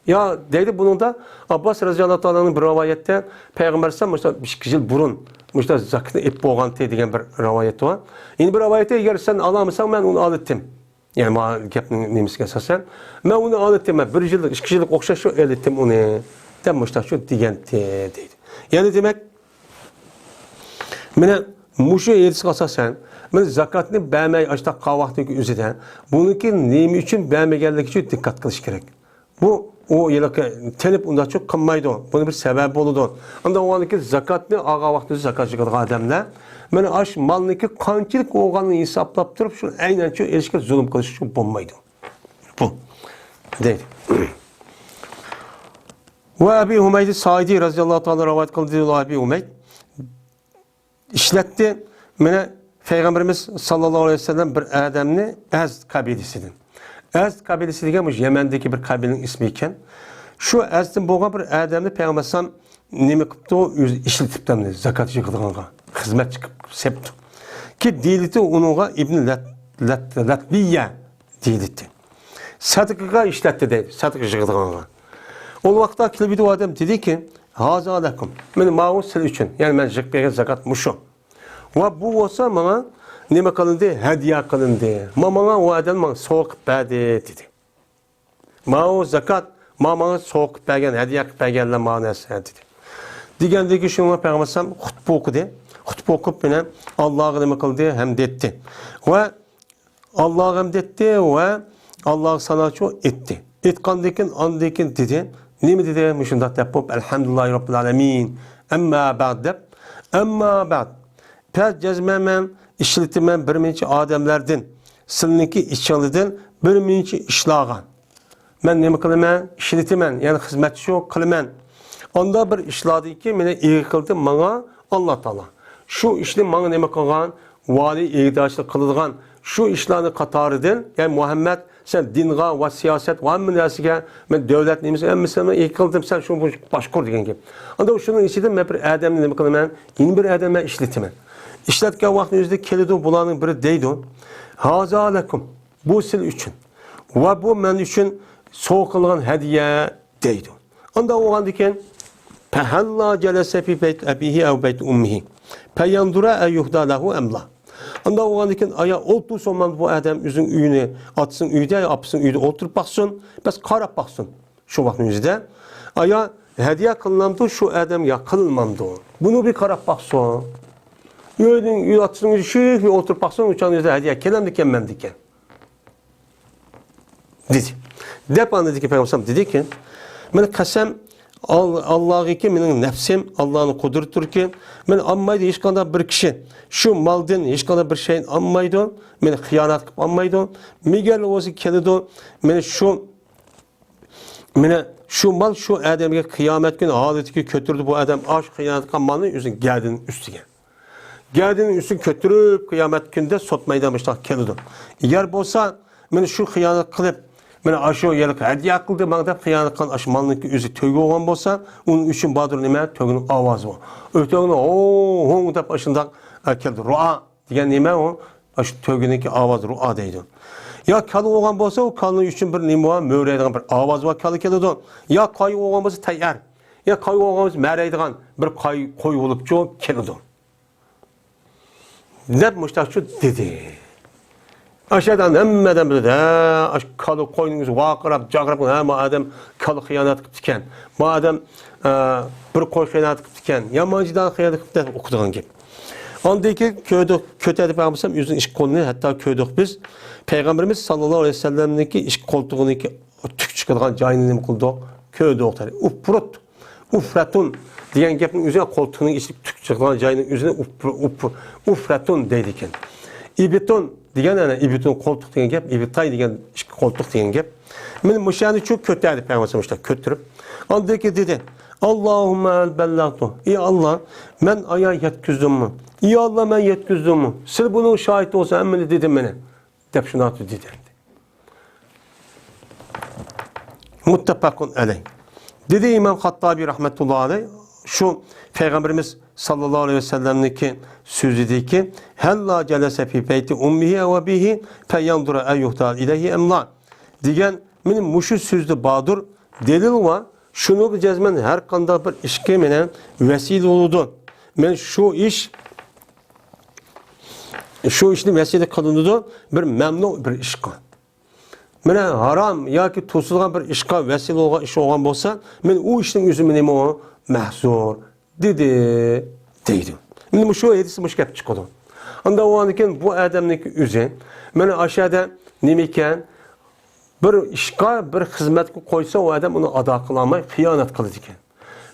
يا دەيدۇ بۇنىڭدا ئابباس رەزىياللاھۇ تائالا ئەنھۇ بىر رىۋايەتتە پەيغەمبەر ئەلەيھىسسالام مۇشۇ ئىككى يىل بۇرۇن مۇشۇ زاكىتنى ئېلىپ بولغانتى دېگەن بىر رىۋايەت بار. يەنە بىر رىۋايەتتە ئەگەر سەن ئالالمىساڭ مەن ئۇنى ئالىتتىم. يەنى ما گەپنىڭ نېمىسىگە ئاساسەن، مەن ئۇنى ئالىتتىم، مەن بىر يىللىق، ئىككى يىللىق ئوخشاش شۇ ئېلىتتىم ئۇنى، دەپ مۇشتاق شۇ دېگەنتى دەيدۇ. يەنى دېمەك، مانا مۇشۇ ھەدىسكە ئاساسەن، مانا زاكاتنى بەرمەي ئاشتاق قاۋاقتىكى ئۆزىدە، بۇنىڭكى نېمە ئۈچۈن بەرمىگەنلىكى ئۈچۈن دىققەت قىلىش كېرەك. بۇ، ئۇ ھېلىقى تېلىپ ئۇنداقچۇ قىلمايدۇ. بۇنىڭ بىر سەۋەبى بولىدۇ. ئۇنداق بولغاندىكىن زاكاتنى ئالغان ۋاقتىدا زاكات يىغىدىغان ئادەملەر، مانا ئاشۇ مالنىڭكى قانچىلىك بولغانلىقىنى ھېسابلاپ تۇرۇپ، شۇ ئەينەن شۇ ئېلىشقا زۇلۇم قىلىش ئۈچۈن بولمايدۇ. بۇ. دەيدۇ. ۋە ئەبى ھۇمەيدى سائىدى رەزىياللاھۇ تائالا رىۋايەت قىلدى، ئەبى ھۇمەيد. ئىشلەتتى. مانا پەيغەمبىرىمىز ساللاللاھۇ ئەلەيھى ۋەسەللەم بىر ئادەمنى ئەزد قەبىلىسىدىن. ئەزد قەبىلىسى دېگەن مۇشۇ يەمەندىكى بىر قەبىلىنىڭ ئىسمى ئىكەن. شۇ ئەزدىن بولغان بىر ئادەمنى پەيغەمبەر ئەلەيھىسسالام نېمە قىپتۇ؟ ئۆزى ئىشلىتىپتۇ ئەمدى زاكات يىغىدىغانغا. خىزمەتچى قىلىپ سېپىپتۇ. كى دېيىلىتى ئۇنىڭغا ئىبن لەت-، لەت-، لەتبىيە دېيىلىتى. سەدىقىگە ئىشلەتتى دەيدۇ، سەدىقە يىغىدىغانغا. ئۇ ۋاقىتتا كېلىپ ئىدى ئۇ ئادەم دېدىكى، ھازا لەكۇم. مانا ماۋۇ سىلەر ئۈچۈن. يەنى مەن يىغىپ بەرگەن زاكات مۇشۇ. ۋە بۇ بولسا ماڭا نېمە قىلىندى؟ ھەدىيە قىلىندى. ما ماڭا ئۇ ئادەم ماڭا سوۋغا قىلىپ بەردى دېدى. ماۋۇ زاكات، ما ماڭا سوۋغا قىلىپ بەرگەن، ھەدىيە قىلىپ بەرگەنلەر ماڭا نەرسە دېدى. دېگەندىن كېيىن شۇنىڭغا پەيغەمبەر ئەلەيھىسسالام خۇتبە ئوقۇدى. خۇتبە ئوقۇپ مانا ئاللاغا نېمە قىلدى؟ ھەمدە ئېيتتى. ۋە ئاللاغا ھەمد ئېيتتى ۋە ئاللاغا ساناچۇ ئېيتتى. ئېيتقاندىن كېيىن، ئاندىن كېيىن دېدى. نېمە دېدى؟ مۇشۇنداق دەپ بولۇپ، ئەلھەمدۇلىللاھى رەببىل ئالەمىن. ئەمما بەئد دەپ. ئەمما بەئد. پەس جەزمەن مەن ئىشلىتىمەن بىر مۇنچە ئادەملەردىن، سىلىنىڭكى ئىچىڭلاردىن بىر مۇنچە ئىشلارغا. مەن نېمە قىلىمەن؟ ئىشلىتىمەن، يەنى خىزمەتچى شۇ قىلىمەن. ئاندا بىر ئىشلاردىكى مېنى ئىگە قىلدى ماڭا ئاللا تائالا. شۇ ئىشنى ماڭا نېمە قىلغان؟ ۋالىي ئىگىدارچىلىق قىلىدىغان. شۇ ئىشلارنى قاتارىدىن، يەنى مۇھەممەد، سەن دىنغا ۋە سىياسەت ۋە ھەممە نەرسىگە، مەن دەۋلەت نېمىسى، ھەممىسىنى ئىگە قىلدىم، سەن شۇنى باشقۇر دېگەن گەپ. ئاندا شۇنىڭ ئىچىدىن مەن بىر ئادەمنى نېمە قىلىمەن؟ يەنە بىر ئادەمنى مەن ئىشلىتىمەن. ئىشلەتكەن ۋاقتىنىڭ ئۆزىدە كېلىدۇ، بۇلارنىڭ بىرى دەيدۇ، ھازا لەكۇم. بۇ سىلەر ئۈچۈن. ۋە بۇ مەن ئۈچۈن سوۋغا قىلغان ھەدىيە دەيدۇ. ئانداق بولغاندىكىن، فەھەللا جەلەسە فى بەيت ئەبىھى ئەۋ بەيت ئۇممىھى فەيەنزۇرە ئەيۇھدا لەھۇ ئەم لا. ئانداق بولغاندىكىن، ئايا ئولتۇرسۇن مانا بۇ ئادەم ئۆزىنىڭ ئۆيىنى، ئاتىسىنىڭ ئۆيىدە يا ئاپىسىنىڭ ئۆيىدە ئولتۇرۇپ باقسۇن، بەس قاراپ باقسۇن. شۇ ۋاقىتنىڭ ئۆزىدە، ئايا ھەدىيە قىلىنامدۇ شۇ ئادەمگە يا قىلىنمامدۇ؟ بۇنى بىر قاراپ باقسۇن. ئۆينىڭ، ئۆي ئاتىسىنىڭ ئۆيىدە شۇ ئولتۇرۇپ باقسۇن، ئۇ چاغنىڭ ئۆزىدە ھەدىيە كېلەمدىكەن، مەمدىكەن. دېدى. دەپ ئاندىن كېيىن پەيغەمبەر ئەلەيھىسسالام دېدىكى، مېنى قەسەم، ئال-، ئاللاغىكى مېنىڭ نەپسىم، ئاللانىڭ قۇدرىتىدۇركى، مېنى ئالمايدۇ ھېچقانداق بىر كىشى، شۇ مالدىن ھېچقانداق بىر شەينى ئالمايدۇ، مېنى خىيانەت قىلىپ ئالمايدۇ، مېگەر بولسا كېلىدۇ، مېنى شۇ، مېنى شۇ مال شۇ ئادەمگە قىيامەت كۈنى ھالىتىگە كۆتۈرىدۇ، بۇ ئادەم ئاش خىيانەت قىلغان مالنى ئۆزىنىڭ گەدىنىنىڭ ئۈستىگە. گەدىنىنىڭ ئۈستىگە كۆتۈرۈپ، قىيامەت كۈنىدە سوت مەيدانىغا مۇشۇنداق كېلىدۇ. ئەگەر بولسا، مېنى شۇ خىيانەت قىلىپ، مېنى ئاشۇ يەرلىك ھەدىيە قىلدى ماڭا دەپ خىيانەت قىلغان ئاشۇ مالنىڭكى ئۆزى تۆگە بولغان بولسا، ئۇنىڭ ئۈچۈن باردۇر نېمە؟ تۆگىنىڭ ئاۋازى بار. ئۇ تۆگىنى ھو، ھوڭ دەپ ئاشۇنداق، ئە، كېلىدۇ. رۇئا دېگەن نېمە ئۇ؟ ئاشۇ تۆگىنىڭكى ئاۋاز رۇئا دەيدۇ. يا كالا بولغان بولسا، ئۇ كالىنىڭ ئۈچۈن بىر نېمە بار، مۆرەيدىغان بىر ئاۋاز بار كالا كېلىدۇ. يا قايغا بولغان بولسا تەيئەر. يا قايغا بولغان بولسا مەرەيدىغان بىر قاي-، قوي بولۇپچۇ كېلىدۇ. دەپ مۇشتاقچۇ دېدى. ئاشۇ ئادەم ھەممە ئادەم بىلىدۇ، ھە، ئاشۇ كالا قوينىڭ ئۆزى ۋارقىراپ، جاقىراپ، ھە، ما ئادەم كالا خىيانەت قىپتىكەن، ما ئادەم، ئە، بىر قوي خىيانەت قىپتىكەن، يامان جىدان خىيانەت قىپتىكەن دەپ ئوقۇيدىغان گەپ. ئاندىن كېيىن كۆردۇق، كۆتەردى پەيغەمبەر ئۆزىنىڭ ئىككى قولىنى، ھەتتا كۆردۇق بىز، پەيغەمبىرىمىز ساللاللاھۇ ئەلەيھى ۋەسەللەمنىڭكى ئىككى قولتۇقىنىڭكى تۈك چىقىدىغان جايىنى نېمە قىلدۇق؟ كۆردۇق. ئۇپرۇت. ئۇفرەتۇن دېگەن گەپنىڭ ئۆزى قولتۇقنىڭ ئىچىدىكى تۈك چىقىدىغان جاينىڭ ئۆزىنى ئۇپ-، ئۇپ-، ئۇفرەتۇن دەيدىكەن. ئىبتۇن دېگەن، ئەنە، ئىبتۇن قولتۇق دېگەن گەپ، ئىبتاي دېگەن ئىككى قولتۇق دېگەن گەپ. مانا مۇشۇ يەرنى شۇ كۆتەردى پەيغەمبەر مۇشۇنداق كۆتۈرۈپ. ئاندىن كېيىن دېدى، «ئاللاھۇممە ھەل بەللەغتۇ.» ئى ئاللا، مەن ئايا يەتكۈزدۈممۇ؟ ئى ئاللا، مەن يەتكۈزدۈممۇ؟ سىلەر بۇنىڭ شاھىت بولسا، ھەممىنى دېدىم مانا. دەپ شۇنداق دېدى. مۇتتەپەقۇن ئەلەيھ. دېدى ئىمام خاتتابى رەھمەتۇللا ئەلەيھ، شۇ پەيغەمبىرىمىز ساللاللاھۇ ئەلەيھى ۋەسەللەمنىڭكى سۆزىدىكى، «ھەللا جەلەسە فى بەيتى ئۇممىھى ۋە ئەبىھى فەيەنزۇرە ئەيۇھتەل ئىلەيھى ئەم لا» دېگەن، مانا مۇشۇ سۆزدە باردۇر، دەلىل بار. شۇنىڭغا جەزمەن ھەر قانداق بىر ئىشقا مانا ۋەسىلە بولىدۇ. مانا شۇ ئىش، شۇ ئىشنى ۋەسىلە قىلىنىدۇ بىر مەمنۇ بىر ئىشقا. مانا ھارام ياكى توسۇلغان بىر ئىشقا ۋەسىلە بولغان ئىش بولغان بولسا، مانا ئۇ ئىشنىڭ ئۆزى نېمە ئۇ؟ مەھزۇر دېدى، دەيدۇ. مانا مۇشۇ ھەدىستە مۇشۇ گەپ چىقىدۇ. ئاندىن ئۇنىڭدىن كېيىن بۇ ئادەمنىڭكى ئۆزى، مانا ئاشۇ يەردە نېمە ئىكەن؟ بىر ئىشقا، بىر خىزمەتكە قويسا، ئۇ ئادەم ئۇنى ئادا قىلالماي خىيانەت قىلىدىكەن.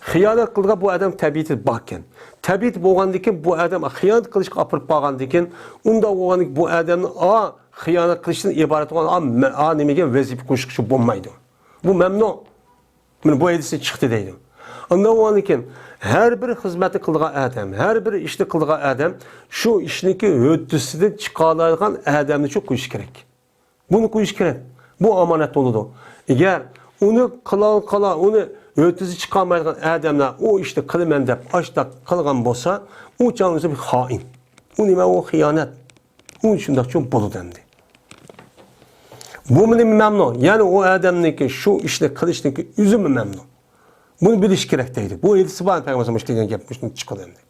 خىيانەت قىلىدىغان بۇ ئادەم تەبىئىتى باركەن. تەبىئىتى بولغاندىن كېيىن بۇ ئادەم خىيانەت قىلىشقا ئاپىرىپ بارغاندىن كېيىن، ئۇنداق بولغاندىن كېيىن بۇ ئادەمنى ئا خىيانەت قىلىشتىن ئىبارەت بولغان ئا، مە-، ئا نېمىگە ۋەزىپە قويۇشقا بولمايدۇ. بۇ مەمنۇ. مانا بۇ ھەدىستىن چىقتى دەيدۇ. ئاندىن ئۇنىڭدىن كېيىن ھەر بىر خىزمەتنى قىلىدىغان ئادەم، ھەر بىر ئىشنى قىلىدىغان ئادەم شۇ ئىشنىڭكى ھۆددىسىدىن چىقالايدىغان ئادەمنى شۇ قويۇش كېرەك. بۇنى قويۇش كېرەك. بۇ ئامانەت بولىدۇ. ئەگەر ئۇنى قىلا، قىلا، ئۇنى ھۆددىسى چىقالمايدىغان ئادەملەر ئۇ ئىشنى قىلىمەن دەپ ئاشتاق قىلغان بولسا، ئۇ چاغنىڭ ئۆزى بىر خائىن. ئۇ نېمە؟ ئۇ خىيانەت. ئۇ شۇنداقچۇ بولىدۇ ئەمدى. بۇمۇ نېمە مەمنۇ؟ يەنى ئۇ ئادەمنىڭكى شۇ ئىشنى قىلىشنىڭكى ئۆزىمۇ مەمنۇ. بۇنى بىلىش كېرەك دەيدۇ. بۇ ھەدىسى بار، پەيغەمبەر مۇشۇ دېگەن گەپ مۇشۇنى چىقىدۇ ئەمدى.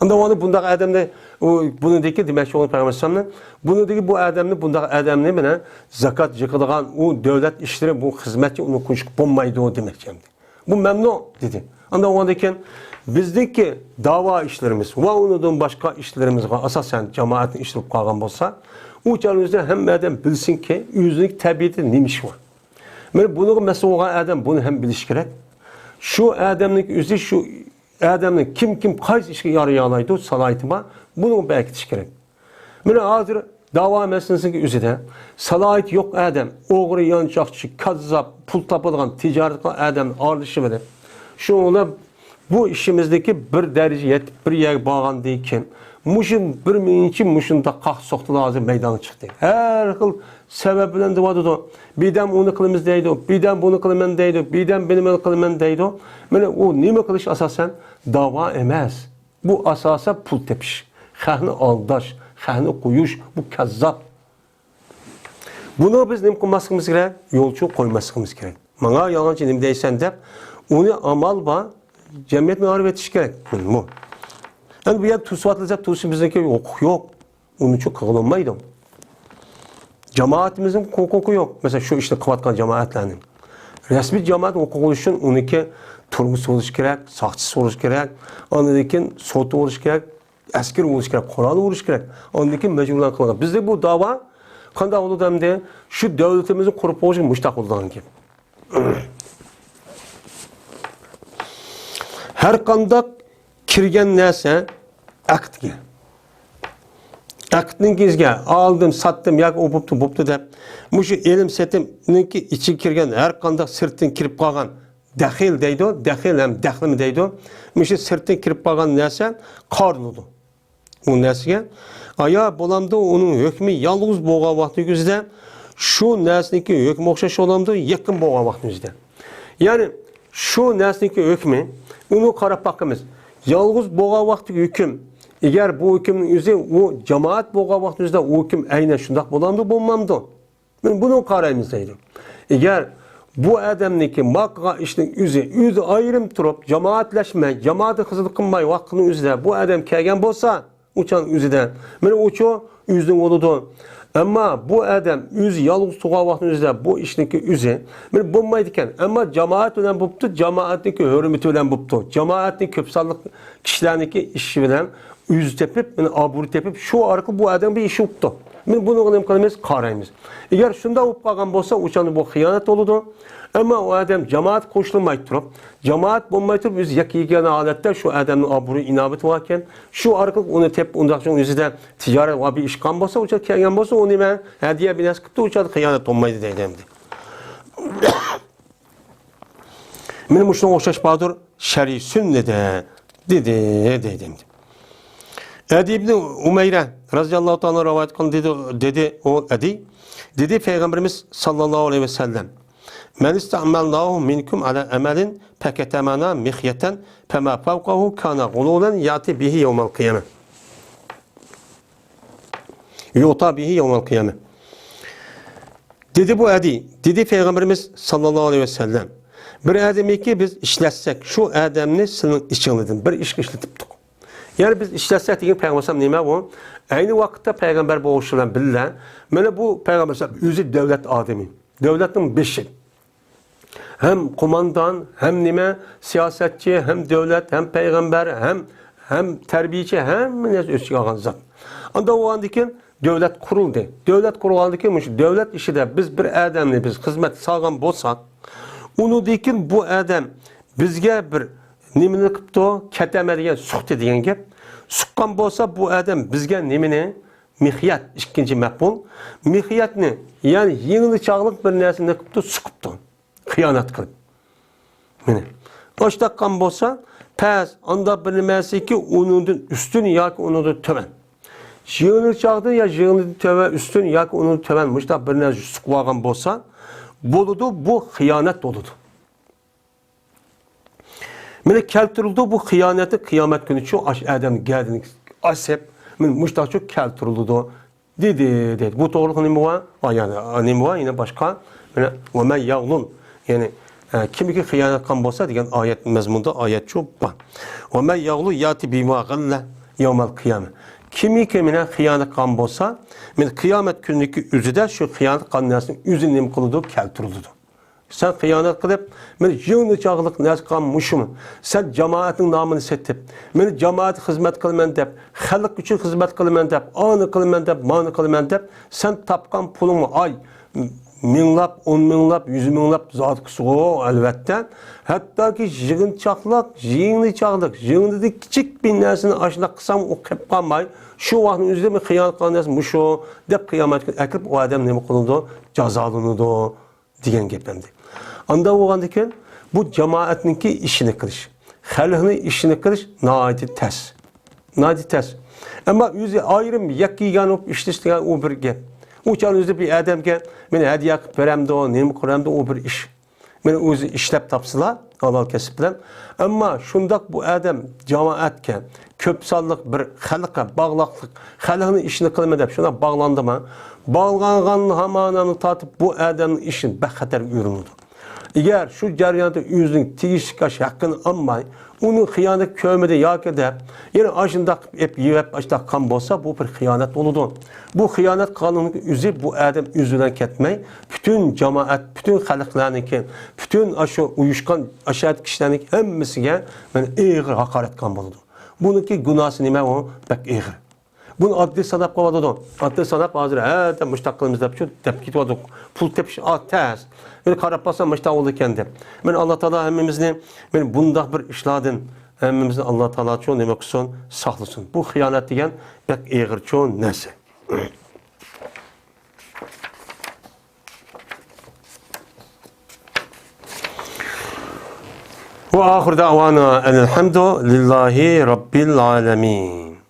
ئاندا ئۇنى بۇنداق ئادەمنى، ئۇ، بۇنىڭدىكى دېمەكچى بولغان پەيغەمبەر ئەلەيھىسسالامنى، بۇنىڭدىكى بۇ ئادەمنى، بۇنداق ئادەمنى مانا زاكات يىغىدىغان، ئۇ دۆلەت ئىشلىرى، بۇ خىزمەتچى ئۇنى قويۇشقا بولمايدۇ دېمەكچى ئەمدى. بۇ مەمنۇ دېدى. ئاندا ئۇنىڭدىن كېيىن بىزدىكى داۋا ئىشلىرىمىز ۋە ئۇنىڭدىن باشقا ئىشلىرىمىزغا ئاساسەن جامائەتنى ئىشلىتىپ قالغان بولسا، ئۇ چاغنىڭ ئۆزىدە ھەممە ئادەم بىلسۇنكى، ئۆزىنىڭ تەبىئىتىدە نېمە ئىش بار. مانا بۇنىڭغا مەسئۇل بولغان ئادەم بۇنى ھەم بىلىشى كېرەك. شۇ ئادەمنىڭ ئۆزى شۇ ئادەمنى كىم، كىم قايسى ئىشقا يارىيالايدۇ، سالاھىيىتى بار، بۇنىڭغا بەركىتىش كېرەك. مانا ھازىر داۋا مەسىلىسىنىڭ ئۆزىدە سالاھىيىتى يوق ئادەم، ئوغرى، يانچاقچى، كاززاپ، پۇل تاپىدىغان، تىجارەت قىلغان ئادەمنى ئارىلىشىۋېلىپ، شۇنىڭ بىلەن بۇ ئىشىمىزدىكى بىر دەرىجە يېتىپ، بىر يەرگە بارغاندىن كېيىن، مۇشۇ بىر مىنچە مۇشۇنداق قاقسوقتىلار ھازىر مەيدانغا چىقتى. ھەر خىل سەۋەب بىلەن دەۋاتىدۇ. بىردەم ئۇنى قىلىمىز دەيدۇ، بىردەم بۇنى قىلىمەن دەيدۇ، بىردەم بىنىمەن قىلىمەن دەيدۇ. مانا ئۇ نېمە قىلىش ئاساسەن؟ داۋا ئەمەس. بۇ ئاساسەن پۇل تېپىش، خەقنى ئالداش، خەقنى قويۇش، بۇ كەززاپ. بۇنى بىز نېمە قىلماسلىقىمىز كېرەك؟ يولچۇ قويماسلىقىمىز كېرەك. ماڭا يالغانچى نېمە دەيسەن دەپ، ئۇنى ئامال بار جەمئىيەتنى ئايرىۋېتىش كېرەك. بۇ. ئەمدى بۇ يەردە توسۇۋاتىدۇ دەپ توسۇش بىزنىڭكى ھوقۇق يوق. ئۇنى چوق قىلغىلى بولمايدۇ. جامائىتىمىزنىڭ ھوقۇقى يوق. مەسىلەن، شۇ ئىشنى قىلىۋاتقان جامائەتلەرنىڭ. رەسمىي جامائەت ھوقۇقى ئۈچۈن ئۇنىڭكى تۈرمىسى بولۇشى كېرەك، ساقچىسى بولۇشى كېرەك، ئاندىن كېيىن سوتى بولۇشى كېرەك، ئەسكىرى بولۇشى كېرەك، قورالى بولۇشى كېرەك. ئاندىن كېيىن مەجبۇرلان قىلغان. بىزدە بۇ داۋا قانداق بولىدۇ ئەمدى؟ شۇ دۆلىتىمىزنى قۇرۇپ بولۇشى مۇشتاق بولىدىغان گەپ. ھەر قانداق كىرگەن نەرسە ئەقىدكە. ئەقىدنىڭ كېزىگە ئالدىم، ساتتىم ياكى ئۇ بوپتۇ، بوپتۇ دەپ، مۇشۇ ئېلىم سېتىمنىڭكى ئىچىگە كىرگەن ھەر قانداق سىرتتىن كىرىپ قالغان دەخىل دەيدۇ، دەخىل ھەم دەخلىمۇ دەيدۇ. مۇشۇ سىرتتىن كىرىپ قالغان نەرسە قارىلىدۇ. ئۇ نەرسىگە ئايا بولامدۇ، ئۇنىڭ ھۆكمى يالغۇز بولغان ۋاقتى ئۆزىدە شۇ نەرسىنىڭكى ھۆكمى ئوخشاش بولامدۇ، يېقىن بولغان ۋاقتى ئۆزىدە. يەنى شۇ نەرسىنىڭكى ھۆكمى، ئۇنى قاراپ باقىمىز. يالغۇز بولغان ۋاقتىدىكى ھۆكۈم، ئەگەر بۇ ھۆكۈمنىڭ ئۆزى ئۇ جامائەت بولغان ۋاقىتنىڭ ئۆزىدە ئۇ ھۆكۈم ئەينەن شۇنداق بولامدۇ، بولمامدۇ؟ مانا بۇنى قارايمىز دەيدۇ. ئەگەر بۇ ئادەمنىڭكى ما قىلغان ئىشنىڭ ئۆزى، ئۆزى ئايرىم تۇرۇپ، جامائەتلەشمەي، جامائەتكە خىزمەت قىلماي ۋاقىتنىڭ ئۆزىدە بۇ ئادەم كەلگەن بولسا، ئۇ چاغنىڭ ئۆزىدە، مانا ئۇچۇ ئۆزىنىڭ بولىدۇ. ئەمما بۇ ئادەم ئۆزى يالغۇز تۇرغان ۋاقىتنىڭ ئۆزىدە بۇ ئىشنىڭكى ئۆزى، مانا بولمايدىكەن. ئەمما جامائەت بىلەن بوپتۇ، جامائەتنىڭكى ھۆرمىتى بىلەن بوپتۇ. جامائەتنىڭ كۆپ سانلىق كىشىلەرنىڭكى ئىشى بىلەن يۈز تېپىپ، مانا ئابرۇي تېپىپ، شۇ ئارقىلىق بۇ ئادەم بىر ئىش بوپتۇ. مانا بۇنىڭغا نېمە قىلىمىز؟ قارايمىز. ئەگەر شۇنداق بولۇپ قالغان بولسا، ئۇ چاغدا بۇ خىيانەت بولىدۇ. ئەمما ئۇ ئادەم جامائەتكە قوشۇلماي تۇرۇپ، جامائەت بولماي تۇرۇپ، ئۆزى يەككە يېگانە ھالەتتە شۇ ئادەمنىڭ ئابرۇي ئىناۋىتى باركەن، شۇ ئارقىلىق ئۇنى تېپىپ، ئۇنداق شۇنىڭ ئۆزىدە تىجارەت ۋە بىر ئىش قىلغان بولسا، ئۇ چاغ كەلگەن بولسا، ئۇنى مەن ھەدىيە بىر نەرسە قىپتۇ، ئۇ چاغدا خىيانەت بولمايدۇ دەيدۇ ئەمدى. مانا مۇشۇنىڭغا ئوخشاش باردۇر شەرئىي سۈننىدە دېدى، دەيدۇ ئەمدى. ئەدى ئىبنى ئۇمەيرە رەزىياللاھۇ تائالا رىۋايەت قىلغان دېدى، دېدى ئۇ ئەدى، دېدى پەيغەمبىرىمىز ساللاللاھۇ ئەلەيھى ۋەسەللەم، مەن ئىستەئمەلناھۇ مىنكۇم ئەلا ئەمەلىن فەكەتەمەنا مىخيەتەن فەما فەۋقەھۇ كانە غۇلۇلەن يەتى بىھى يەۋمەل قىيامە. يۇئتا بىھى يەۋمەل قىيامە. دېدى بۇ ئەدى، دېدى پەيغەمبىرىمىز ساللاللاھۇ ئەلەيھى ۋەسەللەم، بىر ئادەمنىكى بىز ئىشلەتسەك، شۇ ئادەمنى سېنىڭ ئىشىڭدىن بىر ئىشقا ئىشلىتىپتۇق. يەنى بىز ئىشلەتسەك دېگەن پەيغەمبەر ئەلەيھىسسالام نېمە بۇ؟ ئەينى ۋاقىتتا پەيغەمبەر بولۇشى بىلەن بىللە، مانا بۇ پەيغەمبەر ئەلەيھىسسالام ئۆزى دۆلەت ئادىمى، دۆلەتنىڭ بېشى. ھەم قوماندان، ھەم نېمە، سىياسەتچى، ھەم دۆلەت، ھەم پەيغەمبەر، ھەم، ھەم تەربىيىچى، ھەممە نەرسە ئۆز ئىچىگە ئالغان زات. ئاندىن بولغاندىن كېيىن دۆلەت قۇرۇلدى. دۆلەت قۇرۇلغاندىن كېيىن مۇشۇ دۆلەت ئىچىدە بىز بىر ئادەمنى بىز خىزمەتكە سالغان بولساق، ئۇنىڭدىن كېيىن بۇ ئادەم بىزگە بىر نېمىنى قىپتۇ، كەتەمە دېگەن سۇقتى دېگەن گەپ. سۇققان بولسا بۇ ئادەم بىزگە نېمىنى؟ مىخيەت، ئىككىنچى مەپئۇل. مىخيەتنى، يەنى يېڭىچاقلىق بىر نەرسىنى قىپتۇ، سۇقۇپتۇ. خىيانەت قىلىپ. مانا. ئاشتاققان بولسا، پەس، ئانداق بىر نېمەسىكى ئۇنىڭدىن ئۈستۈن ياكى ئۇنىڭدىن تۆۋەن. يېڭىچاقتىن يا يېڭىدىن تۆۋەن، ئۈستۈن ياكى ئۇنىڭدىن تۆۋەن، مۇشۇنداق بىر نەرسە سۇقۇۋالغان بولسا، بولىدۇ، بۇ خىيانەت بولىدۇ. مانا كەلتۈرۈلىدۇ بۇ خىيانەتنى قىيامەت كۈنى شۇ ئاش ئادەمنىڭ گەدىنىگە ئاسىپ، مانا مۇشۇنداق شۇ كەلتۈرۈلىدۇ دېدى، دېدى. بۇ توغرىلىق نېمە بار؟ ئايەت، نېمە بار؟ يەنە باشقا. مانا، ۋە مەن يەغلۇل، يەنى، ئە، كىمكى خىيانەت قىلغان بولسا دېگەن ئايەت مەزمۇندا ئايەت شۇ بار. ۋە مەن يەغلۇل يەتى بىما غەللە يەۋمەل قىيامە. كىمكى مانا خىيانەت قىلغان بولسا، مانا قىيامەت كۈنىدىكى ئۆزىدە شۇ خىيانەت قىلغان نەرسىنىڭ ئۆزىنى نېمە قىلىدۇ؟ كەلتۈرۈلىدۇ. سەن خىيانەت قىلىپ، مانا يېڭىچاغلىق نەرسە قىلغان مۇشۇمۇ؟ سەن جامائەتنىڭ نامىنى سېتىپ، مانا جامائەتكە خىزمەت قىلىمەن دەپ، خەلق ئۈچۈن خىزمەت قىلىمەن دەپ، ئانى قىلىمەن دەپ، مانى قىلىمەن دەپ، سەن تاپقان پۇلۇڭمۇ ئاي مىڭلاپ، ئون مىڭلاپ، يۈز مىڭلاپ زادىكىسىغۇ، ئەلۋەتتە. ھەتتاكى يىغىنچاقلىق، يېڭىچاغلىق، يېڭىدىن كىچىك بىر نەرسىنى ئاشۇنداق قىلساڭ، ئۇ قېلىپ قالماي، شۇ ۋاقىتنىڭ ئۆزىدە مەن خىيانەت قىلغان نەرسە مۇشۇ دەپ قىيامەت كۈنى ئەكىرىپ، ئۇ ئادەم نېمە قىلىنىدۇ؟ جازالىنىدۇ. دېگەن گەپ ئەمدى. ئانداق بولغاندىكىن، بۇ جامائەتنىڭكى ئىشىنى قىلىش، خەلقنىڭ ئىشىنى قىلىش ناھايىتى تەس. ناھايىتى تەس. ئەمما ئۆزى ئايرىم يەككە يېگانە بولۇپ ئىشلىشىدىغان ئۇ بىر گەپ. ئۇ چاغدا ئۆزى بىر ئادەمگە مېنى ھەدىيە قىلىپ بېرەمدۇ، نېمە قىلىپ بېرەمدۇ، ئۇ بىر ئىش. مېنى ئۆزى ئىشلەپ تاپسىلا، ھالال كەسىپ بىلەن. ئەمما شۇنداق بۇ ئادەم جامائەتكە، كۆپ سانلىق بىر خەلققە باغلاقلىق، خەلقنىڭ ئىشىنى قىلىمەن دەپ شۇنداق باغلاندىمۇ، باغلانغان ھامانەنى تارتىپ بۇ ئادەمنىڭ ئىشى بەك خەتەرگە ئۆرۈلىدۇ. ئەگەر شۇ جەرياندا ئۆزىنىڭ تېگىشلىك ھەققىنى ئالماي، ئۇنىڭ خىيانىتى كۆرمىدى ياكى دەپ، يەنە ئاشۇنداق قىلىپ ئېپ يېۋەپ ئاشۇنداق قىلغان بولسا، بۇ بىر خىيانەت بولىدۇ. بۇ خىيانەت قىلغاننىڭ ئۆزى بۇ ئادەم ئۆزى بىلەن كەتمەي، پۈتۈن جامائەت، پۈتۈن خەلقلەرنىڭكى، پۈتۈن ئاشۇ ئۇيۇشقان ئاشۇ كىشىلەرنىڭكى ھەممىسىگە مانا ئېغىر ھاقارەت قىلغان بولىدۇ. بۇنىڭكى گۇناھسى نېمە ئۇ؟ بەك ئېغىر. بۇنى ئاددىي ساناپ قالىۋاتىدۇ. ئاددىي ساناپ ھازىر ھە دەپ مۇشتاق قىلىمىز دەپ شۇ دەپ كېتىۋاتىدۇ. پۇل تېپىش ئا، تەس. بىر قاراپ باقسام مۇشتاق بولىدىكەن دەپ. مانا ئاللا تائالا ھەممىمىزنى مانا بۇنداق بىر ئىشلاردىن ھەممىمىزنى ئاللا تائالا شۇ نېمە قىلسۇن، ساقلىسۇن. بۇ خىيانەت دېگەن بەك ئېغىر چوڭ نەرسە. وآخر دعوانا أن الحمد لله رب العالمين.